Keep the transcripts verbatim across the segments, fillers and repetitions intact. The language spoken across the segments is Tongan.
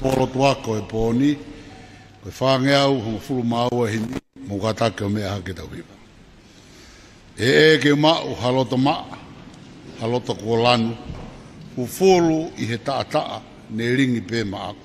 Pōlotu ako e pō ni, ko e fāngeau hongofulu mā ua himi, mou kātaki ʻo meʻa hake tau hiva. ʻE ʻEiki, ke u maʻu ha loto maʻa, ha loto kuo lanu, fufulu ʻi he taʻataʻa, ne lingi pē maʻaku.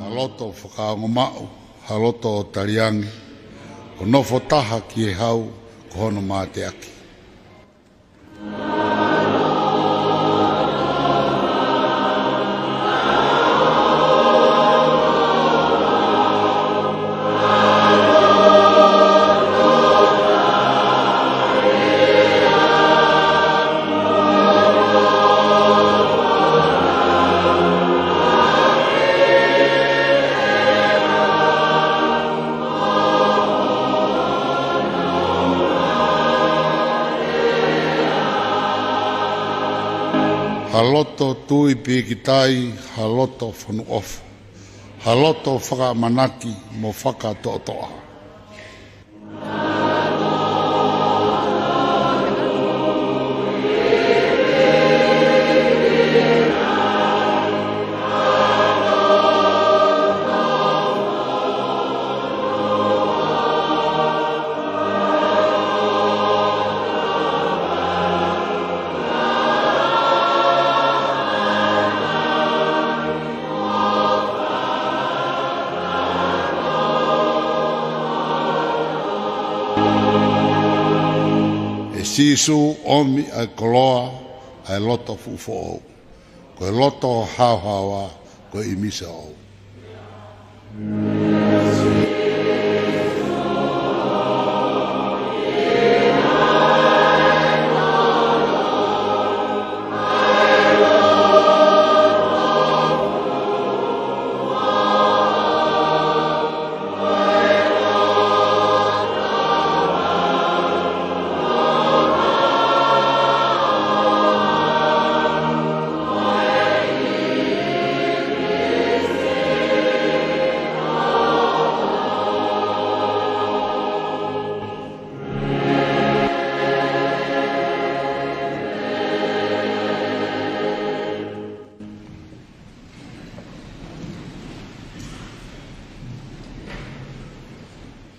Ha loto fakaongomaʻu, ha loto taliangi, ʻo nofo taha ki he hau ko hono mateaki. Ha loto tui pīkitai, ha loto fonu ʻofa, ha loto fakaʻamanaki mo fakatoʻotoʻa. ʻE Sīsū, ʻomi ʻa e koloa, ʻa e loto fuʻu foʻou. Ko e loto haohaoa, ko e ʻimisi ʻoʻou.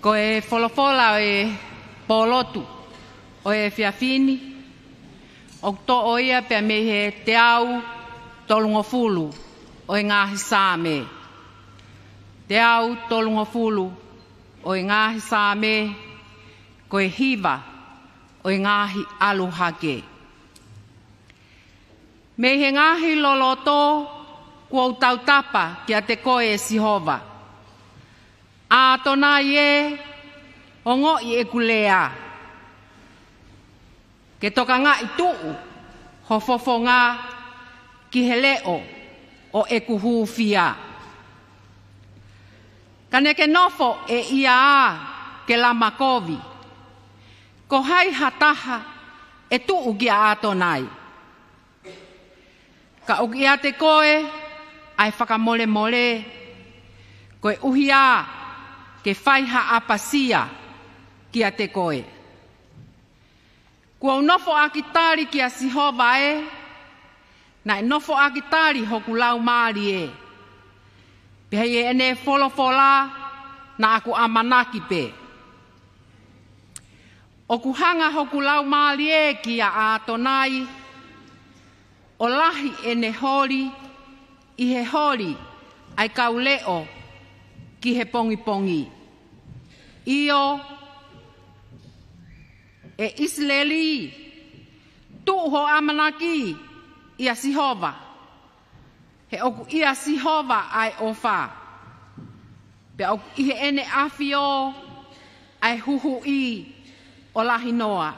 Ko e folofola ʻo e pōlotu ʻo e efiafi ni, ʻoku toʻo ia pea mei he teau tolungofulu ʻo e ngaahi Saame. Teau tolungofulu ʻo e ngaahi Saame, ko e hiva ʻo e ngaahi ʻalu hake. Mei he ngaahi loloto kuo u tautapa kiate koe, ʻe Sihova. ʻAtonai ē, ongoʻi ʻeku lea. Ke tokangaʻi tuʻu ho fofonga ki he leʻo ʻo ʻeku hūfia. Ka ne ke nofo ʻe ia ā ke lama kovi. Ko hai ha taha ʻe tuʻu kia ʻAtonai? Ka ʻoku ʻiate koe ʻa e fakamolemole, koeʻuhi ā ke fai ha ʻapasia kiate koe. Kuo u nofoʻaki tali kia Sihova ē, naʻe nofoʻaki tali hoku laumālie. Pea ʻi heʻene folofola naʻa ku ʻamanaki pē. ʻOku hanga hoku laumālie kia ʻAtonai, ʻo lahi ʻene holi ʻi he holi ʻa e kau leʻo ki he pongipongi. ʻIo, ʻe ʻIsileli, tuʻu hoʻo ʻamanaki ʻia Sihova, he ʻoku ʻia Sihova ʻa e ʻofa. Pea ʻoku ʻi heʻene ʻafio ʻa e huhuʻi ʻo lahi noa.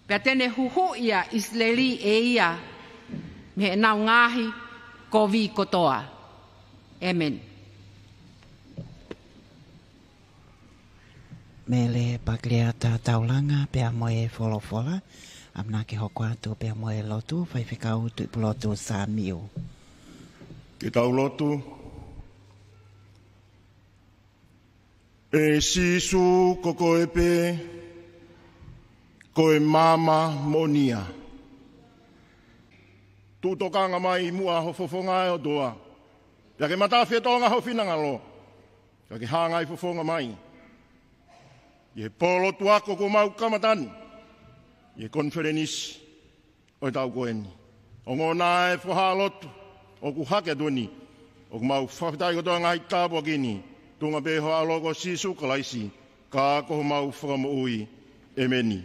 Pea te ne huhuʻi ʻa ʻIsileli ʻe ia mei heʻenau ngaahi kovi kotoa. ʻĒmeni. Mele Pakiliata Taulanga pea mo e folofola, ʻamanaki hoko atu pea mo e lotu, Faifekau Tuʻipulotu Samiu. Ke tau lotu. ʻE Sīsū, ko koe pē, ko e maama moʻonia. Tuʻu tokanga mai muʻa ho fofonga ʻe ʻOtua. Pea ke matafi e tōʻonga ho finangalo. Ka ke hangai fofonga mai ʻi he pō lotu ako kuo mau kamata ni, ʻi he konifelenisi ʻo e taʻu ko eni. Ongona e foha lotu ʻoku hake atu ni, ʻoku mau fakafetaʻi kotoa ngaahi tāpuaki ni, tuʻunga pē ho ʻAlo ko Sīsū Kalaisi, ka ko homau Fakamoʻui. ʻĒmeni.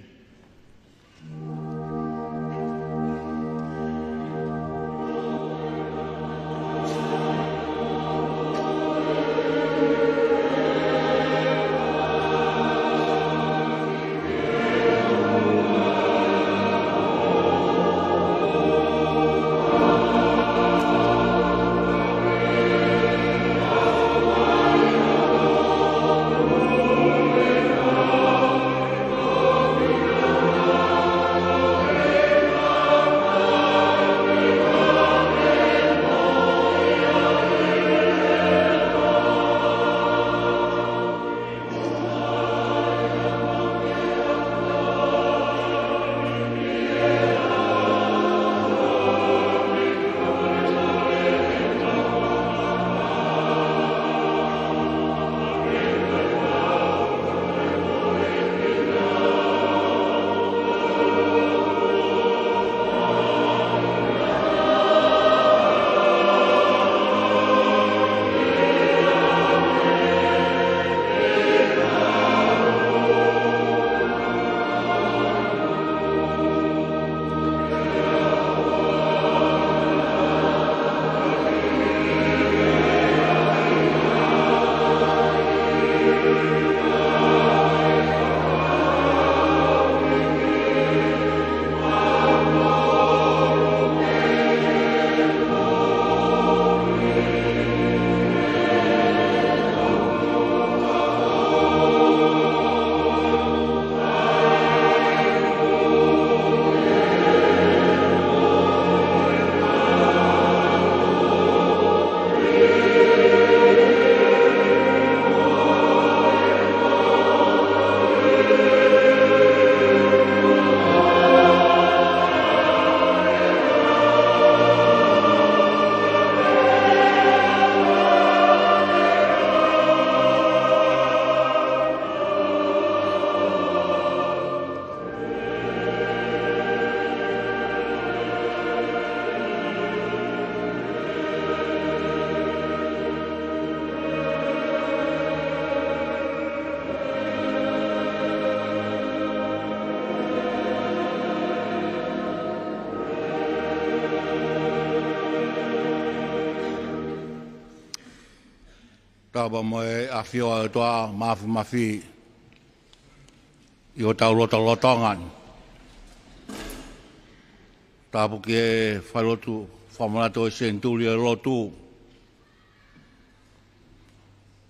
Tapu mo e ʻafio ʻa e ʻOtua Māfimafi ʻi hotau lotolotonga ni. Tapu ki he failotu fakamanatu ʻo e senituli ʻo e lotu.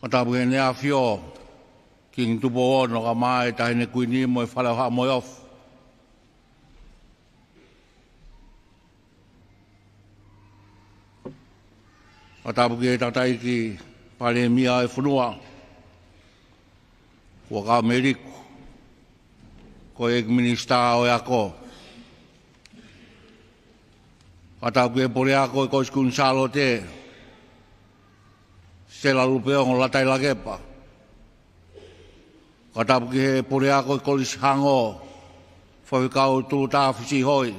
Ka tapu ki heʻene ʻafio Kingi Tupou Ono, ka mai Taʻahine Kuini mo e Fale ʻo Haʻa Moheofo. Ka tapu ki he tangataʻeiki Palēmia ʻo e fonua, Huʻakavameiliku, ko e ʻEiki Minisitā ʻo e Ako. Ka tapu ki he Puleako ʻo e Kolisi Kuini Sālote, Sela Lupeongo Lātailakepa. Ka tapu ki he Puleako ʻo e Kolisi Hango, Faifekau Tulutā Fisiʻihoi.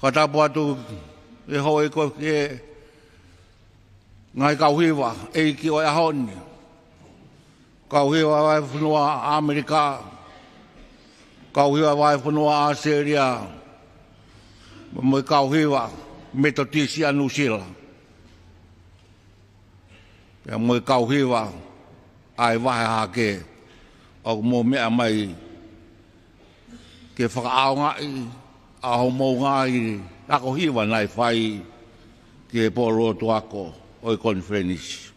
Ka tapu atu e houʻeiki ko e ngaahi kau hiva ʻeiki ʻo e ʻaho ni. Kau hiva vahefonua ʻAmelika, kau hiva vahefonua ʻAositelēlia, mo e kau hiva Metotisi ʻa Nuʻusila. pea mo e kau hiva ʻa e vahe hahake ʻoku mou meʻa mai ke fakaʻaongaʻi ʻa hoʻomou ngaahi ako hiva naʻe fai ki he pō lotu ako ʻo e konifelenisi.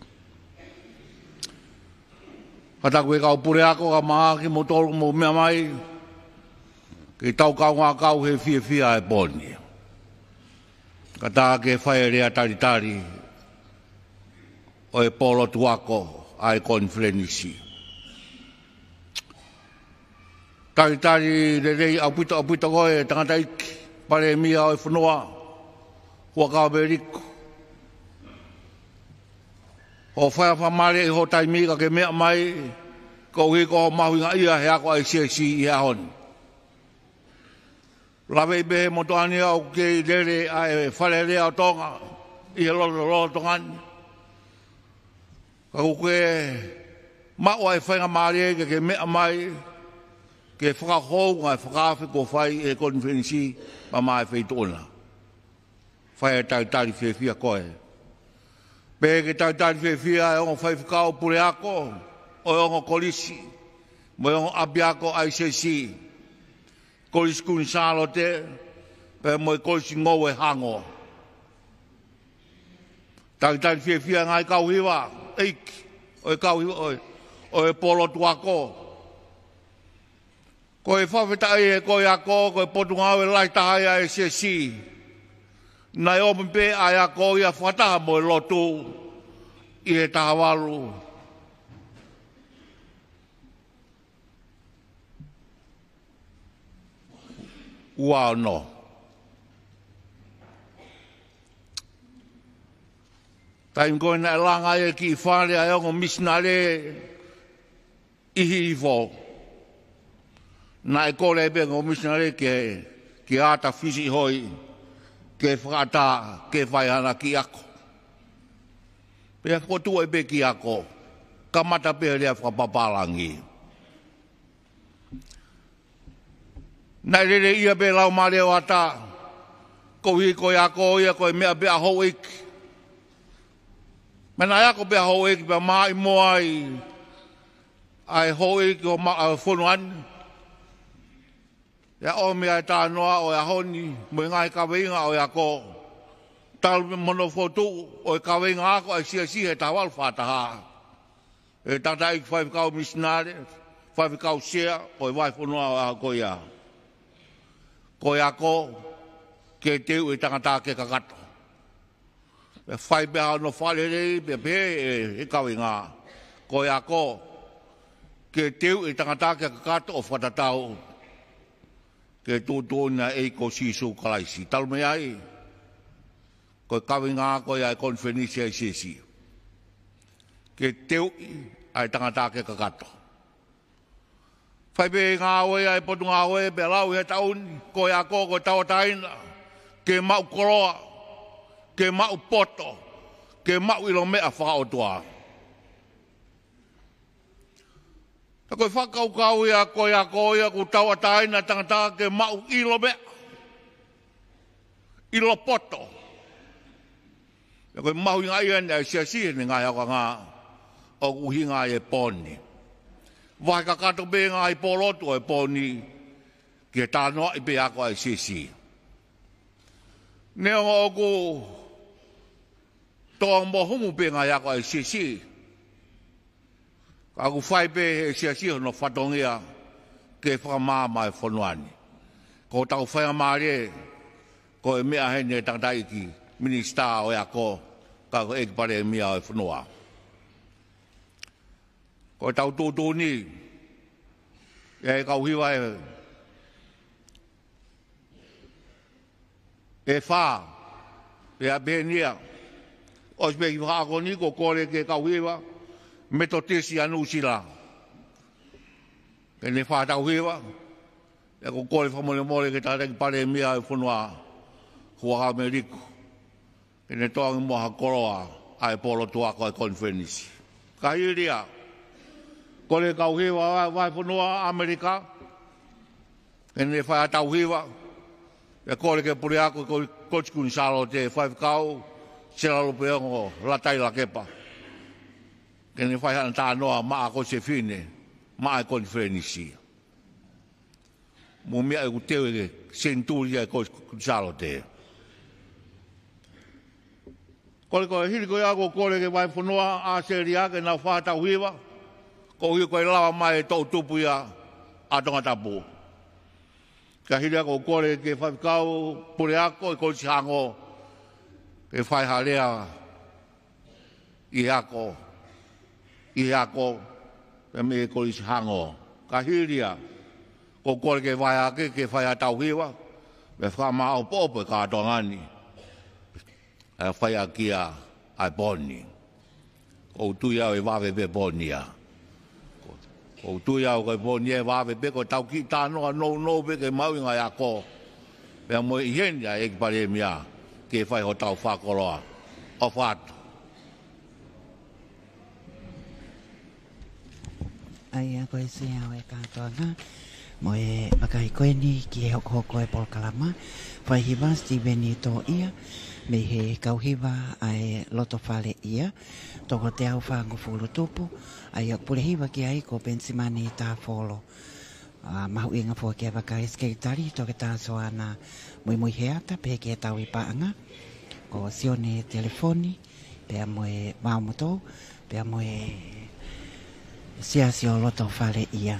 Ka taku e kau puleako, kae ʻumaʻā kimoutolu ʻoku mou meʻa mai, ke tau kaungā kau he fiefia ʻa e pō ni. Ka tā ke fai e lea talitali ʻo e pō lotu ako ʻa e konifelenisi. Talitali lelei ʻaupito, ʻaupito koe tangataʻeiki Palēmia ʻo e fonua, Huʻakavameiliku. Hoʻo fai ha faingamālie ʻi hoʻo taimi ka ke meʻa mai, koeʻuhi ko hoʻo mahuʻingaʻia he ako ʻa e siasi ʻi he ʻaho ni. Laveʻi pē he motuʻa ni ʻoku kei lele ʻa e Fale Alea ʻo Tonga ʻi he lolo, lolotonga ni. Ka ʻoku ke maʻu ʻa e faingamālie ke ke meʻa mai ke fakahoko e ngaahi fakaafe kuo fai ʻe he konifelenisi maʻa e feituʻu na. Fai e talitali fiefia koe. Pea ke talitali fiefia e ongo faifekau puleako ʻo e ongo kolisi mo e ongo ʻapiako ʻa e siasi, Kolisi Kuini Sālote, pea mo e Kolisi Ngoue Hango. Talitali fiefia e ngaahi kau hiva, ʻeiki, ʻo e kau hiva ʻo e, ʻo e pō lotu ako. Ko e fakafetaʻi he ko e ako, ko e potungāue lahi taha ia ʻa e siasi. Naʻe omi pē ʻa e ako ia fakataha mo e lotu ʻi he taha valu ua ono. Taimi ko ē naʻe langa ai e kiʻi fale ʻa e ongo misinale ʻi Hihifo, naʻe kole pē ongo misinale ke, ke ata fisi hoi, ke fakaʻatā, ke fai hana kiʻi ako. Pea fokotuʻu ai pē kiʻi ako, kamata pē he lea fakapapālangi. Naʻe lele ia pē Laumālie ʻo Ata, koeʻuhi ko e ako ia ko e meʻa pē ʻa houʻeiki. Pea naʻe ako pē ʻa houʻeiki pea maʻimoa ai ʻa e houʻeiki ʻo ma-, ʻa e fonua ni. ʻA ia ʻomi ʻa e talanoa ʻo e ʻaho ni mo e ngaahi kaveinga ʻo e ako. Talu mo hono fokotuʻu ʻo e kaveinga ako ʻa e siasi he taha valu fā taha. ʻE tangataʻeiki faifekau misinale, faifekau sea ʻo e vahefonua ʻo e ʻaho ko ia. Ko e ako, ke teuʻi e tangata ke kakato. Pea fai pē hono fakalelei, pea pehē ʻe he kaveinga. Ko e ako, ke teuʻi e tangata ke kakato ʻo fakatatau ki he tuʻutuʻuni ʻa e ʻEiki ko Sīsū Kalaisi. Talu mei ai, ko e kaveinga ko ia ʻa e konifelenisi ʻa e siasi. Ke teuʻi ʻa e tangata ke kakato. Fai pē ngāue ʻa e potungāue pea lau ʻi he taʻu ni, ko e ako ko e tauʻatāina ke maʻu koloa, ke maʻu poto, ke maʻu ʻilo meʻa fakaʻotua. Ka ko e fakakaukau ia ko e ako ia ʻoku tauʻatāina e tangata ke maʻu ʻilo meʻa, ʻilo poto. Pea ko e mahuʻinga ia ʻa e siasi he ngaahi ʻaho ko eni ʻoku ʻuhinga ai e pō ni. Vahe kakato pē ngaahi pō lotu ʻo e pō ni ki he talanoaʻi pē ako ʻa e siasi. Neongo ʻoku tō mo humu pē ngaahi ako ʻa e siasi, ka ʻoku fai pē ʻe he siasi hono fatongia ke fakamaama e fonua ni. Ko hotau faingamālie, ko e meʻa heni e tangataʻeiki minisitā ʻo e ako, ka ko e ʻEiki Palēmia ʻo e fonua. Ko ʻetau tuʻutuʻuni, ʻe kau hiva ʻe ʻe fā, pea pehē ni ia. ʻOsi pē ki he ako ni kuo kole ke kau hiva, Metotisi ʻa Nuʻusila. Ke ne fai ʻetau hiva, pea kuo kole fakamolemole ki he tangataʻeiki Palēmia ʻo e fonua, Huʻakavameiliku. Ke ne toe angi muʻa ha koloa ʻa e pō lotu ako ʻa e konifelenisi. Ka hili ia, kole kau hiva ʻa e vahefonua ʻAmelika, ke ne fai ʻetau hiva, pea kole ki he puleako ko, Kolisi Kuini Sālote, faifekau, Sela Lupeongo Lātai Lakepa. ʻEne fai haʻane talanoa maʻa Kolisi Fefine, maʻa e konifelenisi. Mo e meʻa ʻoku teu e senituli ʻa e Kolisi Sālote. Kole ko e hili ko ia ʻoku ou kole ki he vahefonua ʻAositelēlia ke nau fakatauhi hiva, koeʻuhi ko e lava mai e toʻutupu ia ʻa Tongatapu. Ka hili ia ʻoku ou kole ki he faifekau puleako ʻi Kolisi Hango, ke fai ha lea ʻi he ako, ʻi he ako, pea mei Kolisi Hango. Ka hili ia, ʻoku ou kole ke vahe hake, ke fai ha tauhi hiva, mo e fakamāʻopoʻopo e kātoanga ni. ʻA e fai ʻaki ia ʻa e pō ni. ʻOku ou tui au ʻe vave pē pō ni ia. ʻOku ou tui au ko e pō ni ʻe vave pē, ko ʻetau kiʻi talanoa nounou pē ke maʻu ʻi he ngaahi ako. Pea mo e ʻi heni ʻa e ʻEiki Palēmia ke fai hotau fakakoloa. ʻOfa atu. ʻA ia ko e sea ʻo e kātoanga mo e vakai ko eni ki he hokohoko e polokalama. Faihiva Sitiveni Toʻia, mei he kau hiva ʻa e Lotofale ʻIa, toko teau fāngofulu tupu, ʻa ia ʻoku pule hiva ki ai ko Penisimani Tāfolo. ʻA, mahuʻinga foki e vakai Sekelitali Toketā Soana Muimuiheata, pehē ki he tauhi paʻanga ko Sione Telefoni, pea mo e Vaomotou, pea mo e Siasi ʻo Lotofale ʻIa.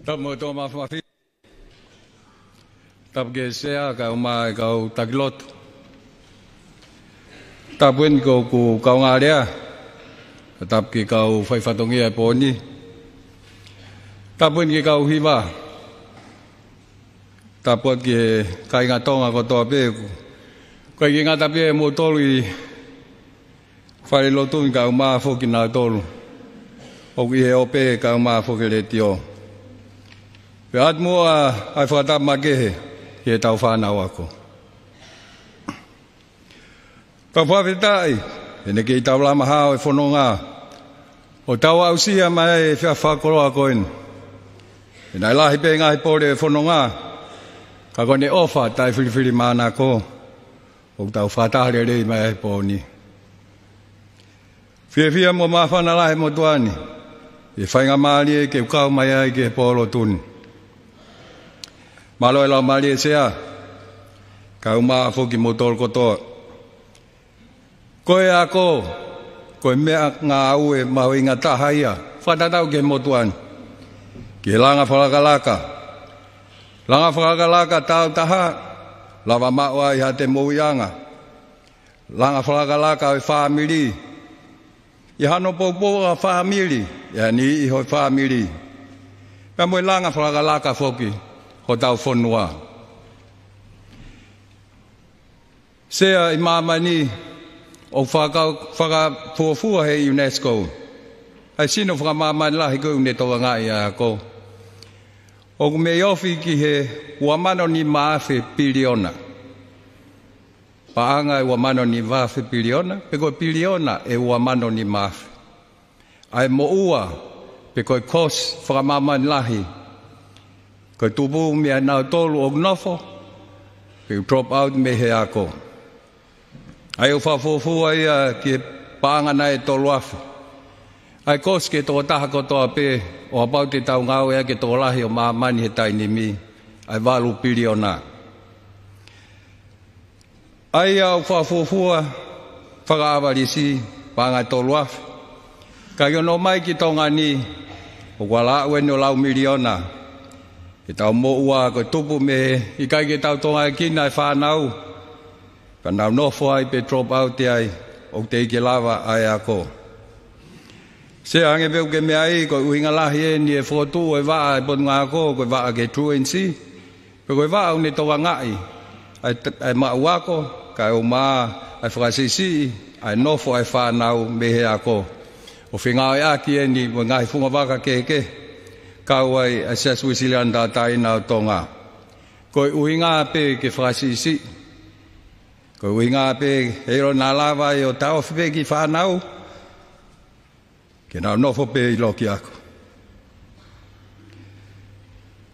Tapu mo e tō mafimafi. Tapu ki he sea, kau mai kau taki lotu. Tapu eni ki hoku kaungālea. Tapu ki he kau faifatongia e pō ni. Tapu eni ki he kau hiva. Tapu atu ki he kāinga Tonga kotoa pē. Ko e kiʻi ngata pē mo tolu ʻi fale lotu ni, kau mai foki nautolu ʻoku ʻi he ope, kau mai foki letiō. Pea ʻoatu muʻa ʻa e fakatapu makehe ki heʻetau fānau ako. Tau fakafetaʻi, he naʻe kei tau lama hao e fononga ʻo tau aʻusia mai e efiafi fakakoloa ko eni. He naʻe lahi pē ngaahi pole e fononga, ka ko ʻene ʻofa taʻefilifilimānako ʻoku tau fakataha lelei mai ai he pō ni. Fiefia mo māfana lahi e motuʻa ni he faingamālie ke u kau mai ai ki he pō lotu ni. Mālō e laumālie sea, kau mai foki mo tolu kotoa. Ko e ako, ko e meʻangāue mahuʻinga taha ia, fakatatau ki he motuʻa ni. Ki he langa fakalakalaka. Langa fakalakalaka tāutaha, lava maʻu ai haʻate moʻuiʻanga. Langa fakalakalaka ʻo e fāmili. ʻI hano poupou ʻa e fāmili, ʻi ha niʻihi ʻo e fāmili. Pea mo e langa fakalakalaka foki hotau fonua. Sea, ʻi māmani ʻoku fakau-, fakafuofua he UNESCO ʻa e sino fakamāmani lahi ko ē ʻoku ne tokangaʻi ʻa e ako. ʻOku mei ofi ki he ua mano nima afe piliona. Paʻanga e ua mano nima afe piliona, pe ko e piliona e ua mano nima afe. ʻA e moʻua, pe ko e cost fakamāmani lahi, ko e tupu mei ai nautolu ʻoku nofo, pe ʻoku drop out mei he ako. ʻA ia ʻoku fakafuofua ia ki he paʻanga nai ʻe tolu afe. ʻA e cost ki he tokotaha kotoa pē, ʻo kapau te tau ngāueʻaki e tokolahi ʻo māmani he taimi ni, ʻa e valu piliona. ʻA ia ʻoku fakafuofua fakaʻavalisi paʻanga ʻe tolu afe. Ka ʻi hono ʻomai ki Tonga ni, ʻoku ala aʻu eni ʻo lau miliona. Ke tau moʻua ko e tupu mei he ʻikai ke tau tokangaekina e fānau. Ka nau nofo ai pe drop out ai, ʻoku teʻeki ke lava ʻa e ako. Sea, hangē pē ʻoku ke meaʻi, ko e ʻuhinga lahi eni e fokotuʻu e vaʻa e Potungāue Ako, ko e vaʻa ki he truancy, pe ko e vaʻa ʻoku ne tokangaʻi ʻa e, ʻa e maʻu ako, kae ʻumaʻā ʻa e fakasiʻisiʻi ʻa e nofo ʻa e fānau mei he ako. ʻO fengāueʻaki eni mo e ngaahi fungavaka kehekehe, kau ai ʻa e Siasi Uēsiliana Tauʻatāina ʻo Tonga. Ko e ʻuhinga pē ke fakasiʻisiʻi. Ko e ʻuhinga pē, ʻe ʻilo naʻa lava ai ʻo taʻofi pē kiʻi fānau, ke nau nofo pē ʻi loki ako.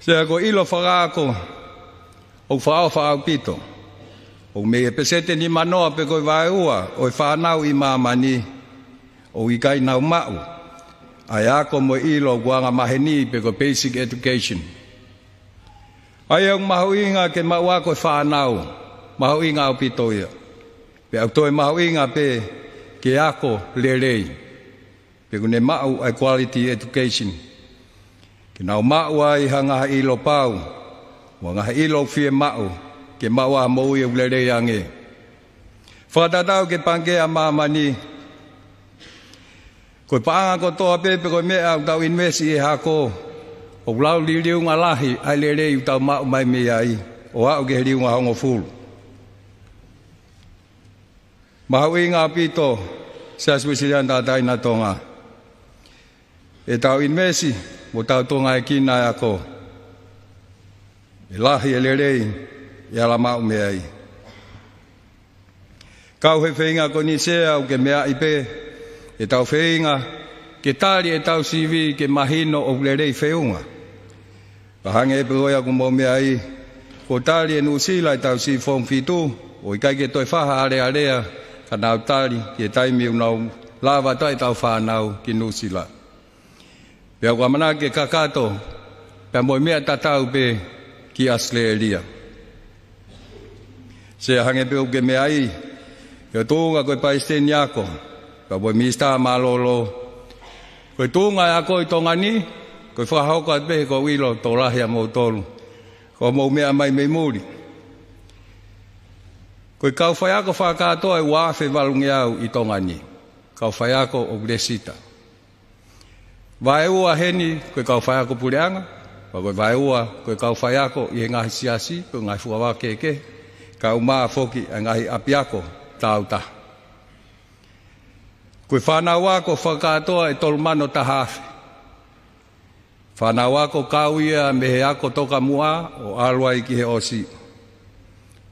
Sea, ko e ʻilo fakaako ʻoku fakaʻofa ʻaupito. ʻOku mei he peseti ʻe nimanoa pe ko e vaeua ʻo e fānau ʻi māmani ʻoku ʻikai nau maʻu ʻa e ako mo e ʻilo ʻoku angamaheni pe ko e basic education. ʻA ia ʻoku mahuʻinga ke maʻu ako e fānau, mahuʻinga ʻaupito ia. Pea ʻoku toe mahuʻinga pē ke ako lelei. Pe ʻoku ne maʻu ʻa e quality education. Ke nau maʻu ai ha ngaahi ʻilo pau, mo e ngaahi ʻilo ʻoku fiemaʻu, ke maʻu ʻa e moʻui ʻoku lelei ange. Fakatatau ki he Pangikē ʻa Māmani, ko e paʻanga kotoa pē, pe ko e meʻa ʻoku tau invest ʻi he ako, ʻoku lau liliunga lahi ʻa e lelei ʻoku tau maʻu mai mei ai, ʻo aʻu ki he liunga hongofulu. Mahuʻinga ʻaupito, Siasi Uēsiliana Tauʻatāina Tonga, ʻetau invest mo tau tokangaekina e ako, ʻe lahi e lelei ʻe ala maʻu mei ai. Kau he feinga ko eni Sea, ʻoku ke meaʻi pē ʻetau feinga ke tali ʻetau sivi ke mahino ʻoku lelei feʻunga. Ka hangē pē ko ia ʻoku mou meaʻi, kuo tali ʻe Nuʻusila ʻetau sivi Form fitu, ʻo ʻikai ke toe fai ha alealea, ka nau tali ki he taimi ʻoku nau lava atu ai ʻetau fānau ki Nuʻusila. Pea ʻoku ʻamanaki ke kakato pea mo e meʻa tatau pē ki ʻAositelēlia. Sea, hangē pē ʻoku ke meaʻi, ʻi ho tuʻunga ko e Palesiteni Ako, pea mo e Minisitā Mālōlō, ko e tuʻunga e ako ʻi Tonga ni, Ko e fakahoko atu pē he ʻoku ou ʻilo ʻoku tokolahi ʻa moutolu ʻoku mou meʻa mai mei muli. Ko e kau faiako fakakātoa ʻe ua afe valungeau ʻi Tonga ni. Kau faiako ʻoku lēsita. Vaeua heni ko e kau faiako puleʻanga, pea ko e vaeua ko e kau faiako ʻi he ngaahi siasi, ko e ngaahi fuakava kehekehe, kae ʻumaʻā foki ʻa e ngaahi ʻapiako tāutaha. Ko e fānau ako fakakātoa ʻe tolu mano taha afe. Fānau ako kau ia mei he ako tokamuʻa ʻo ʻalu ai ki he ʻosi.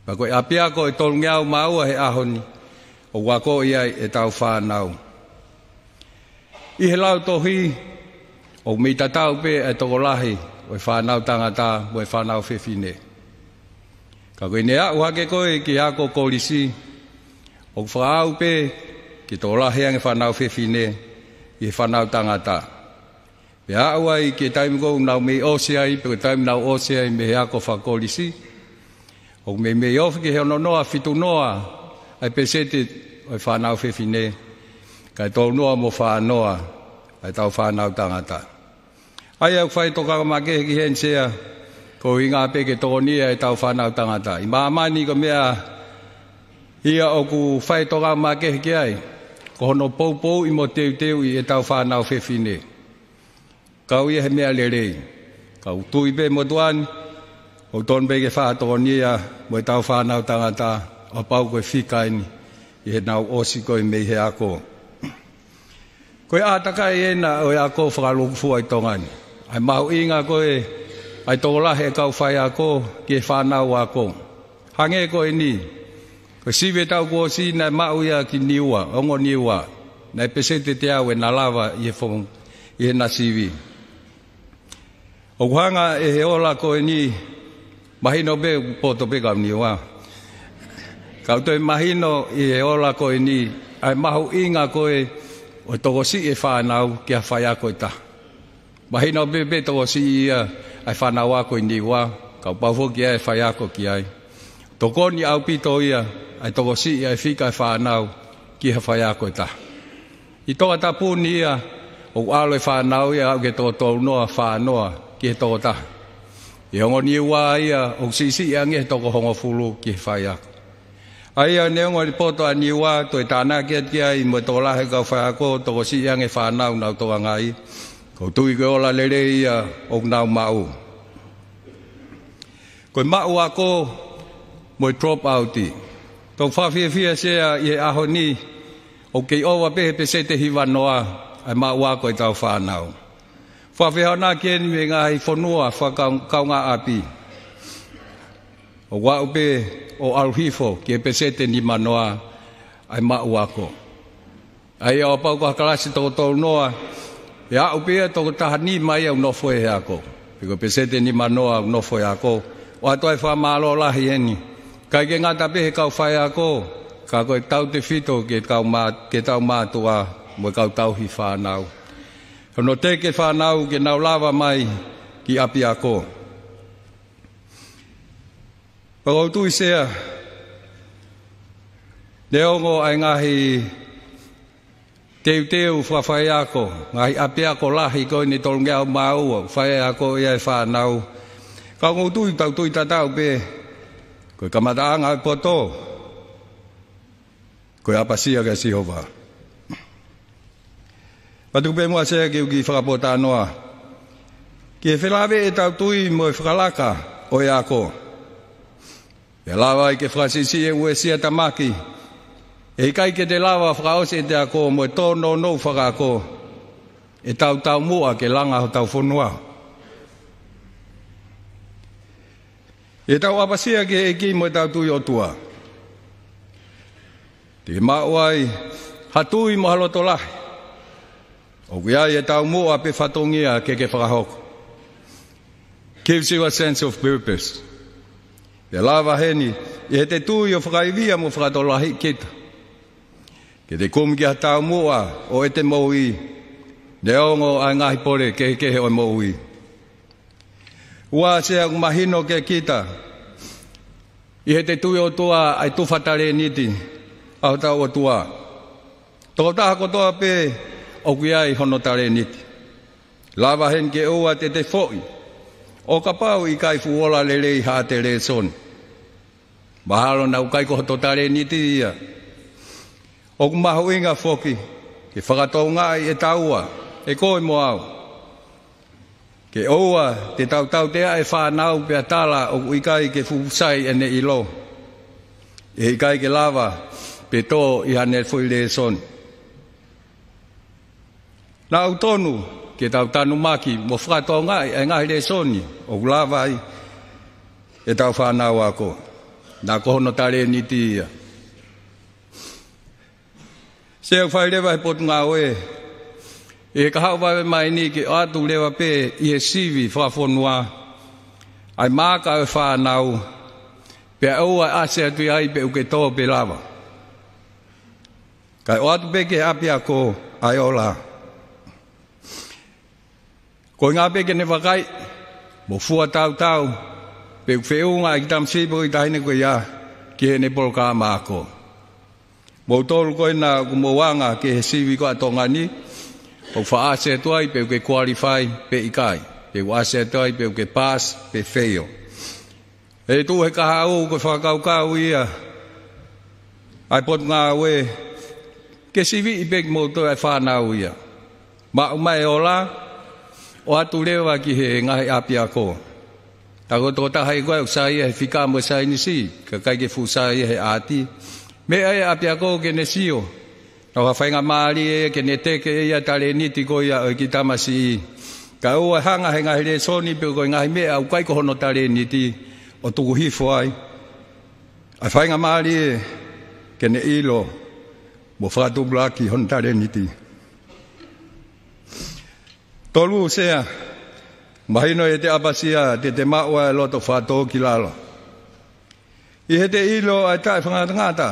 Pea ko e ʻapiako ʻe tolungeau mā ua he ʻaho ni, ʻoku akoʻi ai ʻetau fānau. ʻI he lautohi, ʻoku mei tatau pē ʻa e tokolahi ʻo e fānau tangata mo e fānau fefine. Ka ko ʻene aʻu hake ko ē ki he ako kolisi, ʻoku fakaʻau pē ke tokolahi ange fānau fefine ʻi he fānau tangata. Pea aʻu ai ki he taimi ʻoku nau mei ʻosi ai, pe ko e taimi nau ʻosi ai mei he ako fakakolisi, ʻoku meimei ofi ki he ono noa fitu noa ʻa e peseti ʻo e fānau fefine, kae tolu noa mo fā noa ʻa ʻetau fānau tangata. ʻA ia ʻoku fai tokanga makehe ki heni Sea, ko e ʻuhinga pē ke tokoni ʻa ʻetau fānau tangata. ʻI māmani ko e meʻa ia ʻoku fai tokanga makehe ki ai, ko hono poupouʻi mo teuteuʻi ʻetau fānau fefine. Kau ia he meʻa lelei. Kau tui pē mo tuani, ʻoku tonu pē ke fakatokonia mo ʻetau fānau tangata, ʻo pau ko e fika eni, ʻi heʻenau ʻosi ko ē mei he ako. Ko e ʻātakai ena ʻo e ako fakalūkufua ʻi Tonga ni. ʻA e mahuʻinga ko ē, ʻa e tokolahi ʻa e kau faiako ki he fānau ako. Hangē ko eni, ko e sivi ʻetau kuo ʻosi naʻe maʻu ia ki Niua, ongo Niua, naʻe peseti ʻe teau ʻena lava ʻi he fong-, ʻi heʻena sivi. ʻOku hanga ʻe he ola ko eni, mahino pē ʻoku poto pē kau Niua. Kau toe mahino ʻi he ola ko eni, ʻa e mahuʻinga ko ē, ʻo e tokosiʻi e fānau ki ha faiako ʻe taha. Mahino pē pe tokosiʻi ia ʻa e fānau ako ʻi Niua, kapau foki ʻe faiako ki ai. Tokoni ʻaupito ia ʻa e tokosiʻi ʻa e fika ʻa e fānau ki ha faiako ʻe taha. ʻI Tongatapu ni ia, ʻoku ʻalu e fānau ia ʻo aʻu ki he toko tolu noa, fā noa ki he toko taha. ʻI ongo Niua ia, ʻoku siʻisiʻi ange he toko hongofulu ki he faiako. ʻA ia neongo e poto ʻa Niua, toe tānaki atu ki ai mo e tokolahi kau faiako, tokosiʻi ange fānau ʻoku nau tokangaʻi. ʻOku ou tui ko e ola lelei ia ʻoku nau maʻu. Ko e maʻu ako mo e drop out. Tau fakafiefia Sea ʻi he ʻaho ni, ʻoku kei ʻova pē he peseti ʻe hiva noa ʻa e maʻu ako ʻetau fānau. Fakafehoanaki eni mei he ngaahi fonua fakakaungāʻapi. ʻOku aʻu pē ʻo ʻalu hifo ki he peseti ʻe nima noa ʻa e maʻu ako. ʻA ia ʻo kapau ko ha kalasi toko tolu noa, ʻe aʻu pē ia toko taha nima ia ʻoku nofo he ako. Pe ko e peseti ʻe nima noa ʻoku nofo he ako. ʻOatu ʻa e fakamālō lahi eni. ʻIkai ke ngata pē he kau faiako, ka ko e tautefito ki he kau mā-, ki he tau mātuʻa mo e kau tauhi fānau. Hono teke fānau ke nau lava mai ki ʻapiako. Pea ʻoku ou tui Sea, neongo ʻa e ngaahi teuteu fakafaiako, ngaahi ʻapiako lahi ko eni tolungeau mā ua, faiako ia e fānau. Ka ʻoku ou tui, tau tui tatau pē, ko e kamataʻanga ʻo e poto, ko e ʻapasia kia Sihova. Pea tuku pē muʻa Sea ke u kiʻi fakapotoʻi noa. Ki he felāveʻi ʻetau tui mo e fakalaka ʻo e ako. ʻE lava ai ke fakasiʻisiʻi e uesia tamaki. ʻE ʻikai ke te lava fakaʻosi ʻete ako mo e tōnounou fakaako. ʻEtau taumuʻa ke langa hotau fonua. ʻEtau ʻapasia ki he ʻEiki mo ʻetau tui ʻOtua. Te ke maʻu ai ha tui mo ha loto lahi. ʻOku ʻi ai e taumuʻa pe fatongia ke ke fakahoko. Gives you a sense of purpose. ʻE lava heni, ʻi heʻete tui ʻo fakaivia mo fakatokolahiʻi kita. Ke te kumi ki ha taumuʻa ʻo ʻete moʻui. Neongo ʻa e ngaahi pole kehekehe ʻo e moʻui. Ua Sea ʻoku mahino kia kita. ʻI heʻete tui ʻOtua ʻa e tufa talēniti ʻa hotau ʻOtua. Tokotaha kotoa pē ʻoku ʻi ai hono talēniti. Lava heni ke ʻoua te te foʻi ʻo kapau ʻe ʻikai fuʻu ola lelei haʻate lēsoni. Mahalo naʻe ʻikai ko hoto talēniti ia. ʻOku mahuʻinga foki ke fakatokangaʻi ʻe taua, ʻe koe mo au, ke ʻoua te tau tautea e fānau pea tala ʻoku ʻikai ke fuʻu sai ʻene ʻilo, ʻe ʻikai ke lava pe tō ʻi haʻane foʻi lēsoni. Naʻa ʻoku tonu ke tau tanumaki mo fakatokangaʻi e ngaahi lēsoni ʻoku lava ai ʻetau fānau ako. Naʻa ko hono talēniti ia. Sea, ʻoku fai leva he Potungāue ʻi he kahaʻu vave mai ni ke ʻoatu leva pē ʻi he sivi fakafonua ʻa e maaka ʻo e fānau, pea ʻoua ʻe ʻasi atu ai pe ʻoku ke tō pe lava. Kae ʻoatu pē ki he ʻapiako ʻa e ola. Ko e ʻuhinga pē ke ne vakai mo fua tautau pe ʻoku feʻunga e kiʻi tamasiʻi pe ko e kiʻi taʻahine ko ia ki heʻene polokalama ako. Moutolu ko ena ʻoku mou anga ki he sivi ko ia ʻa Tonga ni, ʻoku faʻa ʻasi atu ai pe ʻoku ke qualify pe ʻikai, pe ʻoku ʻasi atu ai pe ʻoku ke pass pe fail. ʻE tuʻu he kahaʻu ko e fakakaukau ia ʻa e Potungāue ke siviʻi pē kimoutolu ʻa e fānau ia. Maʻu mai e ola, ʻoatu leva ki he ngaahi ʻapiako. Taku tokotaha ia ko ē ʻoku sai ia he fika mo e saienisi, kae ʻikai ke fuʻu sai ia he ʻaati. Meʻa ia ʻapiako ke ne sio, ʻoku faingamālie ia ke ne teke ia talēniti ko ia ʻo e kiʻi tamasiʻi. Kae ʻoua ʻe hanga he ngaahi lēsoni pe ko e ngaahi meʻa ʻoku ʻikai ko hono talēniti ʻo tuku hifo ai ʻa e faingamālie ke ne ʻilo mo fakatupulaki hono talēniti. Tolu, Sea, mahino ʻi heʻete ʻapasia te te maʻu ʻa e loto fakatōkilalo. ʻI heʻete ʻilo ʻa e taʻefakangatangata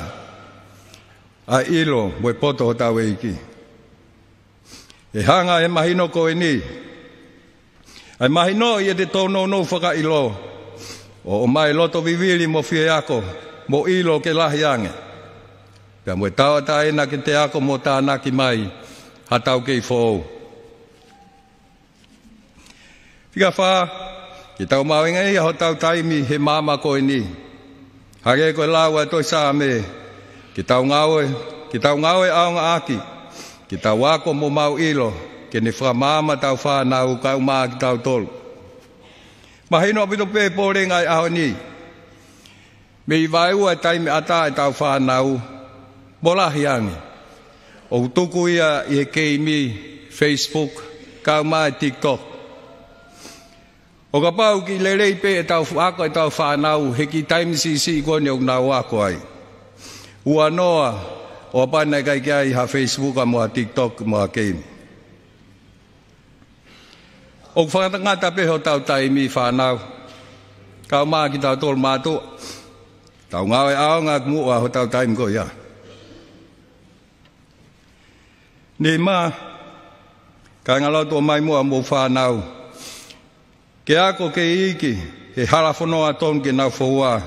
ʻa e ʻilo mo e poto hotau ʻEiki. ʻE hanga ʻe he mahino ko eni ʻa e mahino ʻi heʻete tōnounou fakaʻilo ʻo ʻomai loto vivili mo fie ako mo ʻilo ke lahi ange, pea mo e tauʻatāina ke te ako mo tānaki mai ha taukei foʻou. Fika fā, ke tau mahuʻingaʻia hotau taimi he māmani ko eni. Hangē ko e lau ʻa e tohi Saame, ke tau ngāue, ke tau ngāue ʻaonga ʻaki, ke tau ako mo maʻu ʻilo, ke ne fakamaama ʻetau fānau kae ʻumaʻā kitautolu. Mahino ʻaupito pē e polenga ʻi he ʻaho ni. Mei vaeua e taimi ʻatā ʻetau fānau mo lahi ange, ʻoku tuku ia ʻi he keimi, Facebook, kae ʻumaʻā e TikTok. ʻO kapau ʻoku kiʻi lelei pē ʻetau ako ʻetau fānau he kiʻi taimi siʻisiʻi ko eni ʻoku nau ako ai, ua noa ʻo ʻapana ʻikai ke ʻi ai ha Facebook mo ha TikTok mo ha keimi. ʻOku fakangatangata pē hotau taimi fānau, kae ʻumaʻā kitautolu mātuʻa. Tau ngāue ʻaonga ʻaki muʻa hotau taimi ko ia. Nima, kāinga lotu, ʻomai muʻa hoʻomou fānau ke ako ke iiki he hala fononga tonu ke nau foua,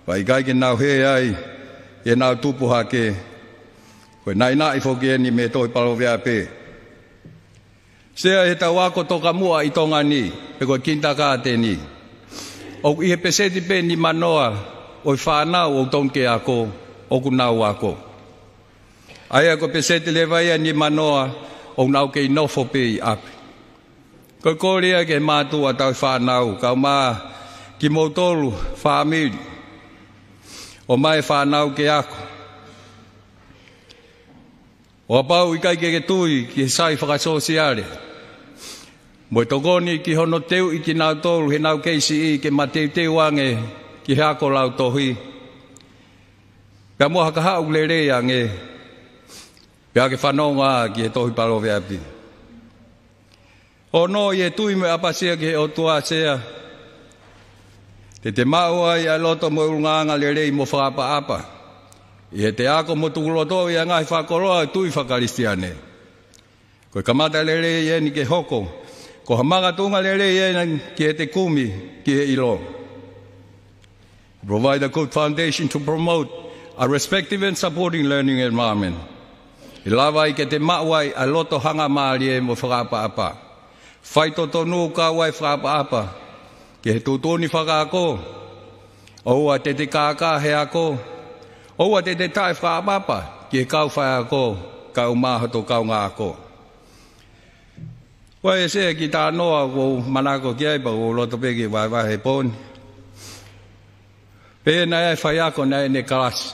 pea ʻikai ke nau hē ai ʻi heʻenau tupu hake. Ko e naʻinaʻi foki eni mei he tohi Palōveape. Sea, ʻi heʻetau ako tokamuʻa ʻi Tonga ni, pe ko e kinitakāteni, ʻoku ʻi he peseti pē nimanoa ʻo e fānau ʻoku tonu ke ako, ʻoku nau ako. ʻA ia ko e peseti leva ia nimanoa ʻoku nau kei nofo pē ʻi ʻapi. Ko e kole ia ki he mātuʻa tauhi fānau, kae ʻumaʻā kimoutolu fāmili, ʻomai e fānau ke ako. ʻO kapau ʻoku ʻikai ke ke tui ki he sai fakasōsiale mo e tokoni ki hono teuʻi kinautolu heʻenau kei siʻi ke mateuteu ange ki he ako lautohi, pea mo ha kahaʻu lelei ange, pea ke fanongo ki he tohi Palōveape. Ono, ʻi he tui mo e ʻapasia ki he ʻOtua, Sea, te te maʻu ai ʻa e loto mo e ʻulungaanga lelei mo fakaʻapaʻapa ʻi heʻete ako mo tukulotoʻi ʻa e ngaahi fakakoloa ʻo e tui faka-Kalisitiane. Ko e kamata lelei eni ke hoko ko ha makatuʻunga lelei eni ki heʻete kumi ki he ʻilo. Provide a good foundation to promote a respective and supporting learning environment. ʻE lava ai ke te maʻu ai ʻa e loto hangamālie mo fakaʻapaʻapa. Faitotonu kau ai fakaʻapaʻapa ki he tuʻutuʻuni fakaako. ʻOua te te kākā he ako. ʻOua te te taʻefakaʻapaʻapa ki he kau faiako, kae ʻumaʻā hoto kaungāako. Ko e sea ki tānoa ʻoku ou manako ki ai pea ʻoku ou loto pē ke vahevahe he pō ni. Pea naʻe ʻi ai e faiako naʻe ʻi heʻene kalasi.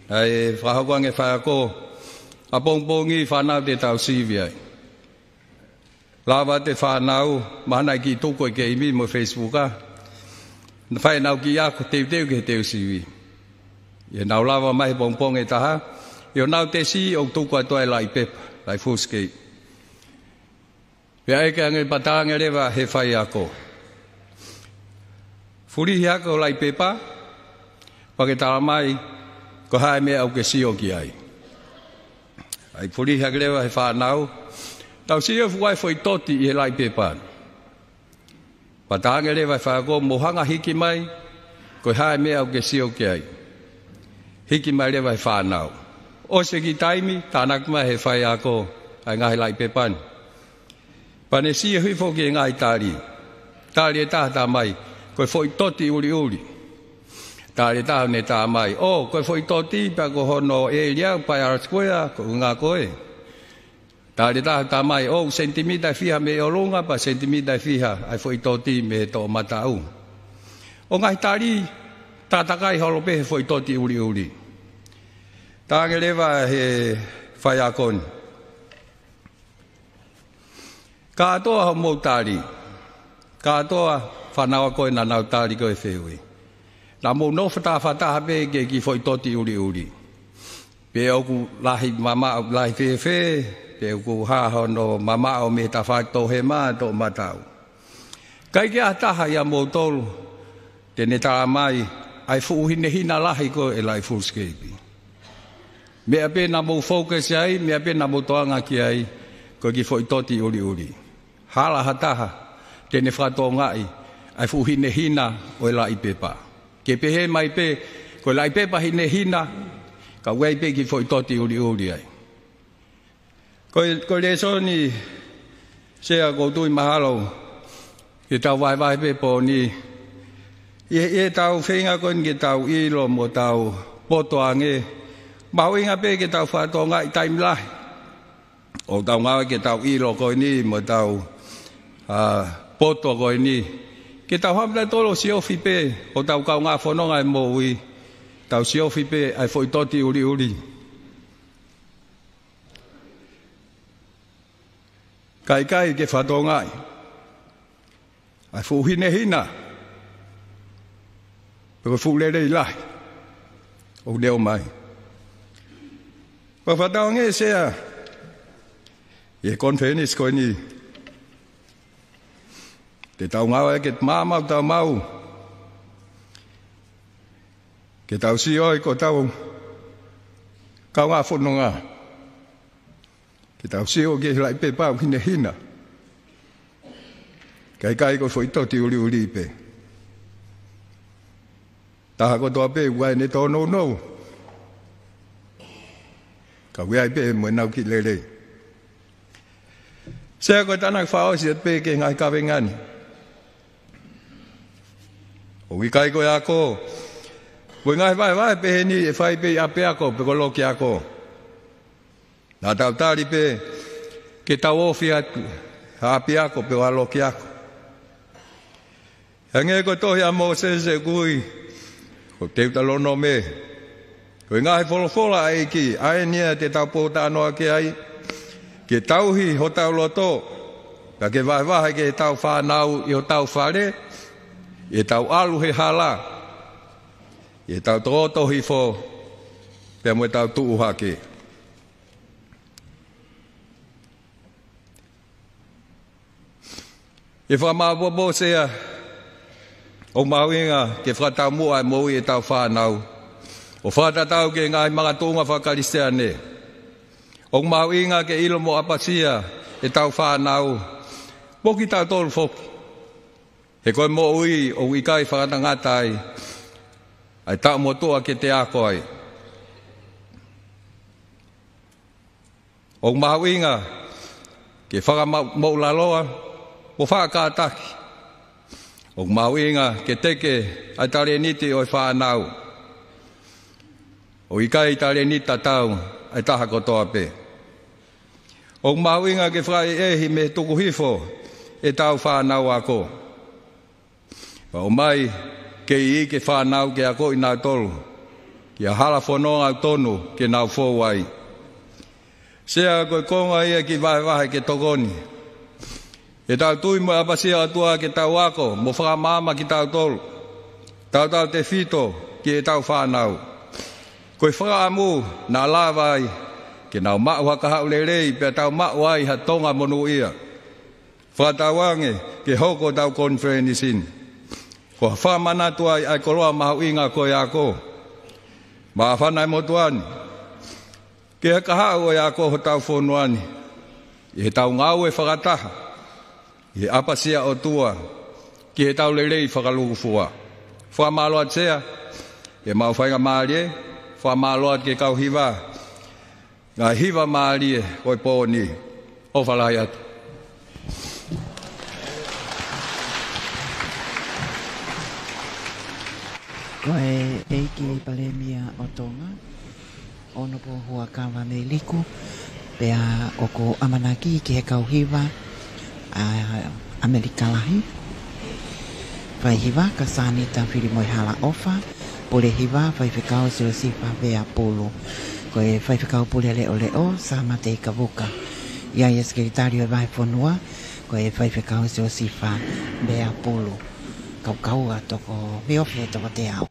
Naʻe fakahoko ange e faiako, ʻapongipongi fānau te tau sivi ai. Lava atu e fānau, mahalo naʻe kiʻi tuku e keimi mo e Facebook ʻa. Naʻe fai ʻenau kiʻi ako teuteu ki he teu sivi. ʻI heʻenau lava mai he pongipongi ʻe taha, ʻi honau tesi ʻoku tuku atu ai e laʻi pepa, laʻi foolscap. Pea ʻeke ange pea talaange leva ʻe he faiako. Fulihi hake ho laʻi pepa, pea ke talamai ko e hā e meʻa ʻoku ke sio ki ai. ʻAi fulihi hake leva ʻe he fānau. Tau sio ʻoku ʻi ai e foʻi toti ʻi he laʻi pepa. Pea talaange leva ʻe he faiako mou hanga hiki mai, ko e hā e meʻa ʻoku ke sio ki ai. Hiki mai leva ʻe he fānau. ʻOsi e kiʻi taimi, tānaki mai ʻe he faiako ʻa e ngaahi laʻi pepa ni. Pea ne sio hifo ki he ngaahi tali. Tali ʻe taha talamai, ko e foʻi toti ʻuliʻuli. Tali ʻe taha ne talamai, ʻō, ko e foʻi toti pea ko hono ʻēlia ʻoku pi-ā-sikuea, ko e ʻuhinga ko ē. Tali ʻe taha talamai, ʻō, sentimita ʻe fiha mei ʻolunga, pea sentimita ʻe fiha ʻa e foʻi toti mei he toʻomataʻu. ʻO ngaahi tali, tātakai holo pē he foʻi toti ʻuliʻuli. Talaange leva ʻe he faiako ni. Kātoa hoʻomou tali. Kātoa fānau ako ē naʻa nau tali ko ē e fehuʻi. Naʻa mou nofo taha fakataha pē ki he kiʻi foʻi toti ʻuliʻuli. Pe ʻoku lahi mamaʻo, lahi fēfē, pe ʻoku hā hono mamaʻo mei he tafaʻaki toʻohema, toʻomataʻu. ʻIkai ke ʻi ai ha taha ʻia moutolu te ne talamai ʻa e fuʻu hinehina lahi ko ē e laʻi foolscap. Meʻa pē naʻa mou focus ai, meʻa pē naʻa mou tokanga ki ai, ko e kiʻi foʻi toti ʻuliʻuli. Hala ha taha te ne fakatokangaʻi ʻa e fuʻu hinehina ʻo e laʻi pepa. Ke pehē mai pē, ko e laʻi pepa hinehina, ka ʻoku ʻi ai pē e kiʻi foʻi toti ʻuliʻuli ai. Ko e, ko e lēsoni Sea ʻoku ou tui mahalo ke tau vahevahe pē he pō ni. ʻI he, ʻi heʻetau feinga ko eni ke tau ʻilo mo tau poto ange. Mahuʻinga pē ke tau fakatokangaʻi taimi lahi ʻoku tau ngāue ke tau ʻilo ko eni mo tau, ā, poto ko eni. Ke tau hanga ʻo tolo siofi pē ʻo tau kaungā fononga e moʻui. Tau siofi pē ʻa e foʻi toti ʻuliʻuli. Ka ʻikai ke fakatokangaʻi ʻa e fuʻu hinehina, pe ko e fuʻu lelei lahi ʻoku ne ʻomai. Ko e fakatauange Sea ʻi he konifelenisi ko eni, te tau ngāue ke maʻu ʻetau maʻu, ke tau sio ai ko ʻetau kaungā fononga. Ke tau sio ki he laʻi pepa ʻoku hinehina. Ka ʻikai ko e foʻi toti ʻuliʻuli pē. Taha kotoa pē ʻoku ʻi ai ʻene tōnounou. Ka ʻoku ʻi ai pē mo ʻenau kiʻi lelei. Sea ko e tānaki fakaʻosi atu pē ki he ngaahi kaveinga ni. ʻOku ʻikai ko e ako. Ko e ngaahi vahevahe pehē ni ʻe fai pē ʻi ʻapiako pe ko e loki ako. Naʻa tau tali pē ke tau ofi atu ha ʻapiako pe ko ha loki ako. Hangē ko e tohi ʻa Mōsese ʻoku ui ko e Teutalōnome. Ko e ngaahi folofola ʻa e ʻEiki, ʻa eni ia te tau pōtalanoa ki ai, ke tauhi hotau loto, ka ke vahevahe ki heʻetau fānau ʻi hotau fale, ʻi heʻetau ʻalu he hala, ʻi heʻetau tokoto hifo, pea mo ʻetau tuʻu hake. ʻI he fakamāʻopoʻopo Sea, ʻoku mahuʻinga ke fakataumuʻa e moʻui ʻetau fānau ʻo fakatatau ki he ngaahi makatuʻunga faka-Kalisitiane. ʻOku mahuʻinga ke ʻilo mo ʻapasia ʻetau fānau, mo kitautolu foki. He ko e moʻui ʻoku ʻikai fakangatangata ai ʻa e taʻu motuʻa ke te ako ai. ʻOku mahuʻinga ke fakamoʻulaloa mo fakakātaki. ʻOku mahuʻinga ke teke ʻa e talēniti ʻo e fānau, ʻo ʻikai talēniti tatau ʻa e taha kotoa pē. ʻOku mahuʻinga ke fakaʻehiʻehi mei he tuku hifo ʻetau fānau ako. Pea ʻomai ke iiki e fānau ke akoʻi kinautolu ki ha hala fononga ʻoku tonu ke nau fou ai. Sea, ko e konga ia e kiʻi vahevahe ke tokoni. ʻE tau tui mo e ʻapasia ʻOtua ke tau ako mo fakamaama kitautolu, tautautefito ki heʻetau fānau. Ko e fakaʻamu naʻa lava ai ke nau maʻu ha kahaʻu lelei pea tau maʻu ai ha Tonga monūʻia. Fakatauange ke hoko ʻetau konifelenisi ni ko ha fakamanatu ai ʻa e koloa mahuʻinga ko e ako. Māfana e motuʻa ni ke ha kahaʻu ʻo e ako hotau fonua ni, ʻi heʻetau ngāue fakataha ʻi he ʻapasia ʻOtua ki heʻetau lelei fakalūkufua. Fakamālō atu Sea, ʻemau faingamālie. Fakamālō atu ki he kau hiva, ngaahi hiva mālie ʻo e pō ni. ʻOfa lahi atu. Ko e ʻEiki Palēmia ʻo Tonga, Honourable Huʻakavameiliku, pea ʻoku ʻamanaki ki he kau hiva ʻa ʻAmelika Lahi. Faihiva ko Sānita Filimoehalaʻofa, Pule Hiva Faifekau Siosifa Veapulu. Ko e Faifekau Pule Leʻoleʻo, Sāmate ʻIkavuka. ʻI ai e Sekelitali ʻo e Vahefonua, ko e Faifekau Siosifa Veapulu. Kaukaua toko, miofi e toko teau.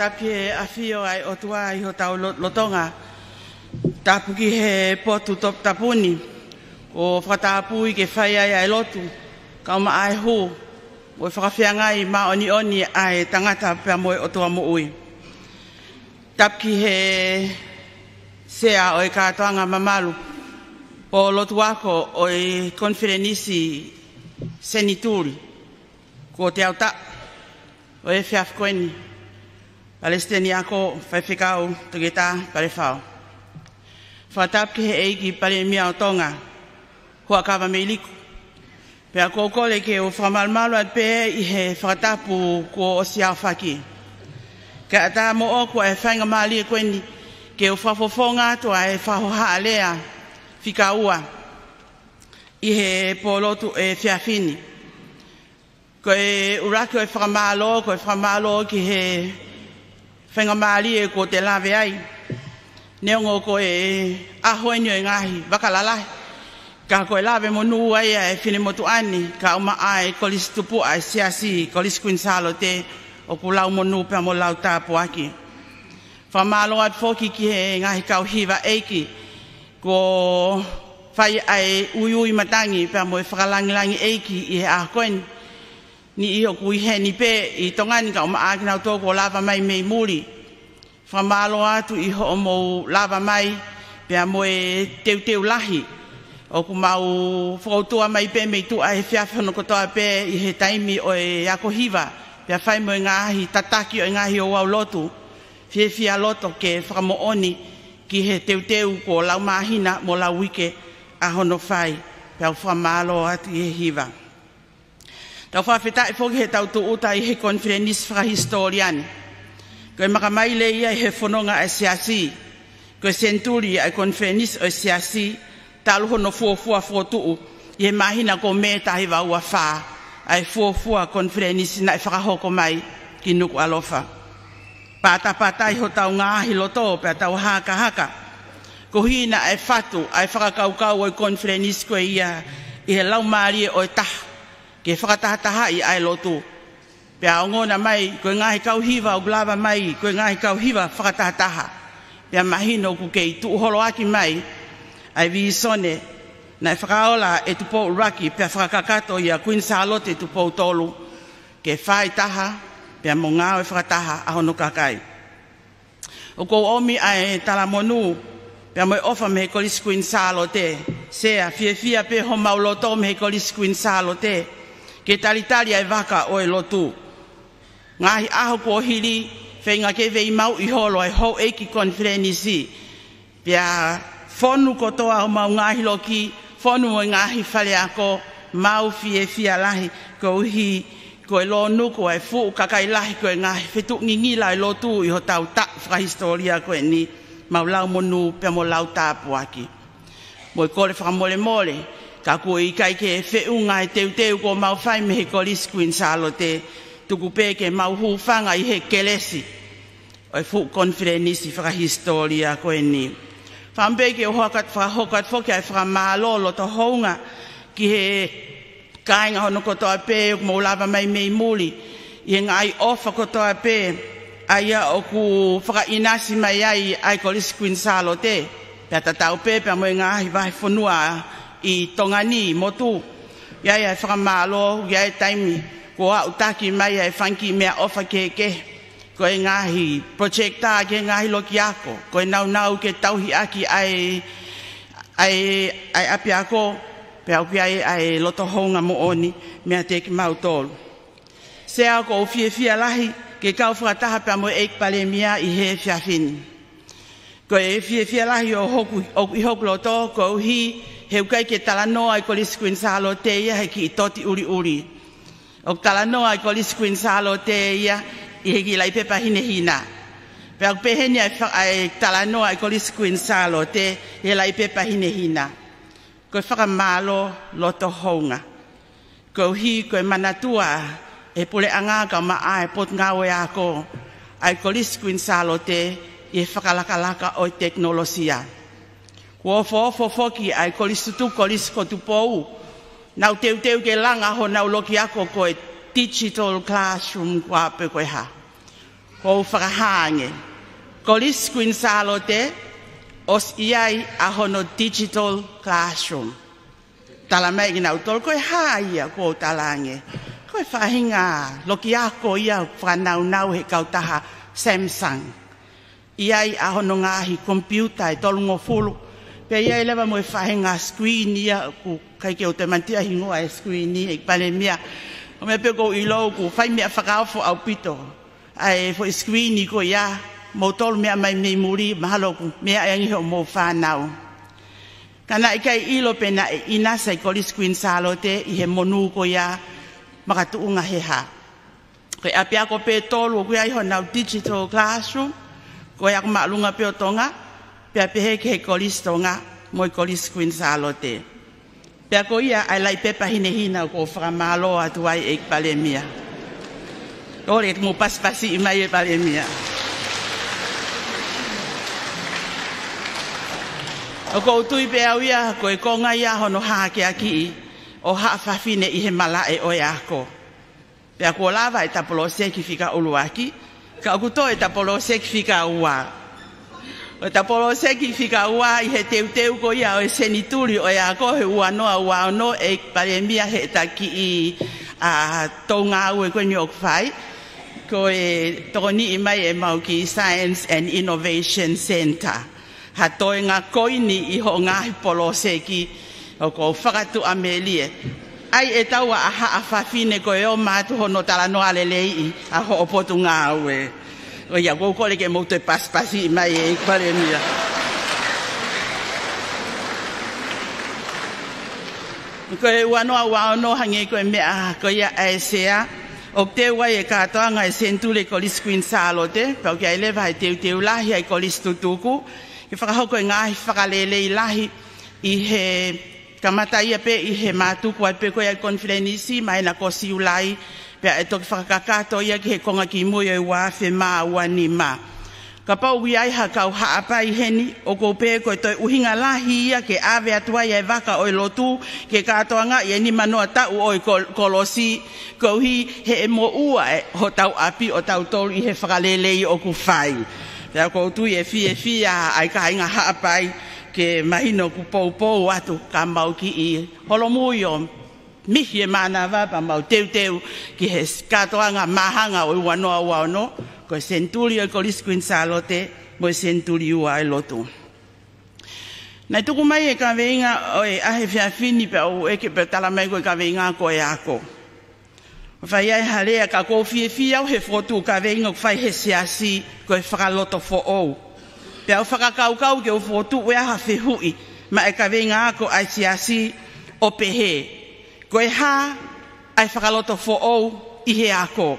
Tapu ki he ʻafio ʻa e ʻOtua ʻi hotau lo-, lotolotonga. Tapu ki he potu toputapu ni, ʻoku fakatapui ke fai ai ʻa e lotu, kae ʻumaʻā e hū, ʻo e fakafeangai māʻoniʻoni ʻa e tangata pea mo e ʻOtua moʻui. Tapu ki he sea ʻo e kātoanga mamalu, pō lotu ako ʻo e Konifelenisi Senituli, kuo teau taʻu ʻo e efiafi ko eni, Palesiteni Ako, Faifekau Toketā Palefao. Fakatapu ki he ʻEiki Palēmia ʻo Tonga, Huʻakavameiliku. Pea ʻoku ou kole ke u fakamalumalu atu pē ʻi he fakatapu kuo ʻosi aofaki. Kae ʻatā moʻoku ʻa e faingamālie ko eni ke u fakafofonga atu ʻa e fakahohaʻa lea fika ua ʻi he pō lotu ʻo e efiafi ni. Ko e ʻuluaki ʻo e fakamālō, ko e fakamālō ki he faingamālie kuo te lave ai. Neongo ko e ʻaho eni ʻo e ngaahi vaka lalahi, ka ko e lave monū ai ʻa e finemotuʻa ni, kae ʻumaʻā e Kolisi Tupuʻa ʻa e Siasi, Kolisi Kuini Sālote, ʻoku lau monū pea mo lau tāpuaki. Fakamālō atu foki ki he ngaahi kau hiva ʻeiki kuo fai ʻa e uiui matangi pea mo e fakalangilangi ʻeiki ʻi he ʻaho ko eni. Niʻihi ʻoku ʻi heni pē ʻi Tonga ni, kae ʻumaʻā kinautolu kuo lava mai mei muli. Fakamālō atu ʻi hoʻomou lava mai pea mo e teuteu lahi. ʻOku mau fokoutua mai pē mei tuʻa he efiafi hono kotoa pē ʻi he taimi ʻo e ako hiva, pea fai mo e ngaahi tataki ʻo e ngaahi ouau lotu. Fiefia loto ke fakamoʻoni ki he teuteu kuo lau māhina mo lau uike ʻa hono fai, pea u fakamālō atu ʻi he hiva. Tau fakafetaʻi foki he tau tūʻuta ʻi he konifelenisi fakahisitōlia ni. Ko e makamaile ia ʻi he fononga ʻa e Siasi. Ko e senituli ʻa e konifelenisi ʻo e Siasi, talu hono fuofua fokotuʻu ʻi he māhina ko Mē taha hiva ua fā, ʻa e fuofua konifelenisi naʻe fakahoko mai ki Nukuʻalofa. Pātapātai hotau ngaahi loto pea tau hakahaka, koeʻuhi naʻe fatu ʻa e fakakaukau ʻo e konifelenisi ko ia ʻi he Laumālie ʻo e Taha, ke fakatahatahaʻi ʻa e lotu. Pea ongona mai, ko e ngaahi kau hiva ʻoku lava mai, ko e ngaahi kau hiva fakatahataha. Pea mahino ʻoku kei tuʻu holoaki mai ʻa e vīsone naʻe fakaola ʻe Tupou ʻUluaki, pea fakakakato ʻia Kuini Sālote Tupou Tolu, ke fai taha pea mo ngāue fakataha ʻa hono kakai. ʻOku ou ʻomi ʻa e talamonū pea mo e ʻofa mei he Kolisi Kuini Sālote. Sea, fiefia pē homau loto mei he Kolisi Kuini Sālote ke talitali ʻa e vaka ʻo e lotu. Ngaahi ʻaho kuo hili, feinga ke veimauʻi holo ʻa e houʻeiki konifelenisi. Pea fonu kotoa homau ngaahi loki, fonu mo e ngaahi faleako, mau fiefia lahi, koeʻuhi ko e lōnuku ʻa e fuʻu kakai lahi ko e ngaahi fetuʻu ngingila ʻa e lotu ʻi hotau taʻu fakahisitōlia ko eni, mau lau monū pea mo lau tāpuaki. Mo e kole fakamolemole, ka kuo ʻikai ke feʻunga e teuteu kuo mau fai mei he Kolisi Kuini Sālote, tuku pē ke mau hūfanga ʻi he kelesi ʻo e fuʻu konifelenisi fakahisitōlia ko eni. Fakaʻamu pē ke u hoko atu, fakahoko atu foki ʻa e fakamālō loto hounga ki he kāinga hono kotoa pē ʻoku mou lava mai mei muli, ʻi he ngaahi ʻofa kotoa pē ʻa ia ʻoku fakaʻinasi mai ai ʻa e Kolisi Kuini Sālote, pea tatau pē pea mo e ngaahi vahefonua ʻi Tonga ni, motu. ʻI ai ʻa e fakamālō, ʻi ai e taimi kuo aʻutaki mai ʻa e fanga kiʻi meʻaʻofa kehekehe. Ko e ngaahi projector ki he ngaahi loki ako, ko e nāunau ke tauhi ʻaki ʻa e, ʻa e, ʻa e ʻapiako, pea ʻoku ʻi ai ʻa e loto hounga moʻoni meiate kimautolu. Sea, ʻoku ou fiefia lahi ke kau fakataha pea mo e ʻEiki Palēmia ʻi he efiafi ni. Ko e fiefia lahi ʻoku, ʻoku ʻi hoku loto, koeʻuhi he ʻoku ʻikai ke talanoa ʻa e Kolisi Kuini Sālote ia he kiʻi toti ʻuliʻuli. ʻOku talanoa ʻa e Kolisi Kuini Sālote ia ʻi he kiʻi laʻi pepa hinehina. Pea ʻoku pehē ni ʻa e fa-, ʻa e talanoa ʻa e Kolisi Kuini Sālote ʻi he laʻi pepa hinehina. Ko e fakamālō loto hounga. Koeʻuhi ko e manatua ʻe he puleʻanga kae ʻumaʻā e Potungāue Ako ʻa e Kolisi Kuini Sālote ʻi he fakalakalaka ʻo e tekinolosia. Kuo ofoofo foki ʻa e kolisi tutuku, kolisi ko Tupou, nau teuteu ke langa honau loki ako ko e digital classroom kuo pē ko e hā. Ko u fakahā ange, Kolisi Kuini Sālote, ʻosi ʻi ai ʻa hono digital classroom. Tala mai kinautolu, ko e hā ia kuo u tala ange? Ko e faʻahinga loki ako ia ʻoku fakanaunau he kautaha Samsung. ʻI ai ʻa hono ngaahi komipiuta ʻe tolungofulu. Pea ʻi ai leva mo e faʻahinga screen ia ʻoku ʻikai ke u toe manatuʻi ʻa e hingoa e screen ia, ʻEiki Palēmia. ʻO meʻa pē ʻoku ou ʻilo ʻoku fai meʻa fakaofo ʻaupito ʻa e foʻi screen ko ia, moutolu meʻa mai mei muli, mahalo ʻoku meʻa ange hoʻomou fānau. Ka naʻe ʻikai ʻilo pe naʻe ʻinasi ʻa e Kolisi Kuini Sālote ʻi he monū ko ia makatuʻunga he hā. Ko e ʻapiako pē ʻe tolu ʻoku ʻi ai honau digital classroom, ko e Ako Māʻolunga pē ʻo Tonga, pea pehē ki he Kolisi Tonga, mo e Kolisi Kuini Sālote. Pea ko ia ʻa e laʻi pepa hinehina ʻoku ou fakamālō atu ai, ʻEiki Palēmia. Kole ke mou pasipasiʻi mai, ʻe Palēmia. ʻOku ou tui pē au ia, ko e konga ia hono hākeakiʻi ʻo haʻa fafine ʻi he malaʻe ʻo e ako. Pea kuo lava ʻeta poloseki fika ʻuluaki, ka ʻoku toe ʻeta poloseki fika ua. ʻO ʻeta poloseki fika ua ʻi he teuteu ko ia ʻo e senituli ʻo e ako he ua noa ua ono, ʻEiki Palēmia, heʻeta kiʻi, ʻa, tō ngāue ko eni ʻoku fai. Ko e tokoniʻi mai ʻemau kiʻi Science and Innovation Centre ha toenga ko eni ʻi hoʻo ngaahi poloseki ʻoku ou fakatuʻamelie. ʻAi ʻe taua ʻa haʻa fafine ko e ō mai atu hono talanoa leleiʻi ʻa hoʻo potungāue. ʻO ia ʻoku ou kole ke mou toe pasipasiʻi mai, ʻEiki Palēmia. Ko e ua noa ua ono hangē ko e meʻa ko ia ʻa e Sea, ʻoku teu ai e kātoanga e senituli e Kolisi Kuini Sālote, pea ʻoku ʻi ai leva ʻa e teuteu lahi ʻa e kolisi tutuku, ke fakahoko e ngaahi fakalelei lahi ʻi he kamata ia pē ʻi he mātuku ai pē ko ia e konifelenisi, māhina ko Siulai, pea ʻe toki fakakakato ia ki he konga kimui ʻo e ua afe mā ua nima. Kapau ʻoku ʻi ai ha kau Haʻapai heni, ʻoku ou pehē ko e toe ʻuhinga lahi ia ke ʻave atu ai ʻa e vaka ʻo e lotu ki he kātoangaʻi e nima noa taʻu ʻo e kol-, kolosi, koeʻuhi he ʻe moʻua ʻe hotau ʻapi ʻo tautolu ʻi he fakalelei ʻoku fai. Pea ʻoku ou tui ʻe fiefia ʻa e kāinga Haʻapai ke mahino ʻoku poupou atu ka mau kiʻi holomui ʻo mihi e mānava pea mau teuteu ki he kātoanga māhanga ʻo e ua noa ua ono, ko e senituli ʻo e Kolisi Kuini Sālote mo e senituli ua ʻo e lotu. Naʻe tuku mai e kaveinga ʻo e ʻaho efiafi ni pea u ʻeke pea tala mai ko e kaveinga ko e ako. ʻOku fai ai ha lea ka ʻoku ou fiefia au he fokotuʻu kaveinga ʻoku fai he siasi ko e fakalotofoʻou. Pea u fakakaukau ke u fokotuʻu ʻe au ha fehuʻi maʻa e kaveinga ako ʻa e siasi ʻo pehē: Ko e hā ʻa e fakalotofoʻou ʻi he ako?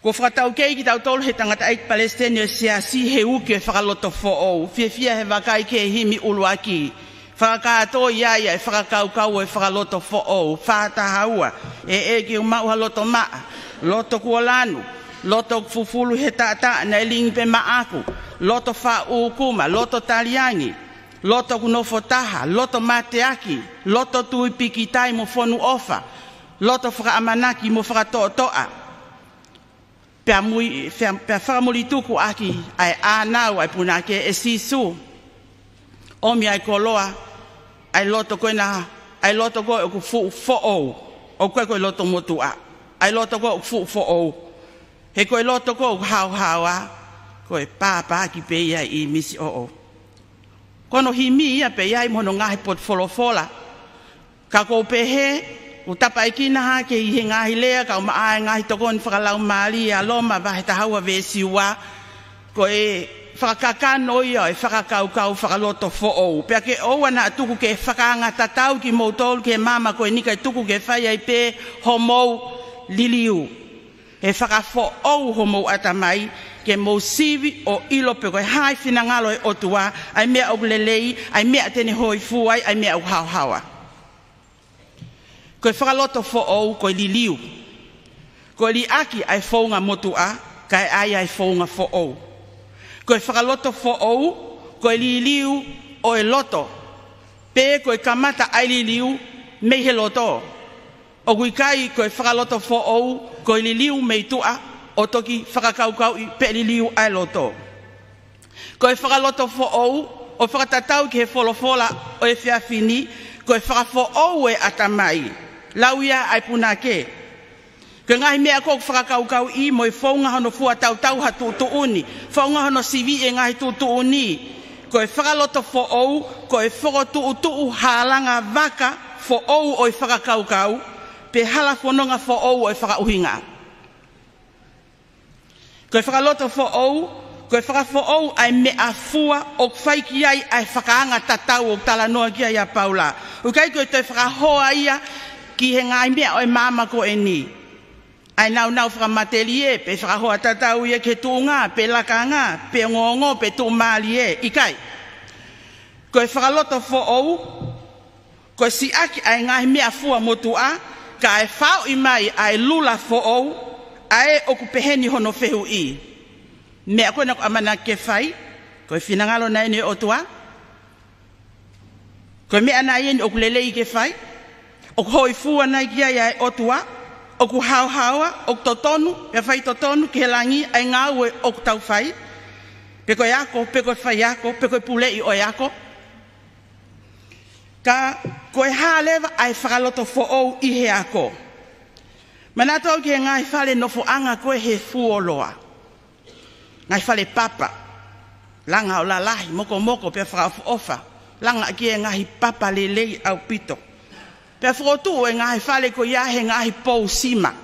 Kuo fakataukei kitautolu he tangataʻeiki palesiteni ʻo e siasi he uki ʻo e fakalotofoʻou. Fiefia he vakai ki he himi ʻuluaki. Fakakātoa ia ʻa e fakakaukau ʻo e fakalotofoʻou. Fā taha ua. ʻEiki, ʻoku ou maʻu ha loto maʻa, loto kuo lanu, loto ʻoku fufulu he taʻataʻa naʻe lingi pē maʻaku, loto faʻu ʻukuma, loto taliangi, loto ʻoku nofo taha, loto mateaki, loto tui pikitai mo fonu ʻofa, loto fakaʻamanaki mo fakatoʻotoʻa. Pea mui-, pea, pea fakamulituku ʻaki ʻa e ʻānau ʻa e punake, ʻe Sīsū, ʻomi ʻa e koloa, ʻa e loto ko ena, ʻa e loto ko ē ʻoku fuʻu foʻou, ʻoku ʻikai ko e loto motuʻa, ʻa e loto ko ē ʻoku fuʻu foʻou. He ko e loto ko ē ʻoku haohaoa, ko e pāpaʻaki pē ia ʻi misi ʻoʻou. Ko hono himi ia pē ia ʻi mo hono ngaahi potu folofola. Ka ʻoku ou pehē, ʻoku tapaʻekina hake ʻi he ngaahi lea, kau maʻa e ngaahi tokoni fakalaumālie ʻa Loma vahe taha ua veesi ua, ko e fakakakano ia ʻo e fakakaukau fakalotofoʻou. Pea ke ʻoua naʻa tuku ke fakaanga tatau kimoutolu ki he maama ko eni kae tuku ke fai ai pē homou liliu. ʻE fakafoʻou homou ʻatamai ke mou sivi ʻo ʻilo pe ko e hā e finangalo e ʻOtua, ʻa e meʻa ʻoku lelei, ʻa e meʻa te ne hōifua ai, ʻa e meʻa ʻoku haohaoa. Ko e fakalotofoʻou ko e liliu. Ko e liʻaki ʻa e founga motuʻa, kae ʻai ʻa e founga foʻou. Ko e fakalotofoʻou ko e liliu ʻo e loto, pe ko e kamata ʻa e liliu mei he loto. ʻOku ʻikai ko e fakalotofoʻou ko e liliu mei tuʻa, ʻo toki fakakaukauʻi pe liliu ʻa e loto. Ko e fakaloto foʻou, ʻo fakatatau ki he folofola ʻo e efiafi ni, ko e fakafoʻou e ʻatamai. Lau ia ʻa e punake. Ko e ngaahi meʻa ko ē ʻoku fakakaukauʻi mo e founga hono fua tautau ha tuʻutuʻuni, founga hono siviʻi e ngaahi tuʻutuʻuni, ko e fakaloto foʻou, ko e fokotuʻutuʻu halanga vaka foʻou ʻo e fakakaukau, pe hala fononga foʻou ʻo e fakaʻuhinga. Ko e fakaloto foʻou, ko e fakafoʻou ʻa e meʻafua ʻoku fai ki ai ʻa e fakaanga tatau ʻoku talanoa ki ai ʻa Paula. ʻOku ʻikai ko e toe fakahoa ia ki he ngaahi meʻa ʻo e maama ko eni. ʻA e naunau fakamatelie, pe fakahoa tatau ia ki he tuʻunga, pe lakanga, pe ongoongo, pe tuʻumālie, ʻikai. Ko e fakaloto foʻou, ko e siʻaki ʻa e ngaahi meʻafua motuʻa, kae faʻoʻi mai ʻa e lula foʻou, ʻa ē ʻoku peheni hono fehuʻi. Meʻa ko ena ʻoku ʻamanaki ke fai, ko e finangalo nai eni ʻo e ʻOtua? Ko e meʻa nai eni ʻoku lelei ke fai, ʻoku hōifua nai ki ai ʻa e ʻOtua, ʻoku haohaoa, ʻoku totonu, pea faitotonu ki he langi ʻa e ngāue ʻoku tau fai, pe ko e ako, pe ko e faiako, pe ko e puleʻi ʻo e ako? Ka ko e hā leva ʻa e fakaloto foʻou ʻi he ako? Manatu au ki he ngaahi fale nofoʻanga ko ē he fuoloa. Ngaahi fale papa. Langa ʻo lalahi, mokomoko, pea fakaʻofoʻofa. Langa ki he ngaahi papa lelei ʻaupito. Pea fokotuʻu e ngaahi fale ko ia he ngaahi pou sima.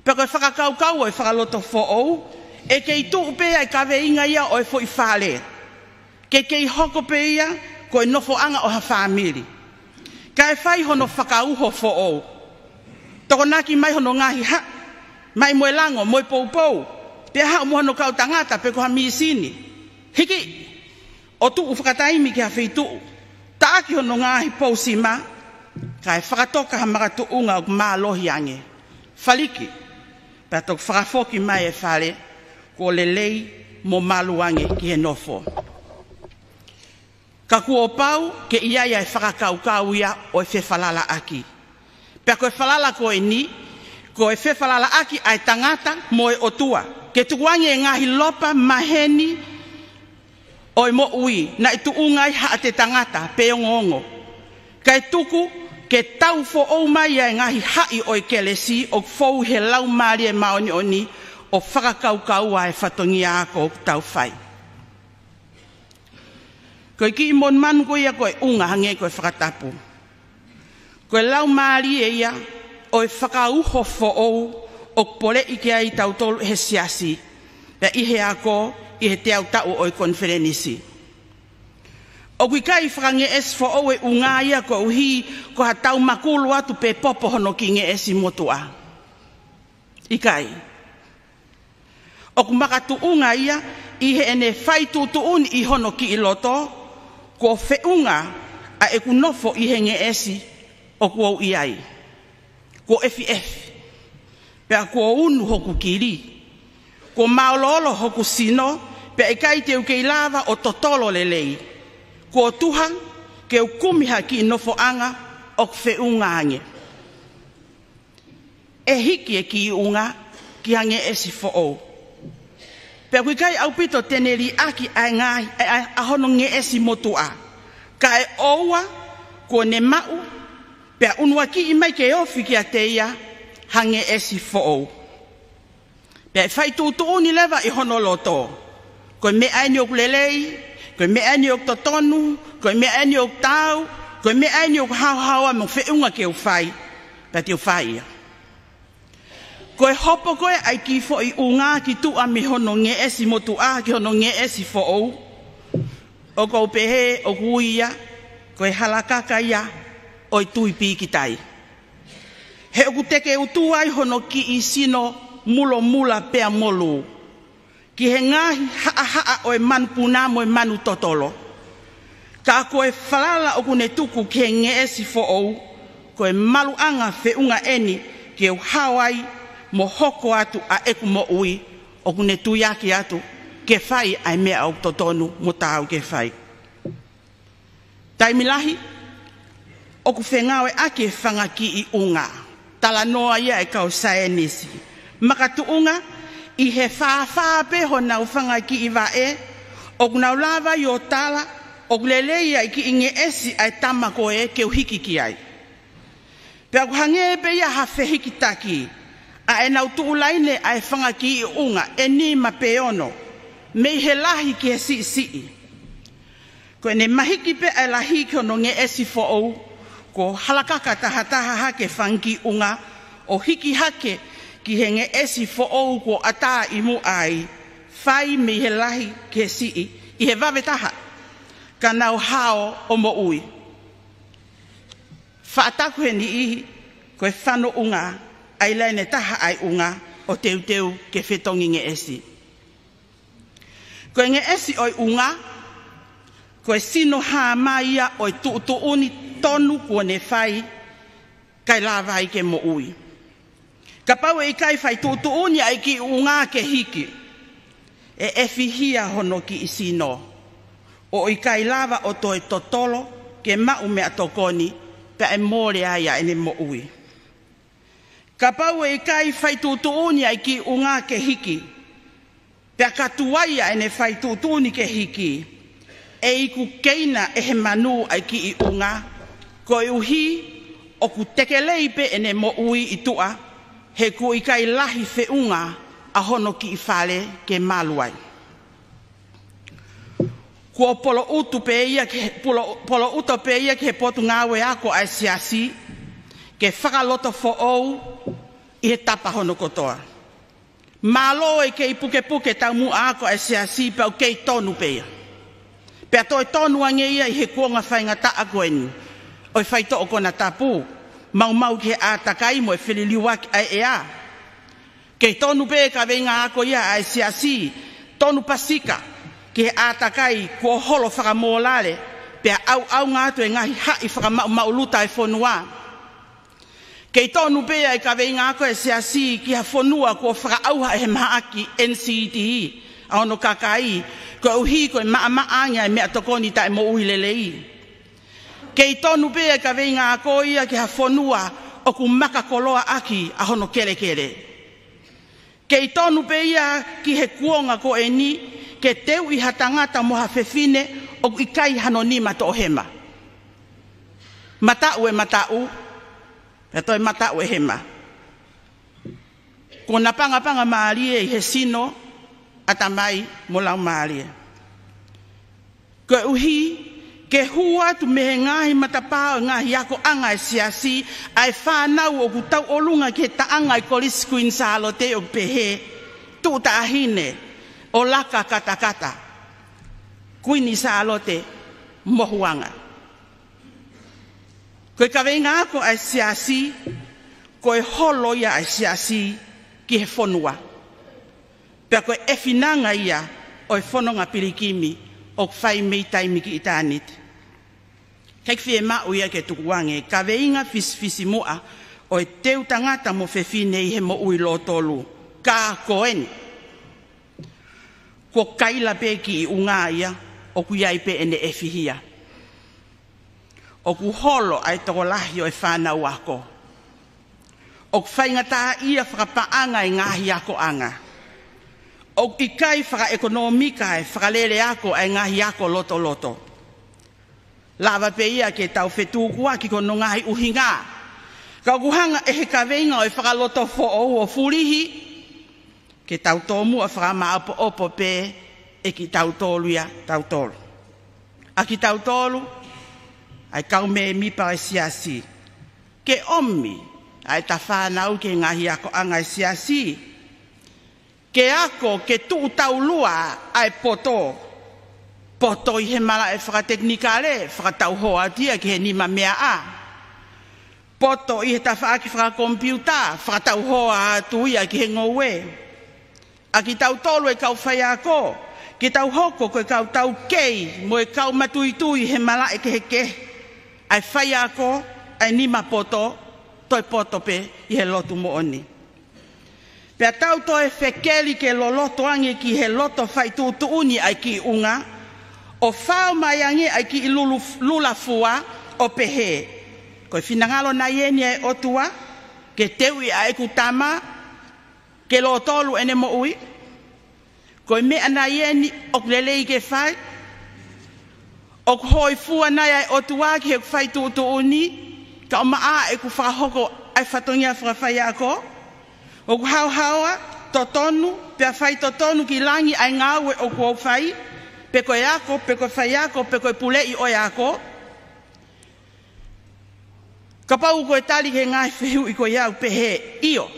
Pea ko e fakakaukau ʻo e fakaloto foʻou, ʻe kei tuʻu pē ʻa e kaveinga ia ʻo e foʻi fale. Ke kei hoko pē ia ko e nofoʻanga ʻo ha fāmili. Kae fai hono fakauho foʻou. Tokonaki mai hono ngaahi haʻa, mai mo e lango, mo e poupou, pea haʻu mo hono kau tangata pe ko ha mīsini. Hiki, ʻo tuʻu fakataimi ki ha feituʻu, taʻaki hono ngaahi pou sima, kae fakatoka ha makatuʻunga ʻoku mālohi ange. Faliki, pea toki fakafoki mai e fale, kuo lelei mo malu ange ki he nofo. Ka kuo pau ke ʻi ai ʻa e fakakaukau ia ʻo e fefalalaʻaki. Pea ko e falala ko eni, ko e fefalalaʻaki ʻa e tangata mo e ʻOtua. Ke tukuange e ngaahi lopa maheni ʻo e moʻui, naʻe tuʻunga ai haʻate tangata pe ongoongo. Kae tuku ke tau foʻou mai ʻa e ngaahi haʻi ʻo e kelesi ʻoku fou he Laumālie Māʻoniʻoni ʻo fakakaukau ʻa e fatongia ako ʻoku tau fai. Ko e kiʻi monumanu ko ia ko e ʻunga hangē ko e fakatapu. Ko e laumālie ia ʻo e fakauho foʻou ʻoku poleʻi ki ai tautolu he siasi, pea ʻi he ako, ʻi he teau taʻu ʻo e konifelenisi. ʻOku ʻikai fakangeʻesi foʻou e ʻunga ia koeʻuhi ko ha taumakulu atu pe popo hono kiʻi ngeʻesi motuʻa. ʻIkai. ʻOku makatuʻunga ia ʻi heʻene fai tuʻutuʻuni ʻi hono kiʻi loto, kuo feʻunga ʻa ʻeku nofo ʻi he ngeʻesi ʻoku ou ʻi ai. Kuo ʻefiʻefi. Pea kuo unu hoku kili. Kuo māoloolo hoku sino, pea ʻikai te u kei lava ʻo totolo lelei. Kuo tuha ke u kumi ha kiʻi nofoʻanga ʻoku feʻunga ange. ʻE hiki e kiʻi ʻunga ki ha ngeʻesi foʻou. Pea ʻoku ʻikai ʻaupito te ne liʻaki ʻa e ngaahi, ʻa, ʻa, ʻa hono ngeʻesi motuʻa. Kae ʻoua kuo ne maʻu, pea ʻunuakiʻi mai ke ofi kiate ia ha ngeʻesi foʻou. Pea ʻe fai tuʻutuʻuni leva ʻi hono loto. Ko e meʻa eni ʻoku lelei, ko e meʻa eni ʻoku totonu, ko e meʻa eni ʻoku taau, ko e meʻa eni ʻoku haohaoa mo feʻunga ke u fai, pea te u fai ia. Ko e hopo ko ē ʻa e kiʻi foʻi ʻunga ki tuʻa mei hono ngeʻesi motuʻa ki hono ngeʻesi foʻou, ʻoku ou pehē ʻoku ui ia ko e halakaka ia ʻo e tui pīkitai. He ʻoku tekeutu ai hono kiʻi sino mulomula pea molū ki he ngaahi haʻahaʻa ʻo e manupuna mo e manu totolo. Ka ko e falala ʻoku ne tuku ki he ngeʻesi foʻou, ko e maluʻanga feʻunga eni ke u hao ai mo hoko atu ʻa ʻeku moʻui, ʻoku ne tuiaki atu ke fai ʻa e meʻa ʻoku totonu mo taau ke fai. Taimi lahi, ʻoku fengāueʻaki e fanga kiʻi ʻunga. Talanoa ia e kau saienisi. Makatuʻunga, ʻI he fāfā pē honau fanga kiʻi vaʻe, ʻoku nau lava ai ʻo tala ʻoku lelei ʻa e kiʻi ngeʻesi ʻa e tama ko ē ke u hiki ki ai. Pea ʻoku hangē pē ia ha fehikitaki ʻa ʻenau tuʻu laine ʻa e fanga kiʻi ʻunga ʻe nima pe ono, mei he lahi ki he siʻisiʻi. Ko ʻene mahiki pē ʻa e lahi ki hono ngeʻesi foʻou, kuo halakaka tahataha hake e fanga kiʻi ʻunga ʻo hiki hake ki he ngeʻesi foʻou kuo ʻatā ʻi muʻa ai, fai mei he lahi ki he siʻi ʻi he vave taha, ka nau hao ʻo moʻui. Faʻa taku he niʻihi, ko e fano ʻunga ʻa e laine taha ʻa e ʻunga ʻo teuteu ke fetongi ngeʻesi. Ko e ngeʻesi ʻo e ʻunga, ko e sino hā mai ia ʻo e tuʻutuʻuni tonu kuo ne fai, kae lava ai ke moʻui. Kapau ʻe ʻikai fai tuʻutuʻuni ʻa e kiʻi ʻunga ke hiki, ʻe ʻefihia hono kiʻi sino, ʻo ʻikai lava ʻo toe totolo ke maʻu meʻatokoni, pea ʻe mole ai ʻa ʻene moʻui. Kapau ʻe ʻikai fai tuʻutuʻuni ʻa e kiʻi ʻunga ke hiki, pea ka tuai ʻa ʻene fai tuʻutuʻuni ke hiki, ʻe iku keina ʻe he manu ʻa e kiʻi ʻunga, koeʻuhi ʻoku tekelei pē ʻene moʻui ʻi tuʻa, he ʻoku ʻikai lahi feʻunga ʻa hono kiʻi fale ke malu ai. Kuo poloʻutu pē ia ki he, polo-, poloʻuto pē ia ki he Potungāue Ako ʻa e Siasi, ke fakalotofoʻou ʻi he tapa hono kotoa. Mālō e kei pukepuke taumuʻa ako ʻa e Siasi, pea ʻoku kei tonu pē ia. Pea toe tonu ange ia ʻi he kuonga faingataʻa ko eni ʻo e faitoʻo konatapu, maumau ki he ʻātakai mo e feliliuaki ʻa e ʻea. Kei tonu pē e kaveinga ako ia ʻa e Siasi, tonu pasika ki he ʻātakai kuo holo fakamōlale, pea ʻauʻaunga atu e ngaahi haʻi fakamaʻumaʻuluta ʻa e fonua. Kei tonu pē ʻa e kaveinga ako ʻa e Siasi ki ha fonua kuo fakaʻauha ʻe he mahaki N C D ʻa hono kakai, koeʻuhi ko e maʻamaʻa ange ʻa e meʻatokoni taʻemoʻui lelei. Kei tonu pē ʻa e kaveinga ako ia ki ha fonua ʻoku makakoloaʻaki ʻa hono kelekele. Kei tonu pē ia ki he kuonga ko eni ke teuʻi ha tangata mo ha fefine ʻoku ʻikai hano nima toʻohema. Mataʻu e mataʻu, pea toe mataʻu e hema. Kuo napangapangamālie ʻi he sino, ʻatamai mo laumālie. Koeʻuhi ke hū atu mei he ngaahi matapā ʻo e ngaahi akoʻanga ʻa e Siasi ʻa e fānau ʻoku tauʻolunga ki he taʻanga ʻi Kolisi Kuini Sālote ʻo pehē, Tuʻutaʻahine ʻo Laka Katakata, Kuini Sālote Mohuʻanga. Ko e kaveinga ako ʻa e Siasi, ko e holo ia ʻa e Siasi ki he fonua. Pea ko e ʻefinanga ia ʻo e fononga pilikimi ʻoku fai mei taimi ki ʻitāniti. ʻIkai ke fiemaʻu ia ke tukuange e kaveinga fisifisimuʻa ʻo e teu tangata mo fefine ʻi he moʻui lōtolu, ka ko eni. Kuo kaila pē kiʻi ʻunga ia, ʻoku ʻi ai pē ʻene ʻefihia. ʻOku holo ʻa e tokolahi ʻo e fānau ako. ʻOku faingataʻaʻia fakapaʻanga e ngaahi akoʻanga. ʻOku ʻikai fakaʻekonōmika e fakalele ako ʻa e ngaahi ako lotoloto. Lava pē ia ke tau fetukuaki ki hono ngaahi ʻuhinga. Ka ʻoku hanga ʻe he kaveinga ʻo e fakalotofoʻou ʻo fulihi, ke tau tomuʻa fakamāʻopoʻopo pē ʻe kitautolu ia tautolu. ʻA kitautolu, ʻa e kau mēmipa ʻo e Siasi, ke ʻomi ʻa e ta fānau ki he ngaahi akoʻanga ʻa e Siasi, ke ako ke tuʻu taulua ʻa e poto. Poto ʻi he malaʻe fakatekinikale, fakatauhoa atu ia ki he nima meaʻa. Poto ʻi he tafaʻaki fakakomipiuta, fakatauhoa atu ia ki he ngoue. ʻA kitautolu e kau faiako, ke tau hoko ko e kau taukei mo e kau matuitui he malaʻe kehekehe ʻa e faiako ʻa e nima poto, toe poto pē ʻi he lotu moʻoni. Pea tau toe fekeli ke loloto ange ki he loto fai tuʻutuʻuni ʻa e kiʻi ʻunga, ʻo fao mai ange ʻa e kiʻi lulu-, lula fua ʻo pehē, ko e finangalo nai eni ʻa e ʻOtua, ke teuʻi ʻa ʻeku tama, ke lōtolu ʻene moʻui. Ko e meʻa nai eni ʻoku lelei ke fai? ʻOku hōifua nai ʻa e ʻOtua ki heʻeku fai tuʻutuʻuni, kae ʻumaʻā ʻeku fakahoko ʻa e fatongia fakafaiako? ʻOku haohaoa, totonu, pea fai totonu ki langi ʻa e ngāue ʻoku ou fai, pe ko e ako, pe ko e faiako, pe ko e puleʻi ʻo e ako? Kapau ko e tali ki he ngaahi fehuʻi ko ia ʻoku pehē, ʻio.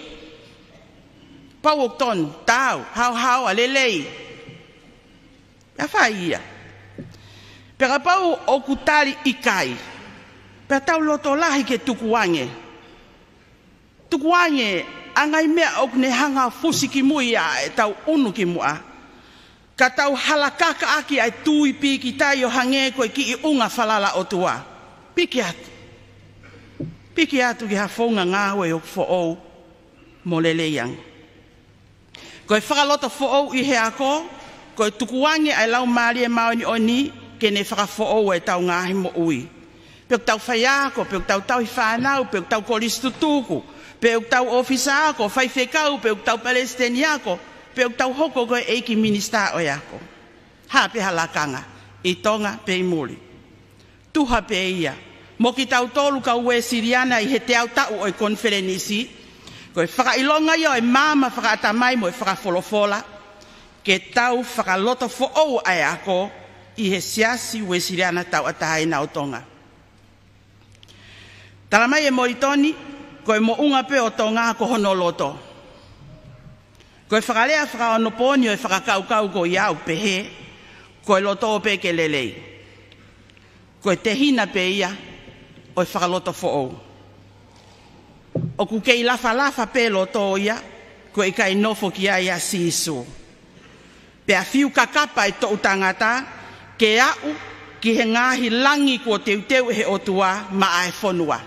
Pau ʻoku tonu, taau, haohaoa, lelei. Pea fai ia. Pea kapau ʻoku tali ʻikai, pea tau loto lahi ke tukuange. Tukuange ʻa e ngaahi meʻa ʻoku ne hanga fusi ki mui ʻa ʻetau ʻunu ki muʻa. Ka tau halakaka ʻaki ʻa e tui pīkitai ʻo hangē ko e kiʻi ʻunga falala ʻOtua. Piki atu. Piki atu ki ha founga ngāue ʻoku foʻou mo lelei ange. Ko e fakalotofoʻou ʻi he ako, ko e tukuange ʻa e Laumālie Māʻoniʻoni ke ne fakafoʻou ʻetau ngaahi moʻui. Pe ʻoku tau faiako, pe ʻoku tau tauhi fānau, pe ʻoku tau kolisi tutuku, pe ʻoku tau ʻōfisa ako, faifekau, pe ʻoku tau palesiteni ako, pe ʻoku tau hoko ko e ʻeiki minisitā ʻo e ako. Hā pē ha lakanga, ʻi Tonga pe ʻi muli. Tuha pē ia, mo kitautolu kau Uēsiliana ʻi he teau taʻu ʻo e konifelenisi, ko e fakaʻilonga ia ʻo e maama fakaʻatamai mo e fakafolofola, ke tau fakalotofoʻou ʻa e ako ʻi he Siasi Uēsiliana Tauʻatāina ʻo Tonga. Talamai ʻe Molitoni, ko e moʻunga pē ʻo Tonga ko hono loto. Ko e fakalea fakaonopooni ʻo e fakakaukau ko ia ʻoku pehē, ko e loto pē ke lelei. Ko e tehina pē ia ʻo e fakalotofoʻou. ʻOku kei lafalafa pē loto ia, ko e ʻikai nofo ki ai ʻa Sīsū. Pea fiu kakapa e toʻu tangata ke aʻu ki he ngaahi langi kuo teuteu ʻe he ʻOtua maʻa e fonua.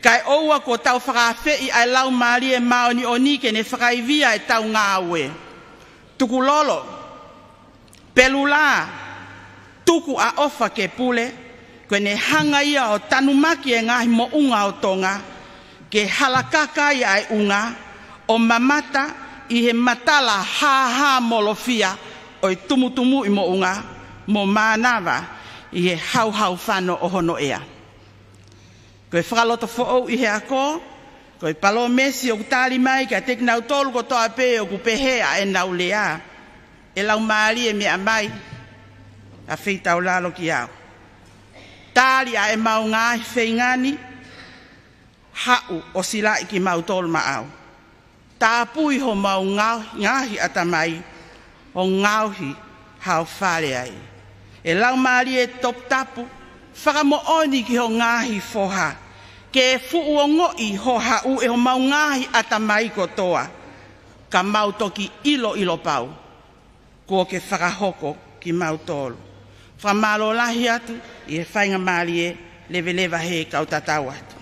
Kae ʻoua kuo tau fakaafeʻi ʻa e Laumālie Māʻoniʻoni ke ne fakaivia ʻetau ngāue. Tukulolo, pelula, tuku ʻa ʻofa ke pule, ko ʻene hanga ia ʻo tanumaki e ngaahi moʻunga ʻo Tonga, ke halakaka ai ʻa e ʻunga, ʻo mamata ʻi he matala hāhāmolofia ʻo e tumutumuʻi moʻunga, mo mānava ʻi he hauhaufano ʻo hono ʻea. Ko e fakalotofoʻou ʻi he ako, ko e palōmesi ʻoku tali mai kiate kinautolu kotoa pē ʻoku pehē ʻa ʻenau lea. ʻE Laumālie meʻa mai, ʻa feitaulalo ki au. Tali ʻa ʻemau ngaahi feinga ni, haʻu ʻo silaʻi kimautolu maʻau. Tāpui homau ngau-, ngaahi ʻatamai, ʻo ngaohi hao fale ai. ʻE Laumālie Toputapu, fakamoʻoni ki ho ngaahi foha, ke fuʻu ongoʻi ho haʻu ʻe homau ngaahi ʻatamai kotoa, ka mau toki ʻiloʻilo pau kuo ke fakahoko kimautolu. Fakamālō lahi atu ʻi he faingamālie, leveleva he kau tatau atu.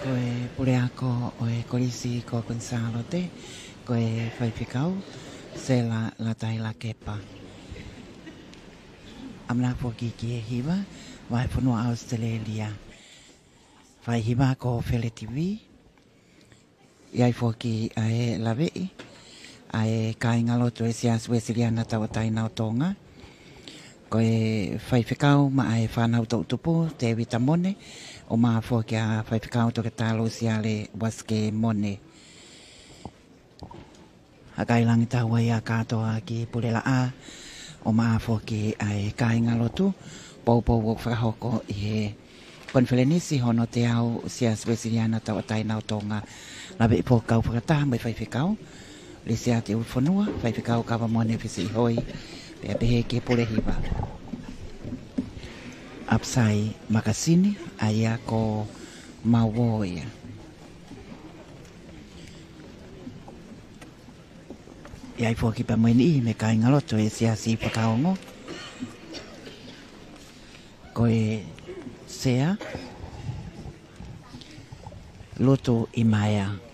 Ko e puleako ʻo e Kolisi ko Kuini Sālote, ko e Faifekau Sela Lataila Kepa. ʻAmanaki foki ki he hiva, vahefonua ʻAositelēlia. Faihiva ko Fele Tivi. ʻI ai foki ʻa e laveʻi ʻa e kāingalotu ʻo e Siasi Uēsiliana Tauʻatāina ʻo Tonga, ko e faifekau maʻa e fānau toʻutupu, Tēvita Mone, ʻo maʻa foki ʻa faifekau Toketā Losiale Uasike Mone. Hakailangitaua ia kātoa ki Pulelaʻā, ʻo maʻa foki ʻa e kāingalotu, poupou ʻoku fakahoko ʻi he konifelenisi hono teau Siasi Uēsiliana Tauʻatāina ʻo Tonga. Laveʻi foki kau fakataha mo e faifekau, Lisiate ʻUlufonua, faifekau Kava Mone Fisiʻihoi, pea pehē ki he pule hiva. ʻApisai Makasini, ʻa ia ko Mauo ia. ʻI ai foki pea mo e niʻihi mei he kāingalotu ʻo e Siasi fakaongo. Ko e Sea, Lutu ʻImaea.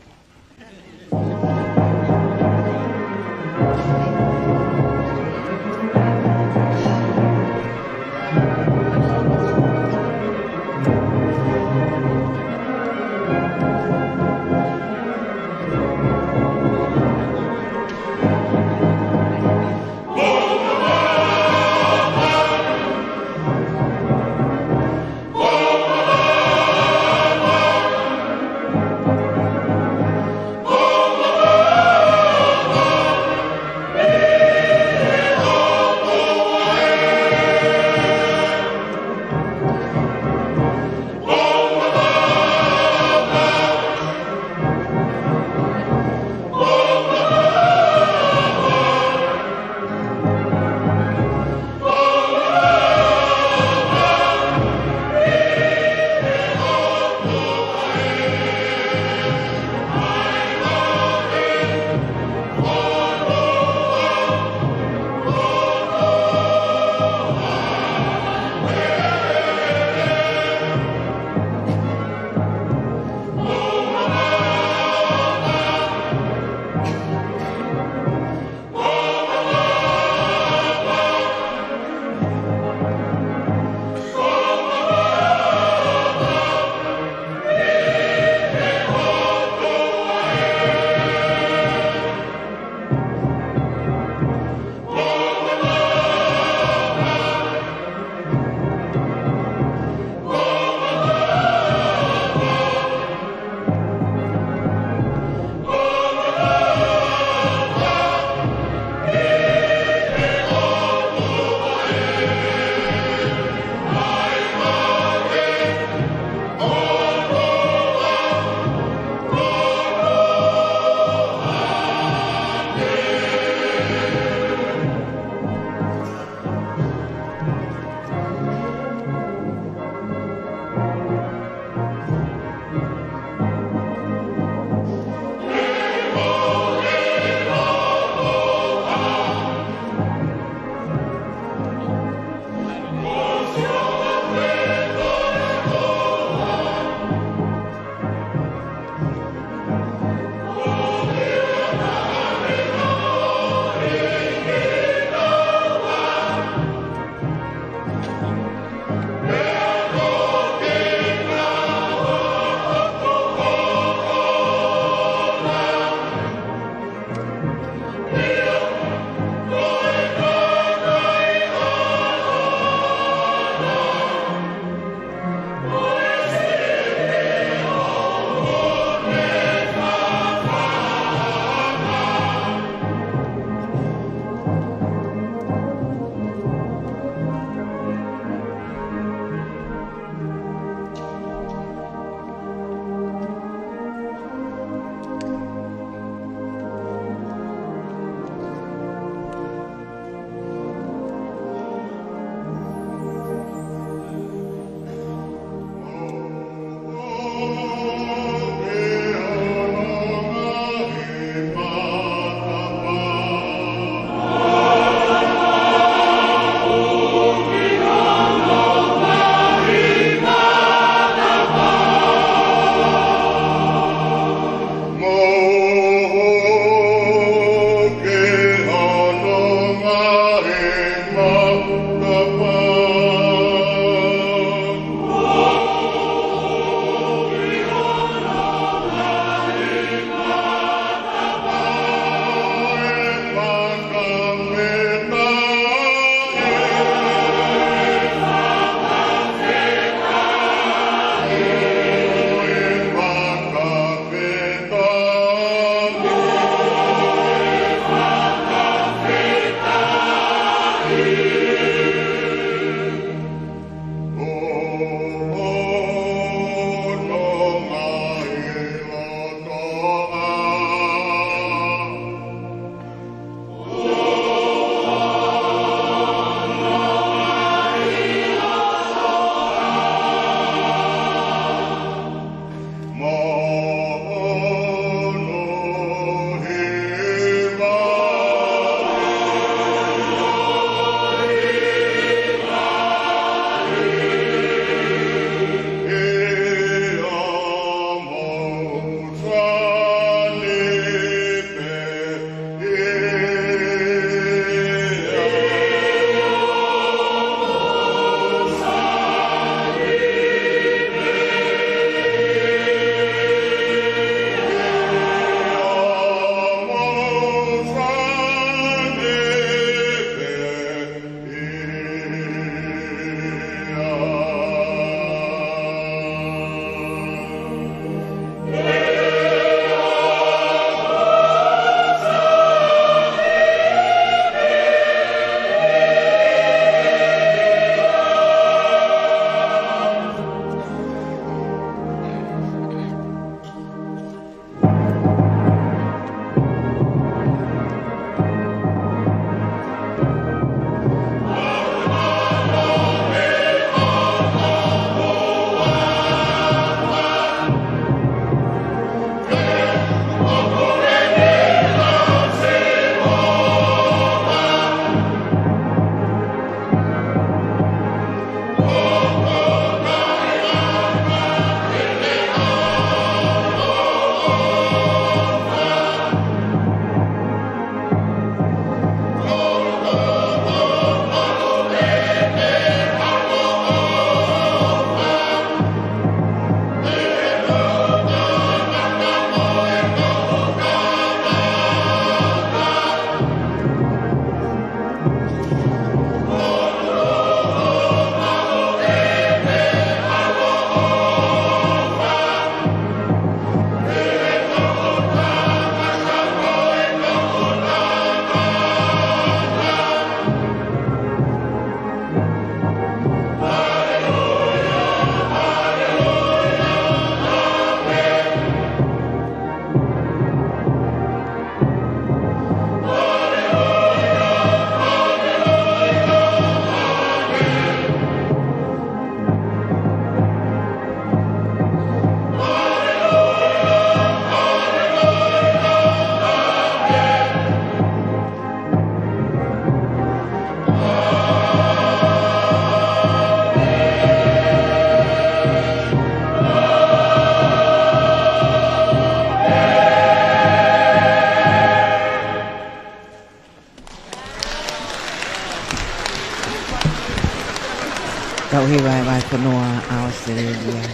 Vahevahe fonua ʻAositelēlia.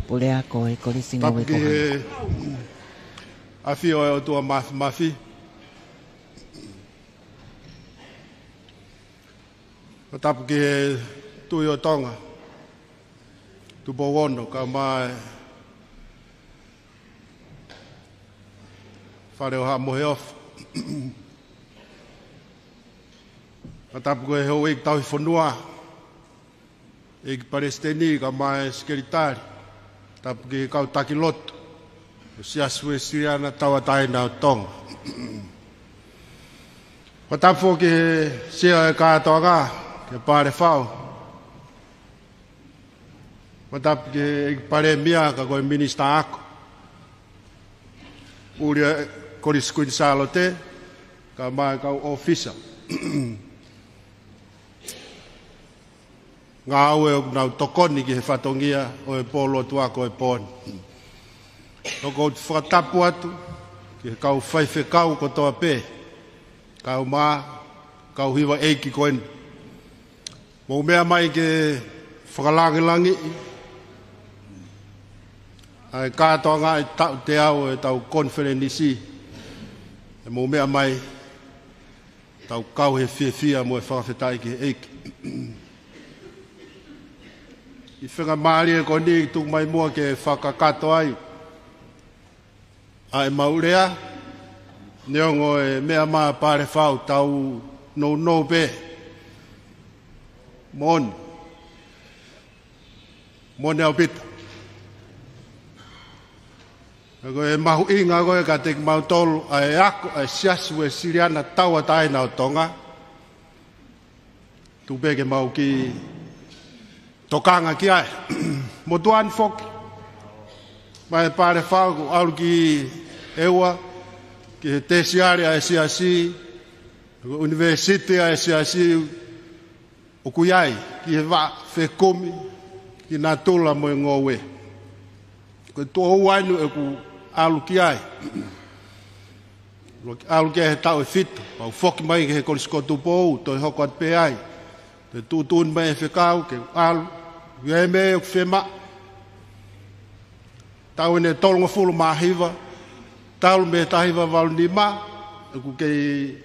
Puleako ʻi Kolisi Ngoue Kohanga. Tapu ki he ʻafio ʻa e ʻOtua Māfimafi. Fakatapu ki he Tuʻi ʻo Tonga, Tupou Ono, kae ʻumaʻā e Fale ʻo Haʻa Moheofo. Fakatapu ki he houʻeiki tauhi fonua, ʻEiki Palesiteni kae ʻumaʻā e Sekelitali. Tapu ki he kau taki lotu ʻo e Siasi Uēsiliana Tauʻatāina ʻo Tonga. Fakatapu foki ki he Sea ʻo e kātoanga, kia Palefau. Fakatapu ki he ʻEiki Palēmia, ka ko e Minisitā Ako, ʻuli ʻa e Kolisi Kuini Sālote, kae ʻumaʻā e kau ʻōfisa ngāue ʻoku nau tokoni ki he fatongia ʻo e pō lotu ako ʻo e pō ni. ʻOku ou fakatapu atu ki he kau faifekau kotoa pē, kae ʻumaʻā e kau hiva ʻeiki ko eni. Mou meʻa mai ke fakalāngilangiʻi ʻa e kātoanga ʻi he taʻu teau ʻo ʻetau konifelenisi. ʻE mou meʻa mai, tau kau he fiefia mo e fakafetaʻi ki he ʻEiki. ʻI he faingamālie ko eni, tuku mai muʻa ke fakakakato ai ʻa ʻemau lea, neongo e meʻa mai ʻa Palefau, tau nounou pē. Moʻoni. Moʻoni ʻaupito. Ka ko e mahuʻinga ko ē kiate kimautolu ʻa e ako ʻa e Siasi Uēsiliana Tauʻatāina ʻo Tonga. Tuku pē ke mau kiʻi tokanga ki ai. Motuʻa ni foki, mai Palefau kuo ʻalu ki ʻEua, ki he tesiale ʻa e Siasi, ko e ʻunivēsiti ʻa e Siasi, ʻoku ʻi ai ki he vaʻa fekumi ki natula mo e ngoue. Ko e tuʻo ua eni ʻeku ʻalu ki ai. ʻAlu ki ai he taʻu ʻe fitu, pea u foki mai ki he Kolisi ko Tupou, toe hoko atu pē ai. Toe tuʻutuʻuni mai e fekau ke u ʻalu, ʻi ai e meʻa ʻoku fiemaʻu. Taʻu eni ʻe tolungofulu mā hiva, talu mei he taha hiva valu nima, ʻoku kei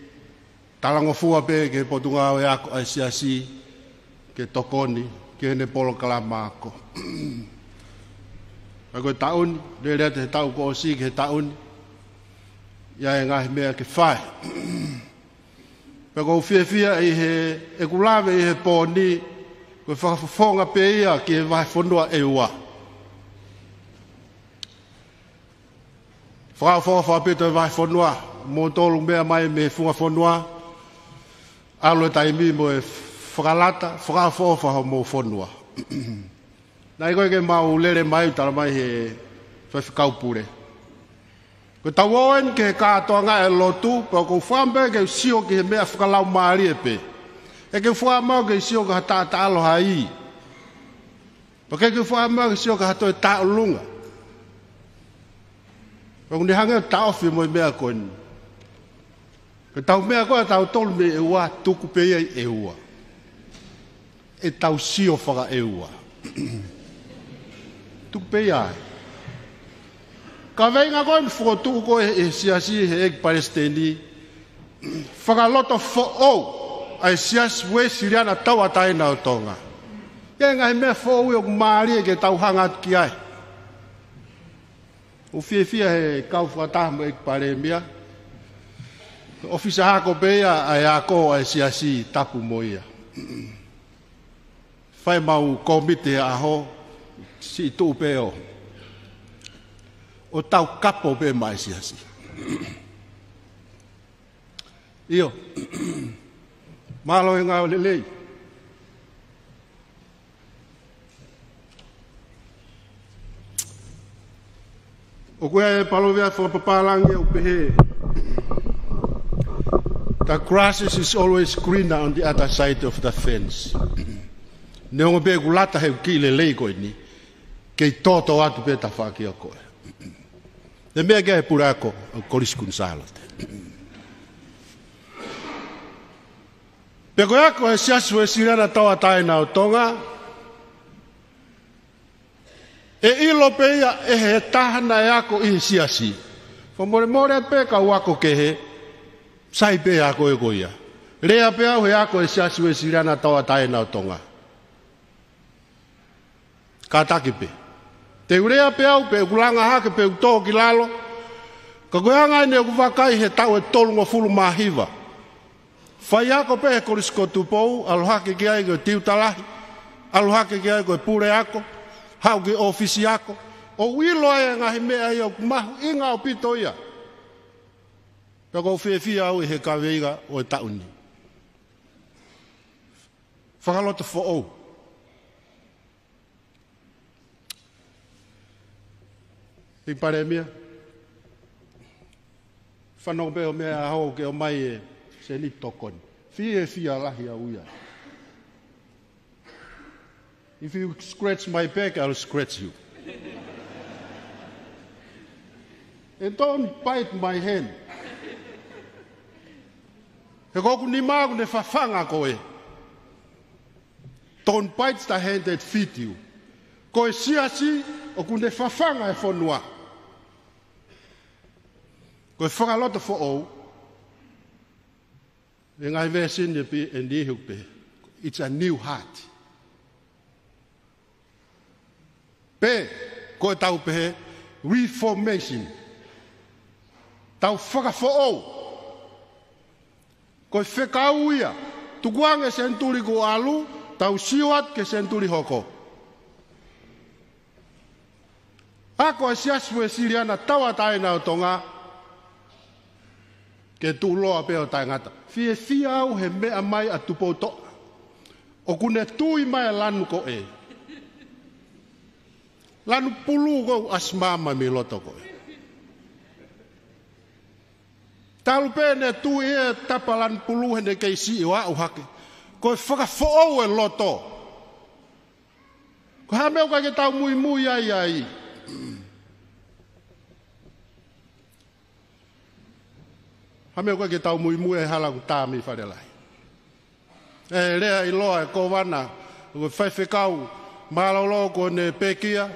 talangofua pē ki he Potungāue Ako ʻa e Siasi ke tokoni ki heʻene polokalama ako. Ka ko e taʻu ni, lele atu he taʻu kuo ʻosi ki he taʻu ni, ʻi ai e ngaahi meʻa ke fai. Pea ʻoku ou fiefia ʻi heʻeku lave ʻi he pō ni, ko e fakafofonga pē ia ki he vahefonua ʻEua. Fakaʻofoʻofa ʻaupito e vahefonua, moutolu meʻa mai mei he funga fonua, ʻalu e taimi mo e fakalata, fakaʻofoʻofa homou fonua. Naʻe ʻikai ke mau lele mai, tala mai he faifekau pule. Ko ʻetau ō eni ki he kātoanga ʻo e lotu, pea ʻoku ou fakaʻamu pē ke u sio ki he meʻa fakalaumālie pē. ʻIkai ke u fakaʻamu ke u sio ki ha taʻataʻalo hai. Pea ʻikai ke u fakaʻamu ke u sio ki ha toe taʻolunga. Pea ʻoku ne hangē ʻo taʻofi mo e meʻa ko eni. Ko ʻetau meʻa ko ē ʻatautolu mei ʻEua, tuku pē ia ʻi ʻEua. ʻEtau sio fakaʻEua. Tuku pē ia ai. Kaveinga ko eni fokotuʻu ko ē ʻe he Siasi, he ʻEiki Palesiteni, fakalotofoʻou ʻa e Siasi Uēsiliana Tauʻatāina ʻo Tonga. ʻI ai e ngaahi meʻa foʻou ia ʻoku mālie ke tau hanga atu ki ai. ʻOku ou fiefia he kau fakataha mo e ʻEiki Palēmia. ʻOfisa ako pē ia ʻa e ako ʻa e Siasi, tapu mo ia. Fai ʻemau kōmiti he ʻaho, siʻi tuʻu pē ʻo, ʻo taukapo pē maʻa e Siasi. ʻIo. Mālō e ngāue lelei. ʻOku ʻi ai e palōveape fakapapālangi ʻoku pehē, "The grass is always greener on the other side of the fence." Neongo pē ʻeku lata he ʻoku kiʻi lelei ko eni, kei tōtō atu pē tafaʻaki ʻo koe. Te u meʻa ki ai, puleako ʻo Kolisi Kuini Sālote. Pea ko e ako ʻa e Siasi Uēsiliana Tauʻatāina ʻo Tonga, ʻe ʻilo pē ia ʻe he taha naʻe ako ʻi he siasi. Fakamolemole atu pē kau ako kehe, sai pē ako ʻe ko ia. Lea pē au he ako ʻa e Siasi Uēsiliana Tauʻatāina ʻo Tonga. Kātaki pē. Te u lea pē au pē ʻoku langa hake pē ʻoku tō ki lalo. Ka ko e anga eni ʻoku vakai he taʻu ʻe tolungofulu mā hiva. Faiako pē he Kolisi ko Tupou, ʻalu hake ki ai ko e tiuta lahi, ʻalu hake ki ai ko e puleako, haʻu ki he ʻōfisi ako, ʻo ʻilo ai e ngaahi meʻa ia ʻoku mahuʻinga ʻaupito ia. Pea ʻoku ou fiefia au ʻi he kaveinga ʻo e taʻu ni. Fakaloto foʻou. ʻEiki Palēmia, fanongo pē ʻo meʻa ʻaho ke ʻomai e sēniti tokoni. Fiefia lahi au ia. If you scratch my back, I'll scratch you. And don't bite my hand. He ko hoku nima ʻoku ne fafanga koe. Don't bite the hand that feed you. Ko e siasi ʻoku ne fafanga e fonua. Ko e fakaloto foʻou. E ngaahi veesi ni pē ʻe niʻihi ʻoku pehē, it's a new heart. Pe ko e tau pehē reformation. Tau fakafoʻou. Ko e fekau ia, tukuange senituli kuo ʻalu, tau sio atu ki he senituli hoko. Ako ʻa e Siasi Uēsiliana Tauʻatāina ʻo Tonga, ke tuʻuloa pē ʻo taʻengata. Fiefia au he meʻa mai ʻa Tupoutoʻa. ʻOku ne tui mai e lanu ko ē. Lanu pulū ko ē ʻoku ʻasi mai mei loto ko ē. Talu pē ne tui e tapa lanu pulū heʻene kei siʻi ʻo aʻu hake. Ko e fakafoʻou e loto. Ko e hā meʻa ʻoku ʻikai ke tau muimui ai ai. Hā meʻa ʻoku ʻikai ke tau muimui ai hala ʻoku tā mei fale lahi. ʻE lea ʻiloa e kōvana, ko e faifekau mālōlō ko ʻene pekia.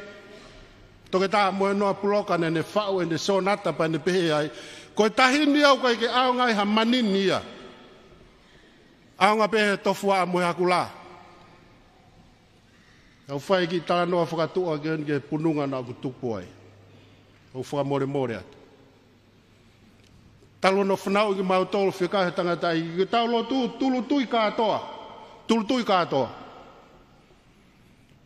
Toketā Moenoa Puloka naʻa ne faʻu ʻene sōnata pea ne pehē ai. Ko e tahi ni ʻoku ʻikai ke ʻaonga ai ha manini ia. ʻAonga pē he tofuaʻa mo e hakulā. ʻOku ou fai e kiʻi talanoa fakatuʻa ki he, ki he pununga naʻa ku tupu ai. ʻOku ou fakamolemole atu. Talu hono fanauʻi kimautolu fekau he tangataʻeiki ke tau lotu, tūʻulutui, tūʻulutui kātoa. Tūʻulutui kātoa.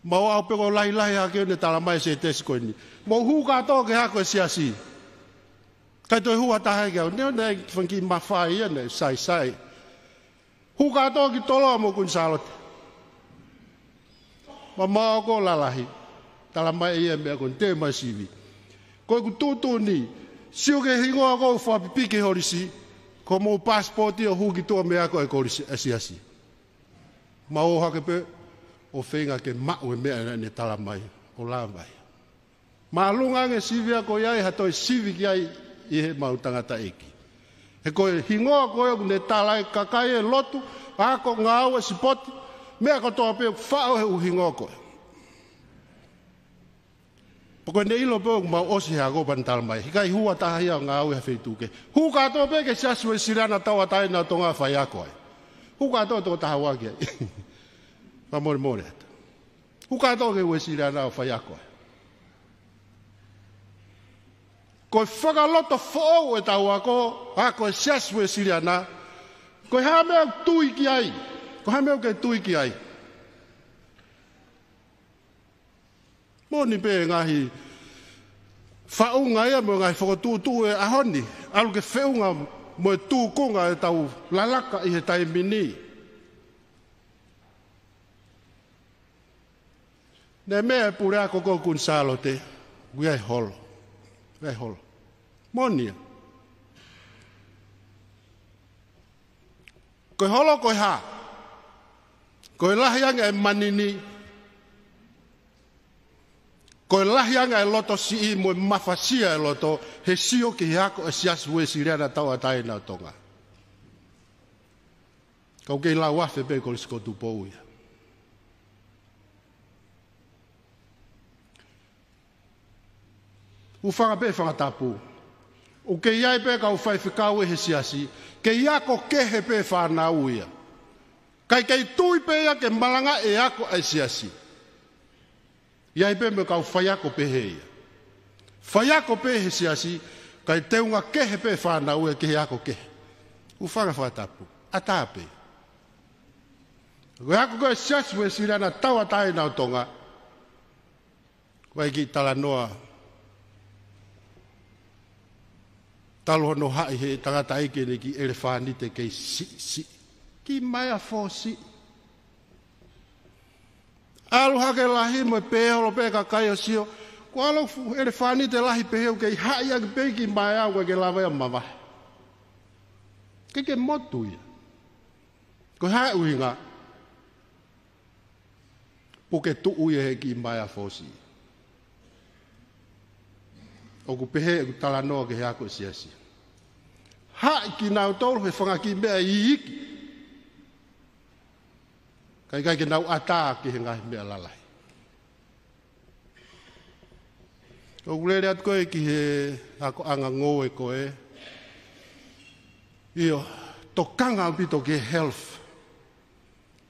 Mau ʻalu pē ko e lahilahi hake ʻene talamai e sētesi ko eni. Mou hū kātoa ki he ako ʻa e siasi. ʻIkai toe hū ha taha ia ki au. Neongo naʻe fanga kiʻi mafai ia naʻe saisai. Hū kātoa ki Toloa mo Kuini Sālote. Mamaʻo ko e lalahi. Talamai ʻe ia e meʻa ko eni, te ma sivi. Ko ʻeku tuʻutuʻuni, sio ki he hingoa ʻoku fakapipiki he holisi, ko hoʻomou paasipooti ʻo hū ki tuʻa mei he ako ʻa e kolisi ʻa e siasi. Mau ō hake pē ʻo feinga ke maʻu e meʻa naʻa ne talamai ʻo lava ai. Māʻolunga ange sivi ia ko ia ʻi ha toe sivi ki ai ʻi heʻemau tangataʻeiki. He ko e hingoa ko ē ʻoku ne tala ai e kakai e lotu, ako, ngāue, sipoti, meʻa kotoa pē ʻoku faʻo he ʻū hingoa ko ē. Pea ko ʻene ʻilo pē ʻoku mau ʻosi he ako pea ne talamai. He ʻikai hū ha taha ia ʻo ngāue ha feituʻu kehe. Hū kātoa pē ki he Siasi Uēsiliana Tauʻatāina ʻo Tonga ʻo faiako ai. Hū kātoa toko taha ua ki ai. Fakamolemole atu. Hū kātoa ki he Uēsiliana ʻo faiako ai. Ko e fakaloto foʻou ʻetau ako, ako ʻa e Siasi Uēsiliana, ko e hā meʻa ʻoku tui ki ai, ko e hā meʻa ʻoku ke tui ki ai. Moʻoni pē ngaahi faʻunga ia mo e ngaahi fokotuʻutuʻu e ʻaho ni, ʻalu ke feʻunga mo e tūkunga ʻetau lalaka ʻi he taimi ni. Naʻe meʻa e puleako ko ē ʻo Kuini Sālote, ʻoku ʻi ai e holo. ʻI ai e holo. Moʻoni ia. Ko e holo ko e hā? Ko e lahi ange e manini. Ko e lahi ange e loto siʻi mo e mafasia e loto, he sio ki he ako ʻa e Siasi Uēsiliana Tauʻatāina ʻo Tonga. Ka ʻoku kei lau afe pē Kolisi ko Tupou ia. ʻOku fanga pē fanga tapu. ʻOku kei ʻi ai pē kau faifekau ʻi he siasi, kei ako kehe pē fānau ia. Kae kei tui pē ia ke malanga e ako ʻa e siasi. ʻI ai pē mo e kau faiako pehē ia. Faiako pē he siasi, kae teunga kehe pē fānau ia ki he ako kehe. ʻOku fanga fanga tapu. ʻAtā pē. Ko e ako ko e Siasi Uēsiliana Tauʻatāina ʻo Tonga. Ko e kiʻi talanoa. Talu hono haʻi he tangataʻeiki ʻene kiʻi ʻelefānite kei siʻisiʻi. Kiʻi maea fōsiʻi. ʻAlu hake lahi mo e pehē holo pē kakai ʻo sio. Ko e ʻalu fuʻu ʻelefānite lahi pehē ʻoku kei haʻi ʻaki pē kiʻi maea ʻoku ʻikai ke lava ia ʻo mavahe. ʻIkai ke motu ia. Ko e hā e ʻuhinga? Puke tuʻu ia he kiʻi maea fōsiʻi. ʻOku pehē ʻeku talanoa ki he ako ʻa e siasi. Haʻi kinautolu he fanga kiʻi meʻa iiki. Kae ʻikai ke nau ʻatā ki he ngaahi meʻa lalahi. ʻOku lele atu ko ē ki he akoʻanga ngoue ko ē. ʻIo, tokanga ʻaupito ki he health.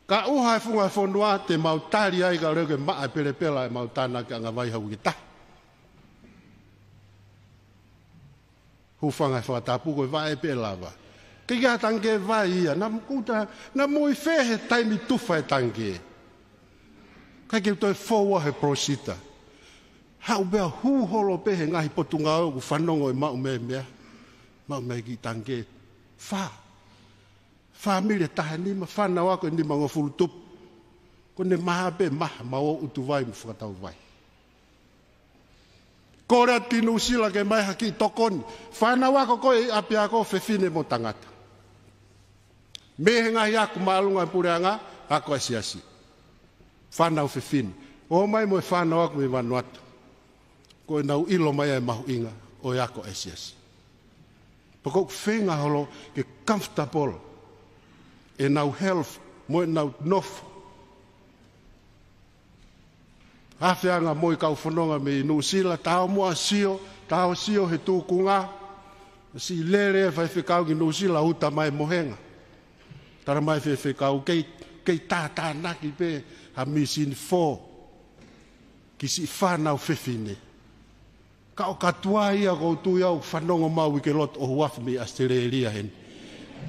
Ka ʻuha e funga fonua te mau tali ai ka leo ke maʻa e pelepela ʻemau tānaki ʻanga vai ha uike taha. Hūfanga he fakatapu ko e vaʻe pē lava. Ke ke ha tangikē vai ia, naʻa mo kuta, naʻa mo ʻi fē he taimi tufa e tangikē. Kae ke toe fou he porosita. Haʻu pea hū holo pē he ngaahi potungāue ʻoku fanongo ʻe maʻu mei meʻa. Maʻu mei kiʻi tangikē. Fā. Fāmili ʻe taha nima, fānau ako ʻe nimangofulu tupu. Ko ʻene maha pē maha, mau ō ʻutu vai mo fakatau vai. Kole atu ki Nuʻusila ke mai ha kiʻi tokoni. Fānau ako ko ē ʻi ʻapiako fefine mo tangata. Mei he ngaahi ako māʻolunga e puleʻanga, ako e siasi. Fānau fefine. ʻOmai mo e fānau ako mei Vanuatu. Ko ʻenau ʻilo mai e mahuʻinga ʻo e ako e siasi. Pea ʻoku feinga holo ke comfortable ʻenau health mo ʻenau nofo. Afe ʻanga mo e kau fononga mei Nuʻusila, tā ō muʻa ʻo sio, tā ō ʻo sio he tūkunga. Siʻi lele e faifekau ki Nuʻusila, uta mai mohenga. Tala mai faifekau, kei, kei tātānaki pē ha mīsini fō. Ki siʻi fānau fefine. Ka ʻoku tuai ia ʻoku ou tui au fanongo mai uike lotu ʻoku ʻohake mei ʻAositelēlia heni.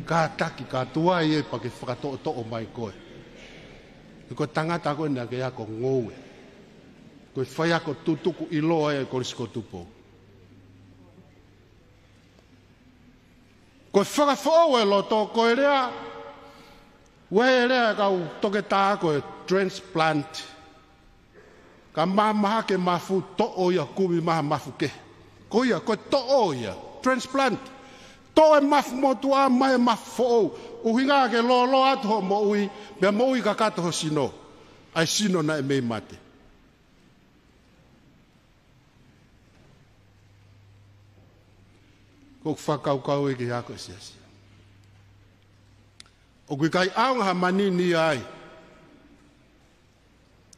Kātaki ka tuai ia pea ke fakatoʻotoʻo mai koe. He ko e tangata ko ē naʻa ke ako ngoue. Ko e faiako tutuku ʻiloa e Kolisi ko Tupou. Ko e fakafoʻou e loto, ko e lea, ʻoku ʻi ai e lea e kau toketā ko e transplant. Ka mahamahaki e mafu, toʻo ia, kumi mai ha mafu kehe. Ko ia, ko e toʻo ia, transplant. Toʻo e mafu motuʻa mai e mafu foʻou. ʻUhinga ke lōloa atu hoʻo moʻui, pea moʻui kakato ho sino. ʻA e sino naʻe mei mate. Ko ʻeku fakakaukau ē ki he ako e siasi. ʻOku ʻikai ʻaonga ha manini ai.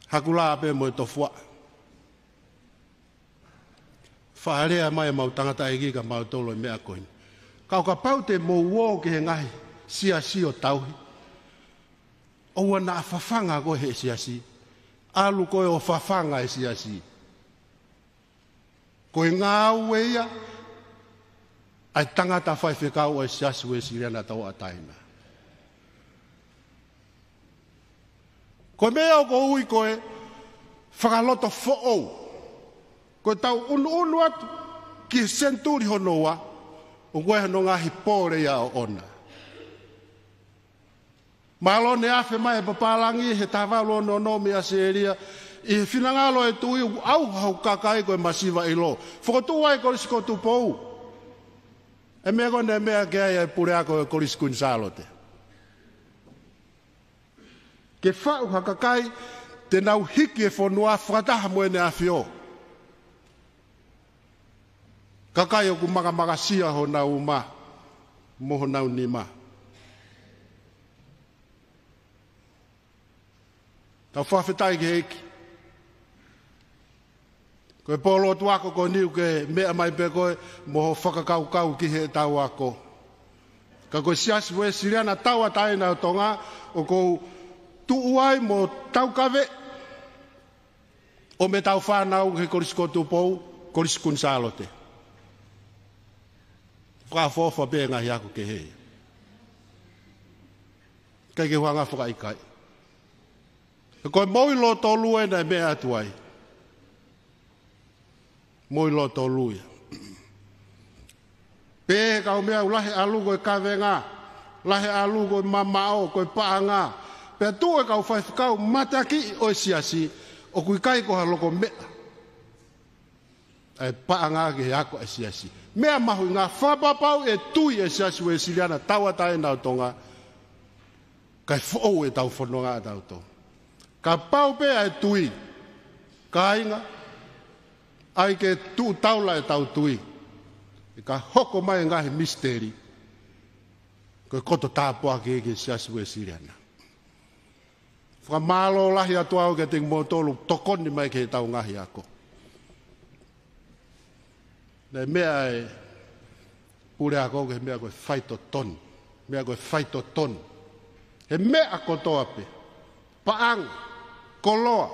Haku lā pē mo e tofuaʻa. Faʻa lea mai ʻemau tangataʻeiki kia mautolu e meʻa ko eni. Ka ʻo kapau te mou ō ki he ngaahi siasi ʻo tauhi. ʻOua naʻa fafanga koe he siasi. ʻAlu koe ʻo fafanga e siasi. Ko e ngāue ia ʻa e tangata faifekau ʻo e Siasi Uēsiliana Tauʻatāina. Ko e meʻa ʻoku ou ui ko e fakalotofoʻou. Ko e tau ʻunuʻunu atu ki he senituli hono ua, ʻoku ʻi ai hono ngaahi pole ia ʻoʻona. Mālō ne afe mai e papālangi he taha valu ono ono mei ʻAositelēlia, ʻi he finangalo e Tuʻi ʻoku ʻauha hoku kakai ko e masiva ʻilo. Fokotuʻu ai Kolisi ko Tupou. E meʻa ko ē naʻe meʻa ki ai e puleako e Kolisi Kuini Sālote. Ke faʻu ha kakai te nau hiki e fonua fakataha mo ʻEne ʻAfio. Kakai ʻoku makamakasia honau uma mo honau nima. Tau fakafetaʻi ki he ʻEiki. Ko e pō lotu ako ko eni ʻoku ke meʻa mai pē koe mo hoʻo fakakaukau ki heʻetau ako. Ka ko e Siasi Uēsiliana Tauʻatāina ʻo Tonga ʻoku ou tuʻu ai mo taukaveʻi ʻo mei heʻetau fānau he Kolisi ko Tupou, Kolisi Kuini Sālote. Fakaʻofoʻofa pē ngaahi ako kehe. ʻIkai ke u hanga fakaʻikaiʻi. He ko e moʻui lōtolu ē naʻe meʻa atu ai. Moʻui lōtolu ia. Pehē ʻe he kau meʻa ʻoku lahi ʻalu ko e kavenga, lahi ʻalu ko e mamaʻo, ko e paʻanga. Pea tuʻu e kau faifekau mateakiʻi ʻo e siasi, ʻoku ʻikai ko ha loko meʻa ʻa e paʻanga ki he ako ʻa e siasi. Meʻa mahuʻinga, fakapapauʻi e tui ʻa e Siasi Uēsiliana Tauʻatāina ʻo Tonga, kae foʻou ʻetau fononga ʻatautolu. Kapau pē ʻa e tui, kāinga, ʻai ke tuʻu taula ʻetau tui, ʻe ka hoko mai e ngaahi misiteli, ko e koto tāpuaki ki he Siasi Uēsiliana. Fakamālō lahi atu au kiate kimoutolu tokoni mai ki heʻetau ngaahi ako. Naʻe meʻa e puleako ki he meʻa ko e faitotonu. Meʻa ko e faitotonu. He meʻa kotoa pē. Paʻanga, koloa.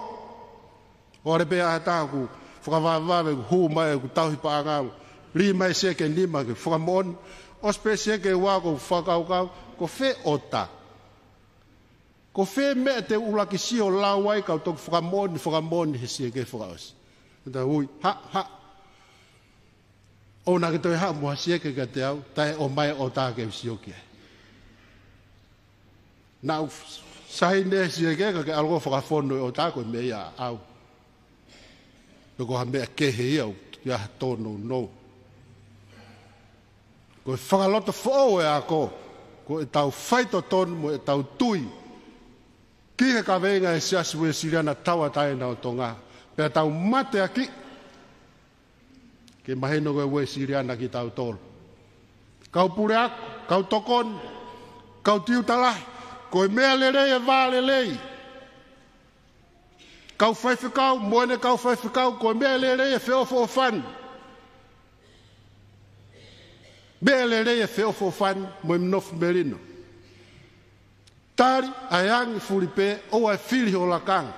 ʻOua leva pē ʻe ʻi ai ha taha ʻoku fakavavevave, ʻoku hū mai ʻoku tauhi paʻanga, lī mai siʻi sieke ʻe nima ke fakamoʻoni. ʻOsi pē sieke ʻe ua ʻoku fakakaukau, ko fē ʻota? Ko fē meʻa te u ʻuluaki sio lau ai kau toki fakamoʻoni, fakamoʻoni he sieke fakaʻosi? Ka ta ui, ha, ha. ʻOua naʻa ke toe haʻu mo ha sieke kiate au, taʻe ʻomai ʻota ke u sio ki ai. Naʻa ku saini e sieke ka ke ʻalu ʻo fakafonu e ʻota ko e meʻa ia ʻaʻau. Pe ko ha meʻa kehe ia ʻoku ʻi ai ha tōnounou. Ko e fakalotofoʻou e ako, ko ʻetau faitotonu mo ʻetau tui ki he kaveinga ʻa e Siasi Uēsiliana Tauʻatāina ʻo Tonga, pea tau mateakiʻi ke mahino ko e Uēsiliana kitautolu. Kau puleako, kau tokoni, kau tiuta lahi, ko e meʻa lelei e vā lelei. Kau faifekau, mo ʻene kau faifekau, ko e meʻa lelei e feʻofoʻofani. Meʻa lelei e feʻofoʻofani mo e nofo melino. Tali ʻa e angi fulipē, ʻoua ʻe fili ho lakanga.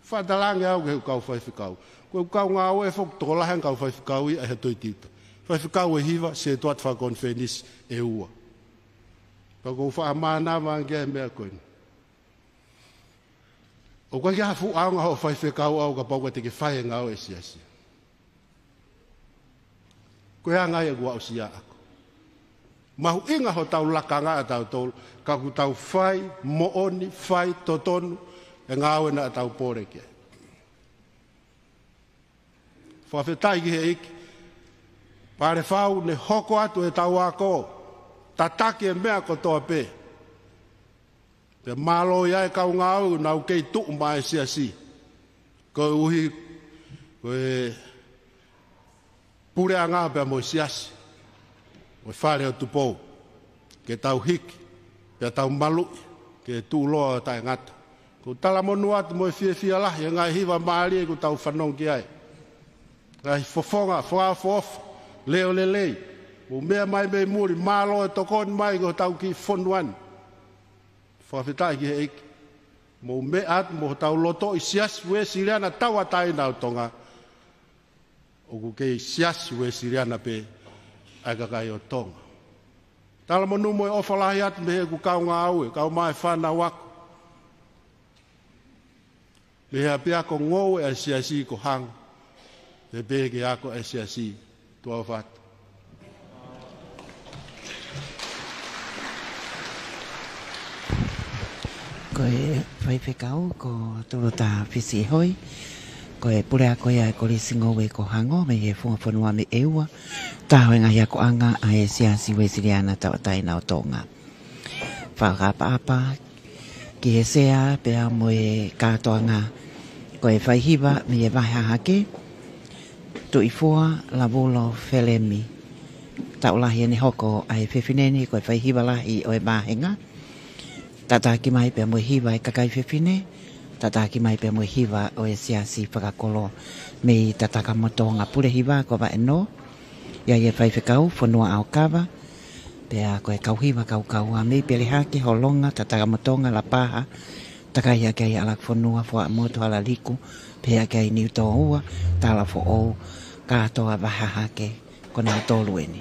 Fakatalange au ki heʻeku kau faifekau. Ko ʻeku kau ngāue foki tokolahi ange kau faifekau ia ʻi ha toe tiuta. Faifekau ʻe hiva, sētuata fakakonifelenisi ʻe ua. Pea ʻoku ou faʻa mānava ange ki he meʻa ko eni. ʻOku ʻikai ke ʻi ai ha fuʻu ʻaonga hoʻo faifekau ʻaʻau kapau ʻoku ʻikai te ke fai e ngāue ʻa e siasi. Ko e anga ia ʻeku aʻusia ako. Mahuʻinga hotau lakanga ʻatautolu, ka ʻoku tau fai moʻoni, fai totonu e ngāue naʻa tau pole ki ai. Fakafetaʻi ki he ʻEiki. Palefau, ne hoko atu ʻetau ako, tataki e meʻa kotoa pē. Pea mālō ia e kau ngāue ʻoku nau kei tuʻu maʻa e siasi. Koeʻuhi ko e puleʻanga pea mo e siasi ʻo e Fale ʻo Tupou, ke tau hiki, pea tau maluʻi, ke tuʻuloa ʻo taʻengata. ʻOku ou talamonū atu mo e fiefia lahi he ngaahi hiva mālie ʻoku tau fanongo ki ai. Ngaahi fofonga, fakaʻofoʻofa, leʻo lelei. Mou meʻa mai mei muli, mālō e tokoni mai ki hotau kiʻi fonua ni. Fakafetaʻi ki he ʻEiki. Mou meʻa atu mo hotau lotoʻi Siasi Uēsiliana Tauʻatāina ʻo Tonga. ʻOku kei Siasi Uēsiliana pē ʻa e kakai ʻo Tonga. Talamonū mo e ʻofa lahi atu mei heʻeku kau ngāue, kau mai fānau ako. Mei he ʻapiako ngoue ʻa e siasi ko Hango. Pea pehē ki he ako ʻa e siasi. Tuʻa ʻofa atu. Ko e faifekau ko Tuluta Fisiʻihoi, ko e puleako ia e Kolisi Ngoue ko Hango, mei he funga fonua mei ʻEua, taha ʻo e ngaahi akoʻanga ʻa e Siasi Uēsiliana Tauʻatāina ʻo Tonga. Fakaʻapaʻapa ki he sea pea mo e kātoanga, ko e faihiva mei he Vahe Hahake, Tuʻifua Lavulo Felemi. Taʻu lahi ʻene hoko ʻa e fefine ni ko e faihiva lahi ʻo e vāhenga. Tataki mai pea mo e hiva e kakai fefine, tataki mai pea mo e hiva ʻo e Siasi Fakakolo mei Tatakamotonga, Pule Hiva ko Vaʻenoa. ʻI ai e faifekau Fonua ʻAokava, pea ko e kau hiva kaukaua mei Pelehake, Holonga, Tatakamotonga, Lapaha, takai hake ai ʻAlakifonua, Fuaʻamotu, Halaliku, pehē hake ai Niutōua, Talafoʻou, kātoa Vahe Hahake, ko nautolu eni.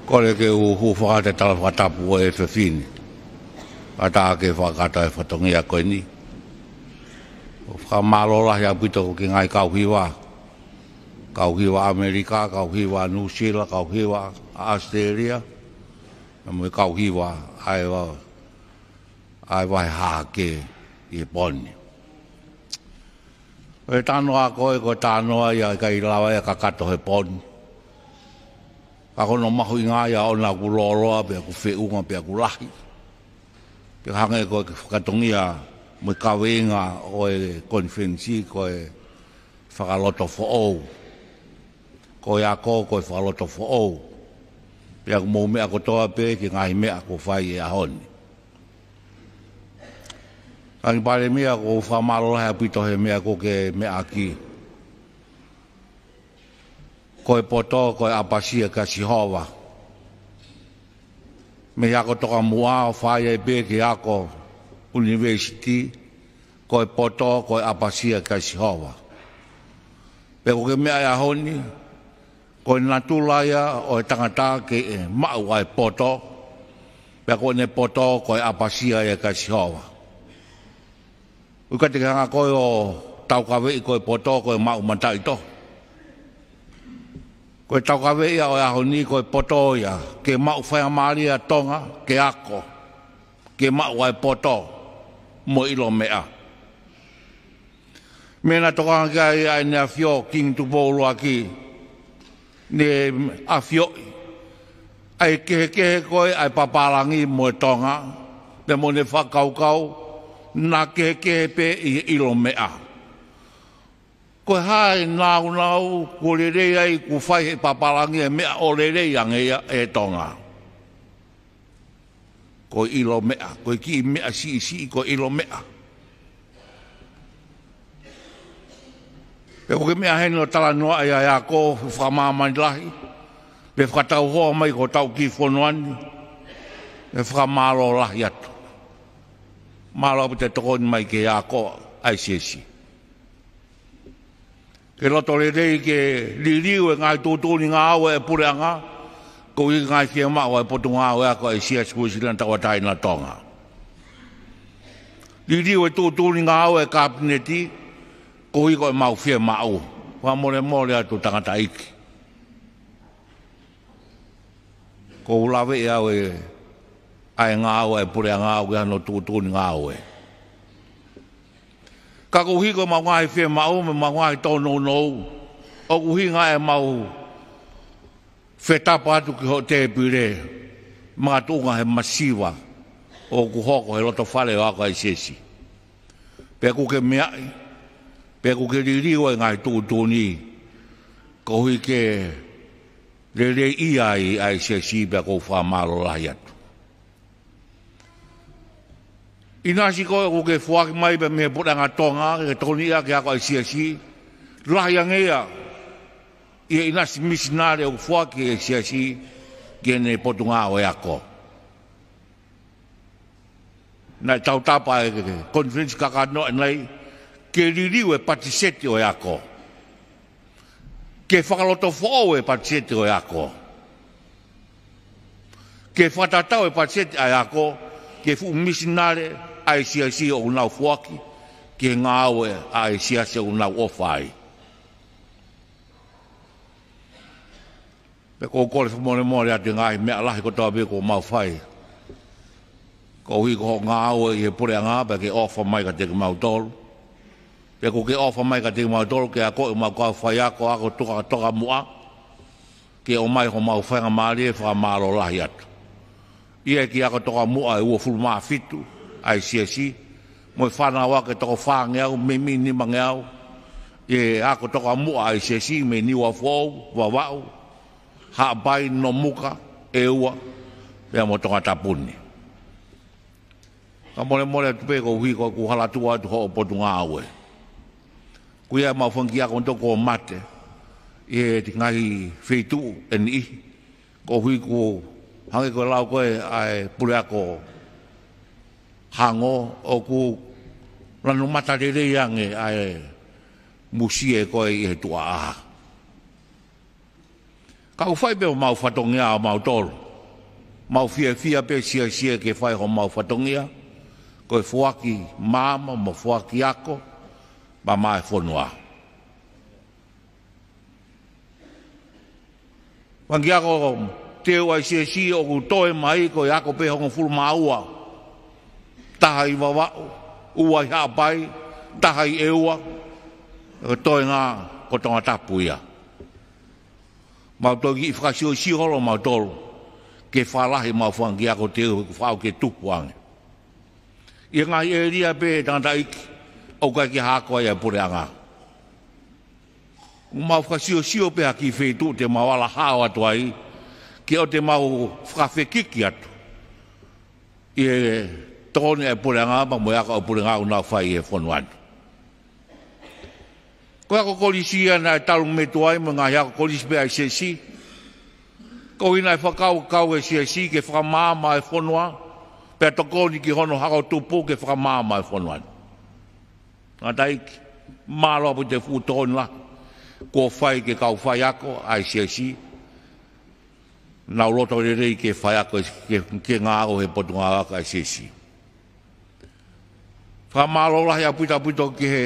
Kole ke u hūfanga he tala fakatapu ʻo e efiafi ni. Kātaki ke fakakakato e fatongia ko eni. ʻOku fakamālō lahi ʻaupito ki he ngaahi kau hiva. Kau hiva ʻAmelika, kau hiva Nuʻusila, kau hiva ʻAositelēlia. Mo e kau hiva ʻa e va-, ʻa e vahe hahake ʻi he pō ni. Ko e talanoa ko ē, ko e talanoa ia ʻikai lava ia kakato he pō ni. Ka ko hono mahuʻinga ia ʻoʻona ʻoku lōloa, pea ʻoku feʻunga, pea ʻoku lahi. Pea hangē ko e fatongia mo e kaveinga ʻo e konifelenisi ko e fakalotofoʻou. Ko e ako ko e fakalotofoʻou. Pea ʻoku mou meʻa kotoa pē ki he ngaahi meʻa kuo fai he ʻaho ni. Kāinga Palēmia, ʻoku ou fakamālō lahi ʻaupito he meʻa kuo ke meʻa ʻaki. Ko e poto, ko e ʻapasia kia Sihova. Mei he ako tokamuʻa ʻo fai ai pē ki he ako ʻunivēsiti, ko e poto, ko e ʻapasia kia Sihova. Pea ʻoku ke meʻa he ʻaho ni, ko e natula ia ʻo e tangata ke maʻu ʻa e poto, pea ko ʻene poto ko e ʻapasia ia kia Sihova. ʻOku ʻikai te ke hanga koe ʻo taukaveʻi ko e poto ko e maʻu mataʻitohi. Ko e taukaveʻi ia ʻo e ʻaho ni ko e poto ia, ke maʻu faingamālie ʻa Tonga, ke ako, ke maʻu ʻa e poto, mo e ʻilo meʻa. Meʻa naʻe tokanga ki ai ʻa ʻEne ʻAfio Kingi Tupou ʻUluaki, ne ʻafioʻi ʻa e kehekehe ko ē ʻa e pāpālangi mo e Tonga, pea mo ʻene fakakaukau, naʻe kehekehe pē ʻi he ʻilo meʻa. Ko e hā e nāunau kuo lelei ai, kuo fai he pāpālangi e meʻa ʻo lelei ange ia ʻe Tonga. Ko e ʻilo meʻa, ko e kiʻi meʻa siʻisiʻi, ko e ʻilo meʻa. Pea ʻoku ke meʻa heni ʻo talanoaʻi ʻa e ako fakamāmani lahi, pea fakatauhoa mai ki hotau kiʻi fonua ni, ʻe fakamālō lahi atu. Mālō ʻaupito e tokoni mai ki he ako ʻa e siasi. Ke loto lelei ke liliu e ngaahi tuʻutuʻuni ngāue ʻa e puleʻanga, koeʻuhi ko e ngaahi fiemaʻu ʻa e Potungāue Ako ʻa e Siasi Uēsiliana Tauʻatāina ʻo Tonga. Liliu e tuʻutuʻuni ngāue ʻa e Kapineti, koeʻuhi ko ʻemau fiemaʻu. Fakamolemole atu tangataʻeiki. ʻOku ou laveʻi au ʻa e ngāue ʻa e puleʻanga, ʻoku ʻi ai hano tuʻutuʻuni ngāue. Ka koeʻuhi ko ʻemau ngaahi fiemaʻu mo ʻemau ngaahi tōnounou, ʻoku ʻuhinga ʻemau fetapa atu ki hoʻo tēpile, makatuʻunga he masiva ʻoku hoko he loto fale ʻo e ako ʻa e siasi. Pea ʻoku ke meaʻi, pea ʻoku ke liliu e ngaahi tuʻutuʻuni, koeʻuhi ke leleiʻia ai ʻa e siasi, pea ʻoku ou fakamālō lahi atu. ʻInasi ko ē ʻoku ke foaki mai pē mei he Puleʻanga Tonga, ke tokoniʻi ʻaki e ako ʻa e siasi, lahi ange ia ʻi he ʻinasi misinale ʻoku foaki ʻe he siasi ki heʻene Potungāue Ako. Naʻe tautapa e konifelenisi kakano ʻanenai ke liliu e patiseti ʻo e ako. Ke fakalotofoʻou e patiseti ʻo e ako. Ke fakatatau e patiseti ʻa e ako ki he fuʻu misinale ʻa e siasi ʻoku nau foaki ki he ngāue ʻa e siasi ʻoku nau ʻofa ai. Pea ʻoku ou kole fakamolemole atu he ngaahi meʻa lahi kotoa pē kuo mau fai. Koeʻuhi ko hoʻo ngāue ʻi he puleʻanga, pea ke ʻofa mai kiate kimautolu. Pea ʻoku ke ʻofa mai kiate kimautolu, ke akoʻi homau kau faiako, ako toka, tokamuʻa. Ke ʻomai homau faingamālie, fakamālō lahi atu. ʻI he kiʻi ako tokamuʻa ʻe uofulu mā fitu ʻa e siasi, mo e fānau ako ʻe toko fāngeau, meimei nimangeau, ʻi he ako tokamuʻa ʻa e siasi, mei Niuafoʻou, Vavaʻu, Haʻapai, Nomuka, ʻEua, pea mo Tongatapu ni. Fakamolemole atu pē koeʻuhi ko ʻeku hala tuʻu atu hoʻo Potungāue. ʻOku ʻi ai ʻemau fanga kiʻi ako ʻoku mate ʻi he ngaahi feituʻu ʻe niʻihi. Koeʻuhi ko e hangē ko e lau ko ē ʻa e Puleako Hango, ʻoku lanu mata lelei ange ʻa e musie ko ē ʻi he tuʻa ʻaha. Ka ʻoku fai pē homau fatongia ʻo mautolu. Mau fiefia pē siasia ke fai homau fatongia. Ko e foaki maama mo foaki ako maʻa e fonua. Fanga kiʻi ako teu ʻa e siasi ʻoku toe mai ko e ako pē hongofulu mā ua. Taha ʻi Vavaʻu, ua ʻi Haʻapai, taha ʻi ʻEua. Ko e toenga ko Tongatapu ia. Mau toe kiʻi fakasiosio holo mautolu ke fakalahi ʻemau fanga kiʻi ako teu he ʻoku fiemaʻu ke tupu ange. ʻI he ngaahi ʻēlia pē tangataʻeiki ʻoku ʻikai ke hako ai ʻa e puleʻanga. Mau fakasiosio pē ha kiʻi feituʻu te mau ala hao atu ai, ke ʻoua te mau fakafekiki atu ʻi he tokoni ʻa e puleʻanga pea mo e ako ʻa e puleʻanga ʻoku nau fai ʻi he fonua ni. Ko e ako kolisi ia naʻe talu metua ai mo e ngaahi ako kolisi pē ʻa e siasi. Ko ia naʻe fakakaukau ʻe he siasi ke fakamaama e fonua, pea tokoni ki hono hako tupu ke fakamaama e fonua ni. Tangataʻeiki, mālō ʻaupito e fuʻu tokoni lahi kuo fai ki he kau faiako ʻa e siasi. Nau loto lelei ke faiako ke, ke ngāue he potungāue ako ʻa e siasi. Fakamālō lahi ʻaupito ʻaupito ki he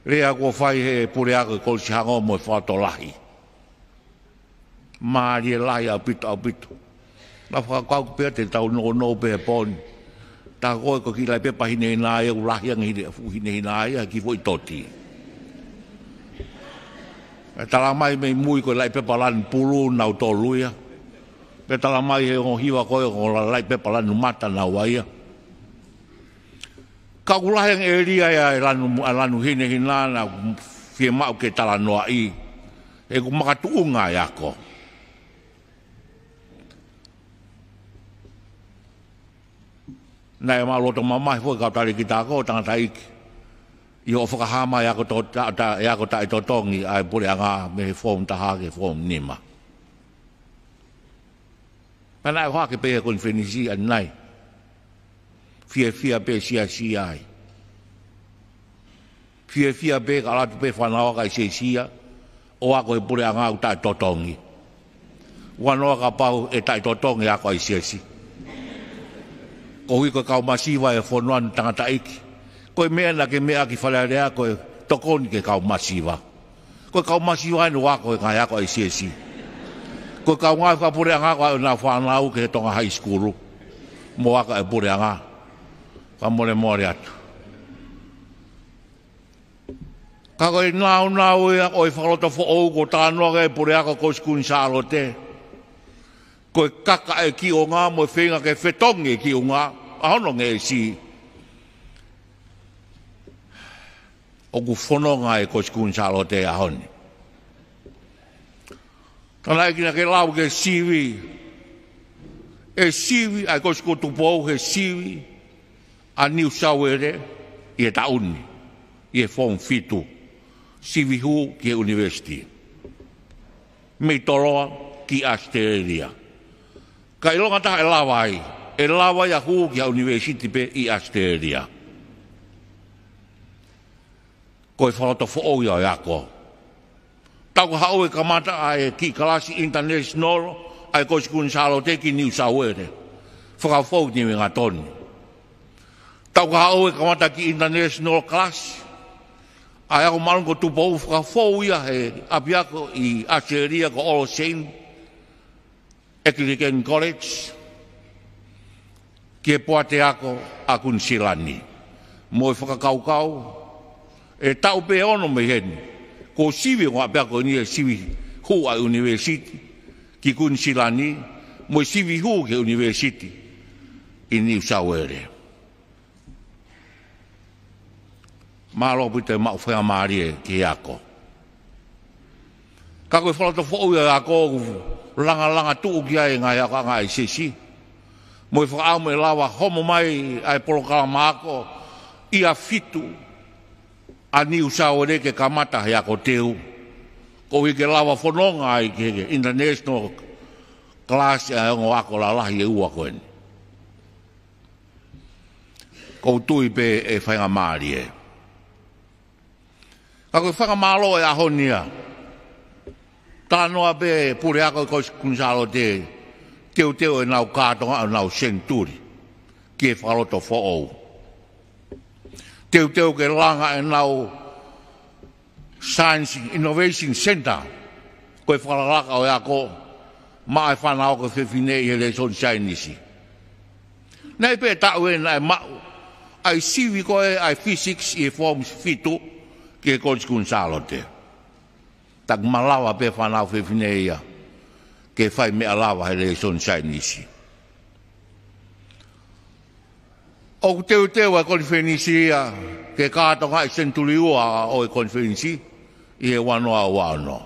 lea kuo fai ʻe he puleako ʻi Kolisi Hango mo e fakalotolahi. Mālie lahi ʻaupito ʻaupito. Naʻa fakakaukau pē te tau nounou pē he pō ni. Tā ko e kiʻi laʻi pepa hinehina ia, ʻoku lahi ange hine, fuʻu hinehina ia, kiʻi foʻi toti. ʻE talamai mei mui ko e laʻi pepa lanu pulu nautolu ia. Pea talamai ʻe he ongo hiva ko e ongo laʻi pepa lanu mata naua ia. Ka ʻoku lahi ange ʻēlia ia ʻa e lanu, ʻa e lanu hinehina naʻa fiemaʻu ke talanoaʻi. He ʻoku makatuʻunga e ako. Naʻe mau loto mamahi foki kau talēkita ako, tangataʻeiki, ʻi hoʻo fakahā mai e ako to-, ta-, ta-, e ako taʻetotongi ʻa e puleʻanga mei he foomu taha ki he foomu nima. Pea naʻe ʻohake pē he konifelenisi ʻanenai. Fiefia pē siasi ai. Fiefia pē ka ʻalu atu pē fānau ako ʻa e siasi ia ʻo ako he puleʻanga ʻoku taʻetotongi. Huanoa kapau ʻe taʻetotongi e ako ʻa e siasi. Koeʻuhi ko e kau masiva e fonua ni, tangataʻeiki. Ko e meʻa naʻa ke meʻa ki Fale Alea ko e tokoni ki he kau masiva. Ko e kau masiva eni ʻoku ako he ngaahi ako ʻa e siasi. Ko e kau ngāue fakapuleʻanga ko ē ʻoku nau fānau ki he Tonga High School mo ako ʻa e puleʻanga. Fakamolemole atu. Ka ko e nāunau ia ʻo e fakalotofoʻou kuo talanoa ki ai e puleako Kolisi Kuini Sālote. Ko e kaka e kiʻi ʻuhinga mo e feinga ke fetongi e kiʻi ʻuhinga ʻa hono ngeʻesi. ʻOku fononga e Kolisi Kuini Sālote he ʻaho ni. Tangataʻeiki, naʻa ke lau ki he sivi, e sivi ʻa e Kolisi ko Tupou he sivi ʻa New South Wales ʻi he taʻu ni, ʻi he foomu fitu, sivi hū ki he university. Mei Toloa ki ʻAositelēlia. Ka ʻilonga taha ʻe lava ai, ʻe lava ia hū ki ha university pē ʻi ʻAositelēlia. Ko e fakalotofoʻou ia ʻo e ako. Tau ka haʻu e kamata ʻa e kiʻi kalasi international ʻa e Kolisi Kuini Sālote ki New South Wales. Fakafou ki Wellington. Tau ka haʻu e kamata kiʻi international class ʻa e ako māʻolunga ko Tupou, fakafou ia he ʻapiako ʻi ʻAositelēlia ko All Saints Anglican College, ki he poate ako ʻa Kuinisilani. Mo e fakakaukau, ʻe taʻu pē ʻe ono mei heni, kuo sivi e ongo ʻapiako ni he sivi hū ʻa e university ki Kuinisilani, mo e sivi hū ki he university ʻi New South Wales. Mālō ʻaupito e maʻu faingamālie ki he ako. Ka ko e fakalotofoʻou ia ʻo e ako ʻoku langalanga tuʻu ki ai e ngaahi akoʻanga ʻa e siasi. Mo e fakaʻamu ʻe lava homo mai ʻa e polokalama ako ʻi ʻafitu ʻa New South Wales ke kamata he ako teu. Koeʻuhi ke lava fononga ai ki he international class ʻa e ongo ako lalahi ʻe ua ko eni. ʻOku ou tui pē ʻe faingamālie. Ka ko e fakamālō e ʻaho ni ia. Talanoa pē puleako ʻi Kolisi Kuini Sālote, teuteu ʻenau kātoanga ʻenau senituli ki he fakalotofoʻou. Teuteu ke langa ʻenau Science Innovation Center, ko e fakalakalaka ʻo e ako, maʻa e fānau ako fefine ʻi he lēsoni saienisi. Naʻe pē taʻu ē naʻe maʻu ʻa e sivi ko ē ʻa e physics ʻi he form fitu ki he Kolisi Kuini Sālote. Taʻemalava pē fānau fefine ia ke fai meʻa lava he lēsoni saienisi. ʻOku teuteu ʻa e konifelenisi ia ke kātoangaʻi senituli ua ʻo e konifelenisi ʻi he ua noa ua ono.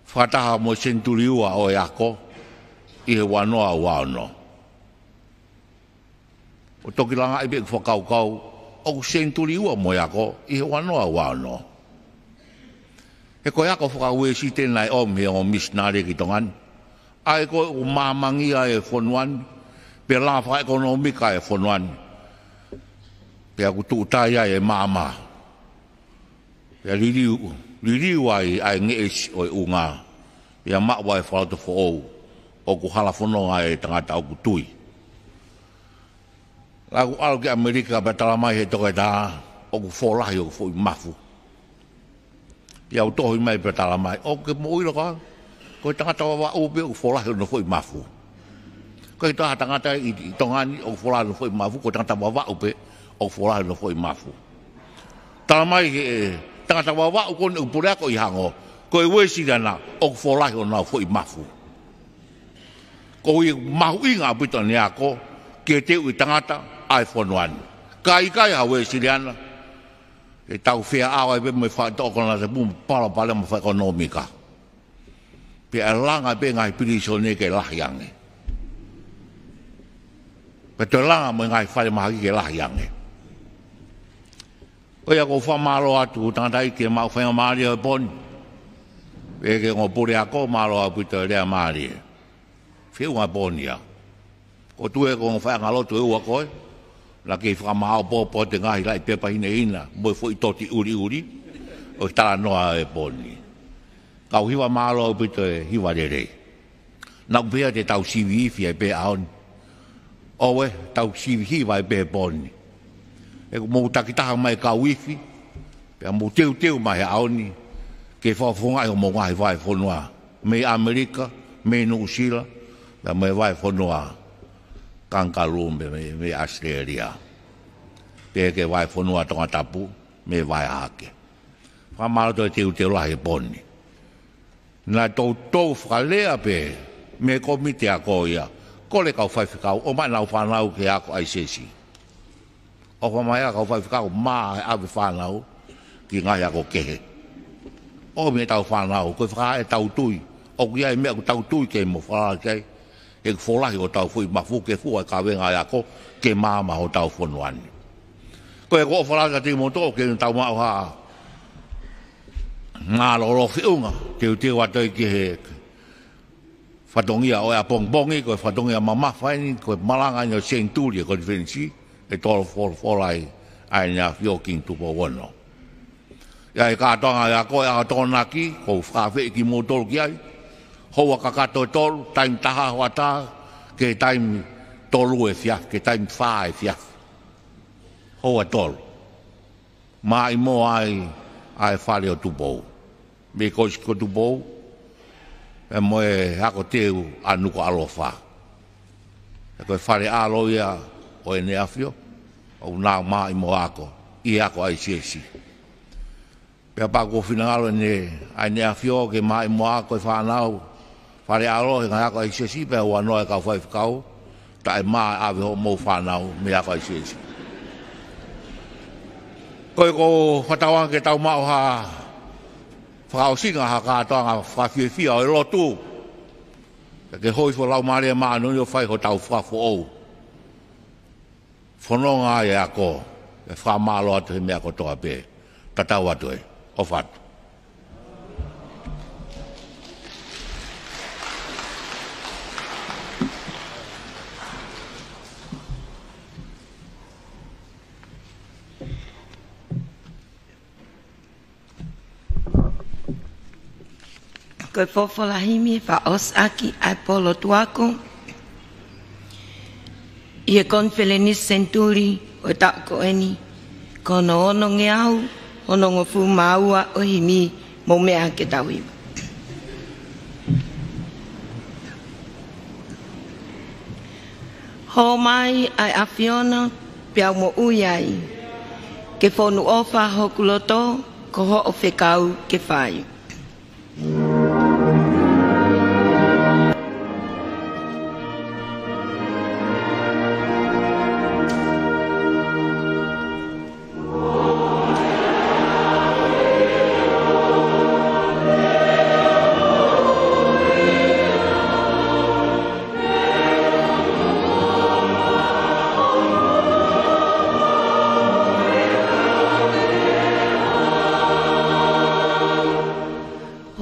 Fakataha mo e senituli ua ʻo e ako ʻi he ua noa ua ono. ʻO toki langaʻi pē ʻeku fakakaukau ʻoku senituli ua mo e ako ʻi he ua noa ua ono. He ko e ako fakauēsite naʻe ʻomi he ongo misinale ki Tonga ni. ʻA ē ko ē ʻoku māmangia e fonua ni, pea langa fakaʻekonōmika e fonua ni. Pea ʻoku tuʻutai ai e maama. Pea liliu, liliu ai ʻa e ngeʻesi ʻo e ʻū ngā. Pea maʻu ai e fakalotofoʻou ʻoku hala fononga e tangata ʻoku tui. Naʻá ku ʻalu ki ʻAmelika pea talamai he toketā ʻoku folahi hoku foʻi mafu. Pea u tohi mai pea talamai, ʻoku ke moʻui ʻilo koā, ko e tangata Vavaʻu pē ʻoku folahi hono foʻi mafu. ʻIkai ke toe ʻi ai ha tangata ʻi, ʻi Tonga ni ʻoku folahi hono foʻi mafu, ko e tangata Vavaʻu pē ʻoku folahi hono foʻi mafu. Talamai he tangata Vavaʻu ko eni ʻoku puleako ʻi Hango, ko e Uēsiliana ʻoku folahi honau foʻi mafu. Ko ia ʻoku mahuʻinga ʻaupito ʻene ako ke teuʻi tangata ʻa e fonua ni. Ka ʻikai ha Uēsiliana, ʻe tau feʻao ai pē mo e faʻitoʻo konatapu mo e palopalema fakaʻekonōmika. Pea langa pē ngaahi pilīsone ke lahi ange. Pea toe langa mo e ngaahi falemahaki ke lahi ange. Ko ia ʻoku ou fakamālō atu tangataʻeiki ke maʻu faingamālie ʻo e pō ni. Pea ki he ongo puleako mālō ʻaupito e lea mālie. Feʻunga e pō ni ia. ʻOku ou tui ko e ongo faʻahinga lotu ʻe ua ko ē. Naʻa ke fakamaʻopoʻopo atu e ngaahi laʻi pepa hinehina mo e foʻi toti ʻuliʻuli ʻo e talanoa e pō ni. Kau hiva mālō ʻaupito e hiva lelei. Naʻá ku pehē te tau sivi ifi ai pē ʻaho ni. ʻOua ʻe tau sivi hiva ai pē he pō ni. He ʻoku mou takitaha mai kau ifi, pea mou teuteu mai he ʻaho ni ke fakafofongaʻi homou ngaahi vahefonua. Mei ʻAmelika, mei Nuʻusila, pea mei he vahefonua Kangaroo mei, mei, mei ʻAositelēlia. Pea ki he vahefonua Tongatapu, mei Vaehahake. Fakamālō atu e teuteu lahi he pō ni. Naʻa toutou fakalea pē mei he kōmiti ako ia, kole kau faifekau ʻomai ʻenau fānau ke ako ʻa e siasi. ʻOfa mai ā kau faifekau mā e ʻave fānau ki he ngaahi ako kehe. ʻOmi ʻetau fānau, ko e fakahā ʻetau tui, ʻoku ʻi ai e meʻa ʻoku tau tui ki ai mo falala ki ai, he ʻoku folahi hotau foʻi mafu ke fua e kavenga e ako ke maama hotau fonua ni. Ko e ʻoku ou falala kiate kimoutolu ke tau maʻu ha mālōlō feʻunga, teuteu atu ai ki he fatongia ʻo e ʻapongipongi, ko e fatongia mamafa eni, ko e malanga eni ʻo e senituli e konifelenisi, ʻe tolo folofola ai ʻa ʻEne ʻAfio Kingi Tupou Ono. ʻI ai e kātoanga e ako ʻa e Tokonaki, ʻoku ou fakaafeʻi kimoutolu ki ai. Houa kakato ʻe tolu, taimi taha hoʻatā, ki he taimi tolu efiafi, ki he taimi fā efiafi. Houa ʻe tolu. Maʻimoa ai ʻa e fale ʻo Tupou. Mei Kolisi ko Tupou, pea mo e ako teu ʻa Nukuʻalofa. He ko e fale ʻalo ia ʻo ʻEne ʻAfio, ʻoku nau maʻimoa ako, ʻi he ako ʻa e siasi. Pea kapau ʻoku finangalo ʻEne, ʻa ʻEne ʻAfio ke maʻimoa ako e fānau, fale ʻalo he ngaahi ako ʻa e siasi, pea ua noa e kau faifekau, taʻe mā ʻave hoʻomou fānau mei he ako ʻa e siasi. Ko ia ʻoku ou fakatauange ke tau maʻu ha fakaʻosinga ha kātoanga fakafiefia ʻo e lotu. Ke hoi fo Laumālie Māʻoniʻoni ʻo fai hotau fakafoʻou. Fononga ai e ako, ʻe fakamālō atu he meʻa kotoa pē. Tatau atu ē, ʻofa atu. Ko e folofola himi ʻe fakaʻosi ʻaki ʻa e pōlotu ako ʻi he konifelenisi senituli ʻo e taʻu ko eni, ko hono onongeau onongofulu mā ua ʻo e himi, Mou meʻa ke tau hiva. Hō mai ʻa e ʻAfiona, pea u moʻui ai. Ke fonu ʻofa hoku loto, ko hoʻo fekau ke fai.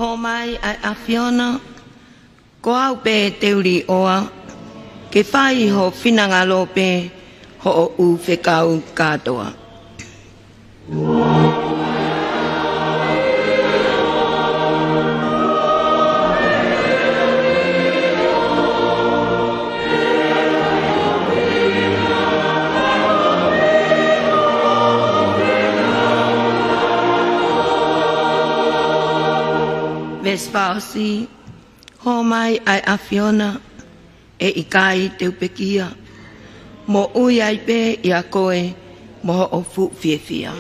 Hō mai ʻa e ʻAfiona, ko au pē te u līʻoa, ke fai ho finangalo pē hoʻo ʻū fekau kātoa. Veesi fā ʻosi, hō mai ʻa e ʻAfiona, ʻe ʻikai te u pekia, moʻui ai pē ʻia koe mo hoʻo fuʻu fiefia.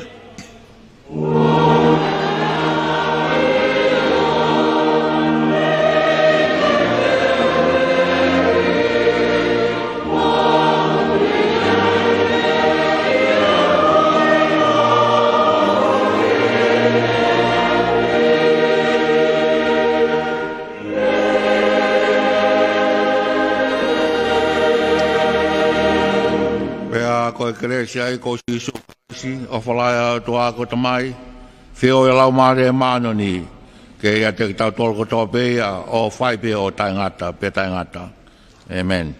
Pea ko e kelesi ʻa e ʻEiki ko Sīsū Kalaisi, ʻofa lahi ʻa e ʻOtua ko e Tamai, feohi ʻa e Laumālie Māʻoniʻoni, ke ʻiate kitautolu kotoa pē ia, ʻo fai pē ʻo taʻengata pea taʻengata. ʻĒmeni.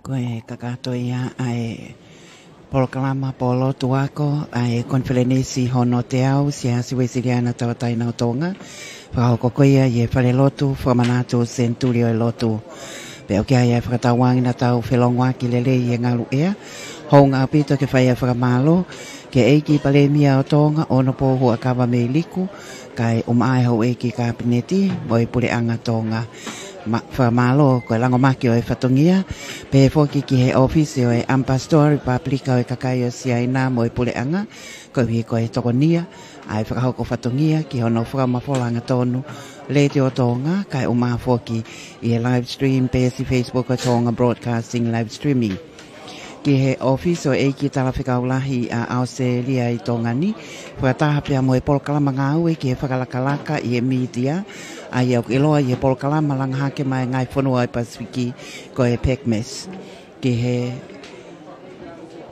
Ko e kakato ia ʻa e polokalama pōlotu ako ʻa e konifelenisi hono teau Siasi Uēsiliana Tauʻatāina ʻo Tonga. Fakahoko ko ia ʻi he falelotu fakamanatu Senituli ʻo e Lotu. Pea ʻoku ʻi ai ʻa e fakatauange naʻa tau felōngoaki lelei ʻi he ngaluʻea. Hounga ʻaupito ke fai ʻa e fakamālō ki he ʻEiki Palēmia ʻo Tonga, ʻOnopo Huʻakavameiliku, kae ʻumaʻā ʻa e houʻeiki Kapineti mo e Puleʻanga Tonga. Ma-, fakamālō ko e langomaki ʻo e fatongia, pehē foki ki he ʻōfisi ʻo e ʻAmipasitoa Lipapulika ʻo e Kakai ʻo Siaina mo e Puleʻanga, koeʻuhi ko e tokonia ʻa e fakahoko fatongia ki hono fakamafola hangatonu Letiō Tonga, kae ʻumaʻā foki ʻi he live stream peesi Facebook ʻo e Tonga Broadcasting Live Streaming. Ki he ʻōfisi ʻo e ʻEiki Talafekau Lahi ʻa ʻAositelēlia ʻi Tonga ni, fakataha pea mo e polokalama ngāue ki he fakalakalaka ʻi he mītia, ʻa ia ʻoku ʻiloa ʻi he polokalama Langa Hake maʻa e Ngaahi Fonua ʻo e Pasifiki ko e PACMAS. Ki he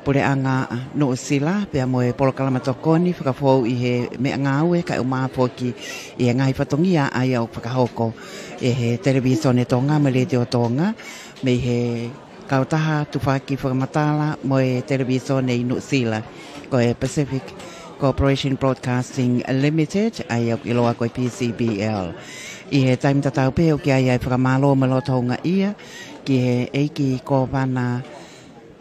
Puleʻanga Nuʻusila, pea mo e polokalama tokoni fakafou ʻi he meʻangāue kae ʻumaʻā foki ʻi he ngaahi fatongia ʻa ia ʻoku fakahoko ʻe he Televīsone Tonga mo e Letiō Tonga, mei he kautaha tufaki fakamatala mo e televīsone ʻi Nuʻusila, ko e Pacific Corporation Broadcasting Limited, ʻa ia ʻoku ʻiloa ko e P C B L. ʻI he taimi tatau pē ʻoku ʻi ai ʻa e fakamālō mo e loto houngaʻia ki he ʻEiki Kōvana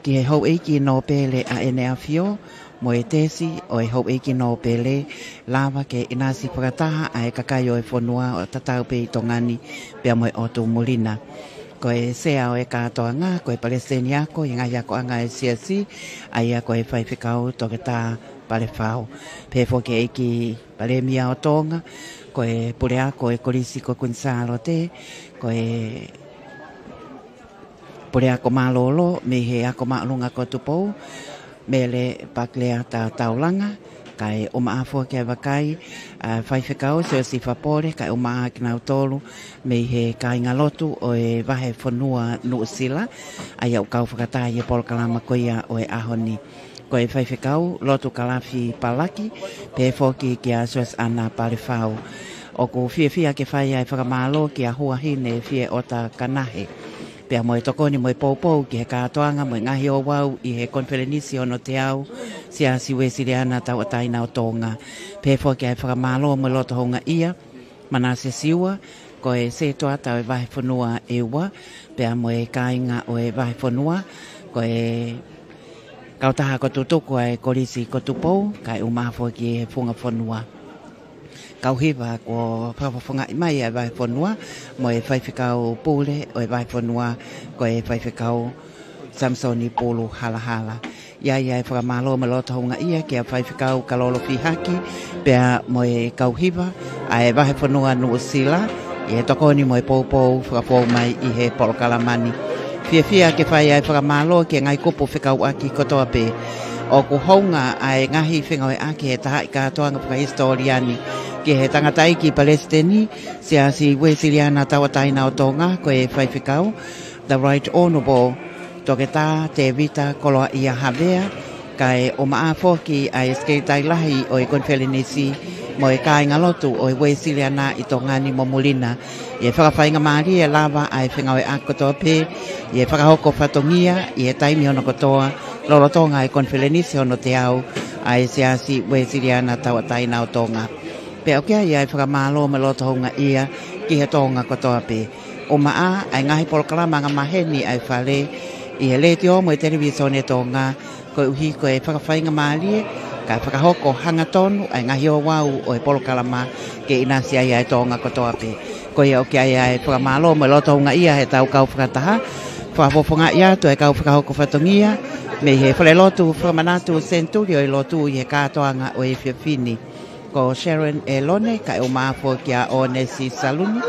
ki he houʻeiki nōpele ʻa ʻEne ʻAfio, mo e tesi ʻo e houʻeiki nōpele, lava ke ʻinasi fakataha ʻa e kakai ʻo e fonua ʻo tatau pē ʻi Tonga ni, pea mo e ʻotu muli na. Ko e sea ʻo e kātoanga, ko e palesiteni ako ʻi he ngaahi akoʻanga ʻa e siasi, ʻa ia ko e faifekau Toketā Palefau. Pehē foki ki he ʻEiki Palēmia ʻo Tonga, ko e puleako ʻo e Kolisi ko Kuini Sālote, ko e puleako mālōlō mei he Ako Māʻolunga ko Tupou, Mele Pakleata Taulanga, kae ʻumaʻā foki ʻa e vakai, ʻa e faifekau Siosifa Pole, kae ʻumaʻā kinautolu mei he kāingalotu ʻo e Vahefonua Nuʻusila, ʻa ia ʻoku kau fakataha ʻi he polokalama ko ia ʻo e ʻaho ni. Ko e faifekau Lotukalafi Palaki, pehē foki kia Siosiana Palefau. ʻOku fiefia ke fai ʻa e fakamālō kia Huahine Fieʻota Kanahe, pea mo e tokoni mo e poupou ki he kātoanga mo e ngaahi ouau ʻi he konifelenisi hono teau Siasi Uēsiliana Tauʻatāina ʻo Tonga. Pehē foki ʻa e fakamālō mo e loto houngaʻia, Manase Siua, ko e sētuata ʻo e Vahefonua ʻe ua, pea mo e kāinga ʻo e Vahefonua, ko e kautaha ko Tutuku ʻa e Kolisi ko Tupou, kae ʻumaʻā foki e Funga Fonua. Kau hiva kuo fakafofongaʻi mai ʻa e Vahefonua, mo e faifekau pule ʻo e Vahefonua, ko e faifekau Samisoni Pulu Halahala. ʻA ia ʻa e fakamālō mo e loto houngaʻia kia faifekau Kalolo Fihaki, pea mo e kau hiva ʻa e Vahefonua Nuʻusila, ʻi he tokoni mo e poupou fakafou mai ʻi he polokalama ni. Fiefia ke fai ʻa e fakamālō ki he ngaahi kupu fekauʻaki kotoa pē. ʻOku hounga ʻa e ngaahi fengāueʻaki he tahaʻi kātoanga fakahisitōlia ni ki he tangataʻeiki palesiteni Siasi Uēsiliana Tauʻatāina ʻo Tonga, ko e faifekau, The Right Honourable Toketā Tēvita Koloaʻia Havea, kae ʻumaʻā foki ʻa e Sekelitali Lahi ʻo e Konifelenisi mo e kāingalotu ʻo e Uēsiliana ʻi Tonga ni mo muli na, ʻi he fakafaingamālie lava ʻa e fengāueʻaki kotoa pē, ʻi he fakahoko fatongia ʻi he taimi hono kotoa, lolotonga e konifelenisi hono teau ʻa e Siasi Uēsiliana Tauʻatāina ʻo Tonga. Pea ʻoku ʻi ai ʻa e fakamālō mo e loto houngaʻia ki he Tonga kotoa pē. ʻUmaʻā ʻa e ngaahi polokalama angamaheni ʻa e Fale ʻi he letiō mo e televīsone Tonga, koeʻuhi ko e fakafaingamālie, kae fakahoko hangatonu ʻa e ngaahi ouau ʻo e polokalama ke ʻinasi ai ʻa e Tonga kotoa pē. Ko ia ʻoku ʻi ai ʻa e fakamālō mo e loto houngaʻia he tau kau fakataha, fakafofongaʻi atu e kau fakahoko fatongia, mei he Falelotu Fakamanatu Senituli ʻo e Lotu ʻi he kātoanga ʻo e efiafi ni. Ko Sharon ʻElone, kae ʻumaʻā foki kia ʻOnesi Saluni,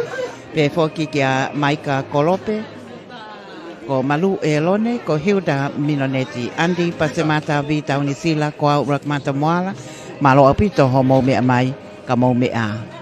pehē foki kia Maika Kolope, ko Malu ʻElone, ko Hilda Minoneti, Andy Pasemata Vita Unisila, ko au Rakamata Moala, mālō ʻaupito hoʻomou meʻa mai, ka mou meʻa ā.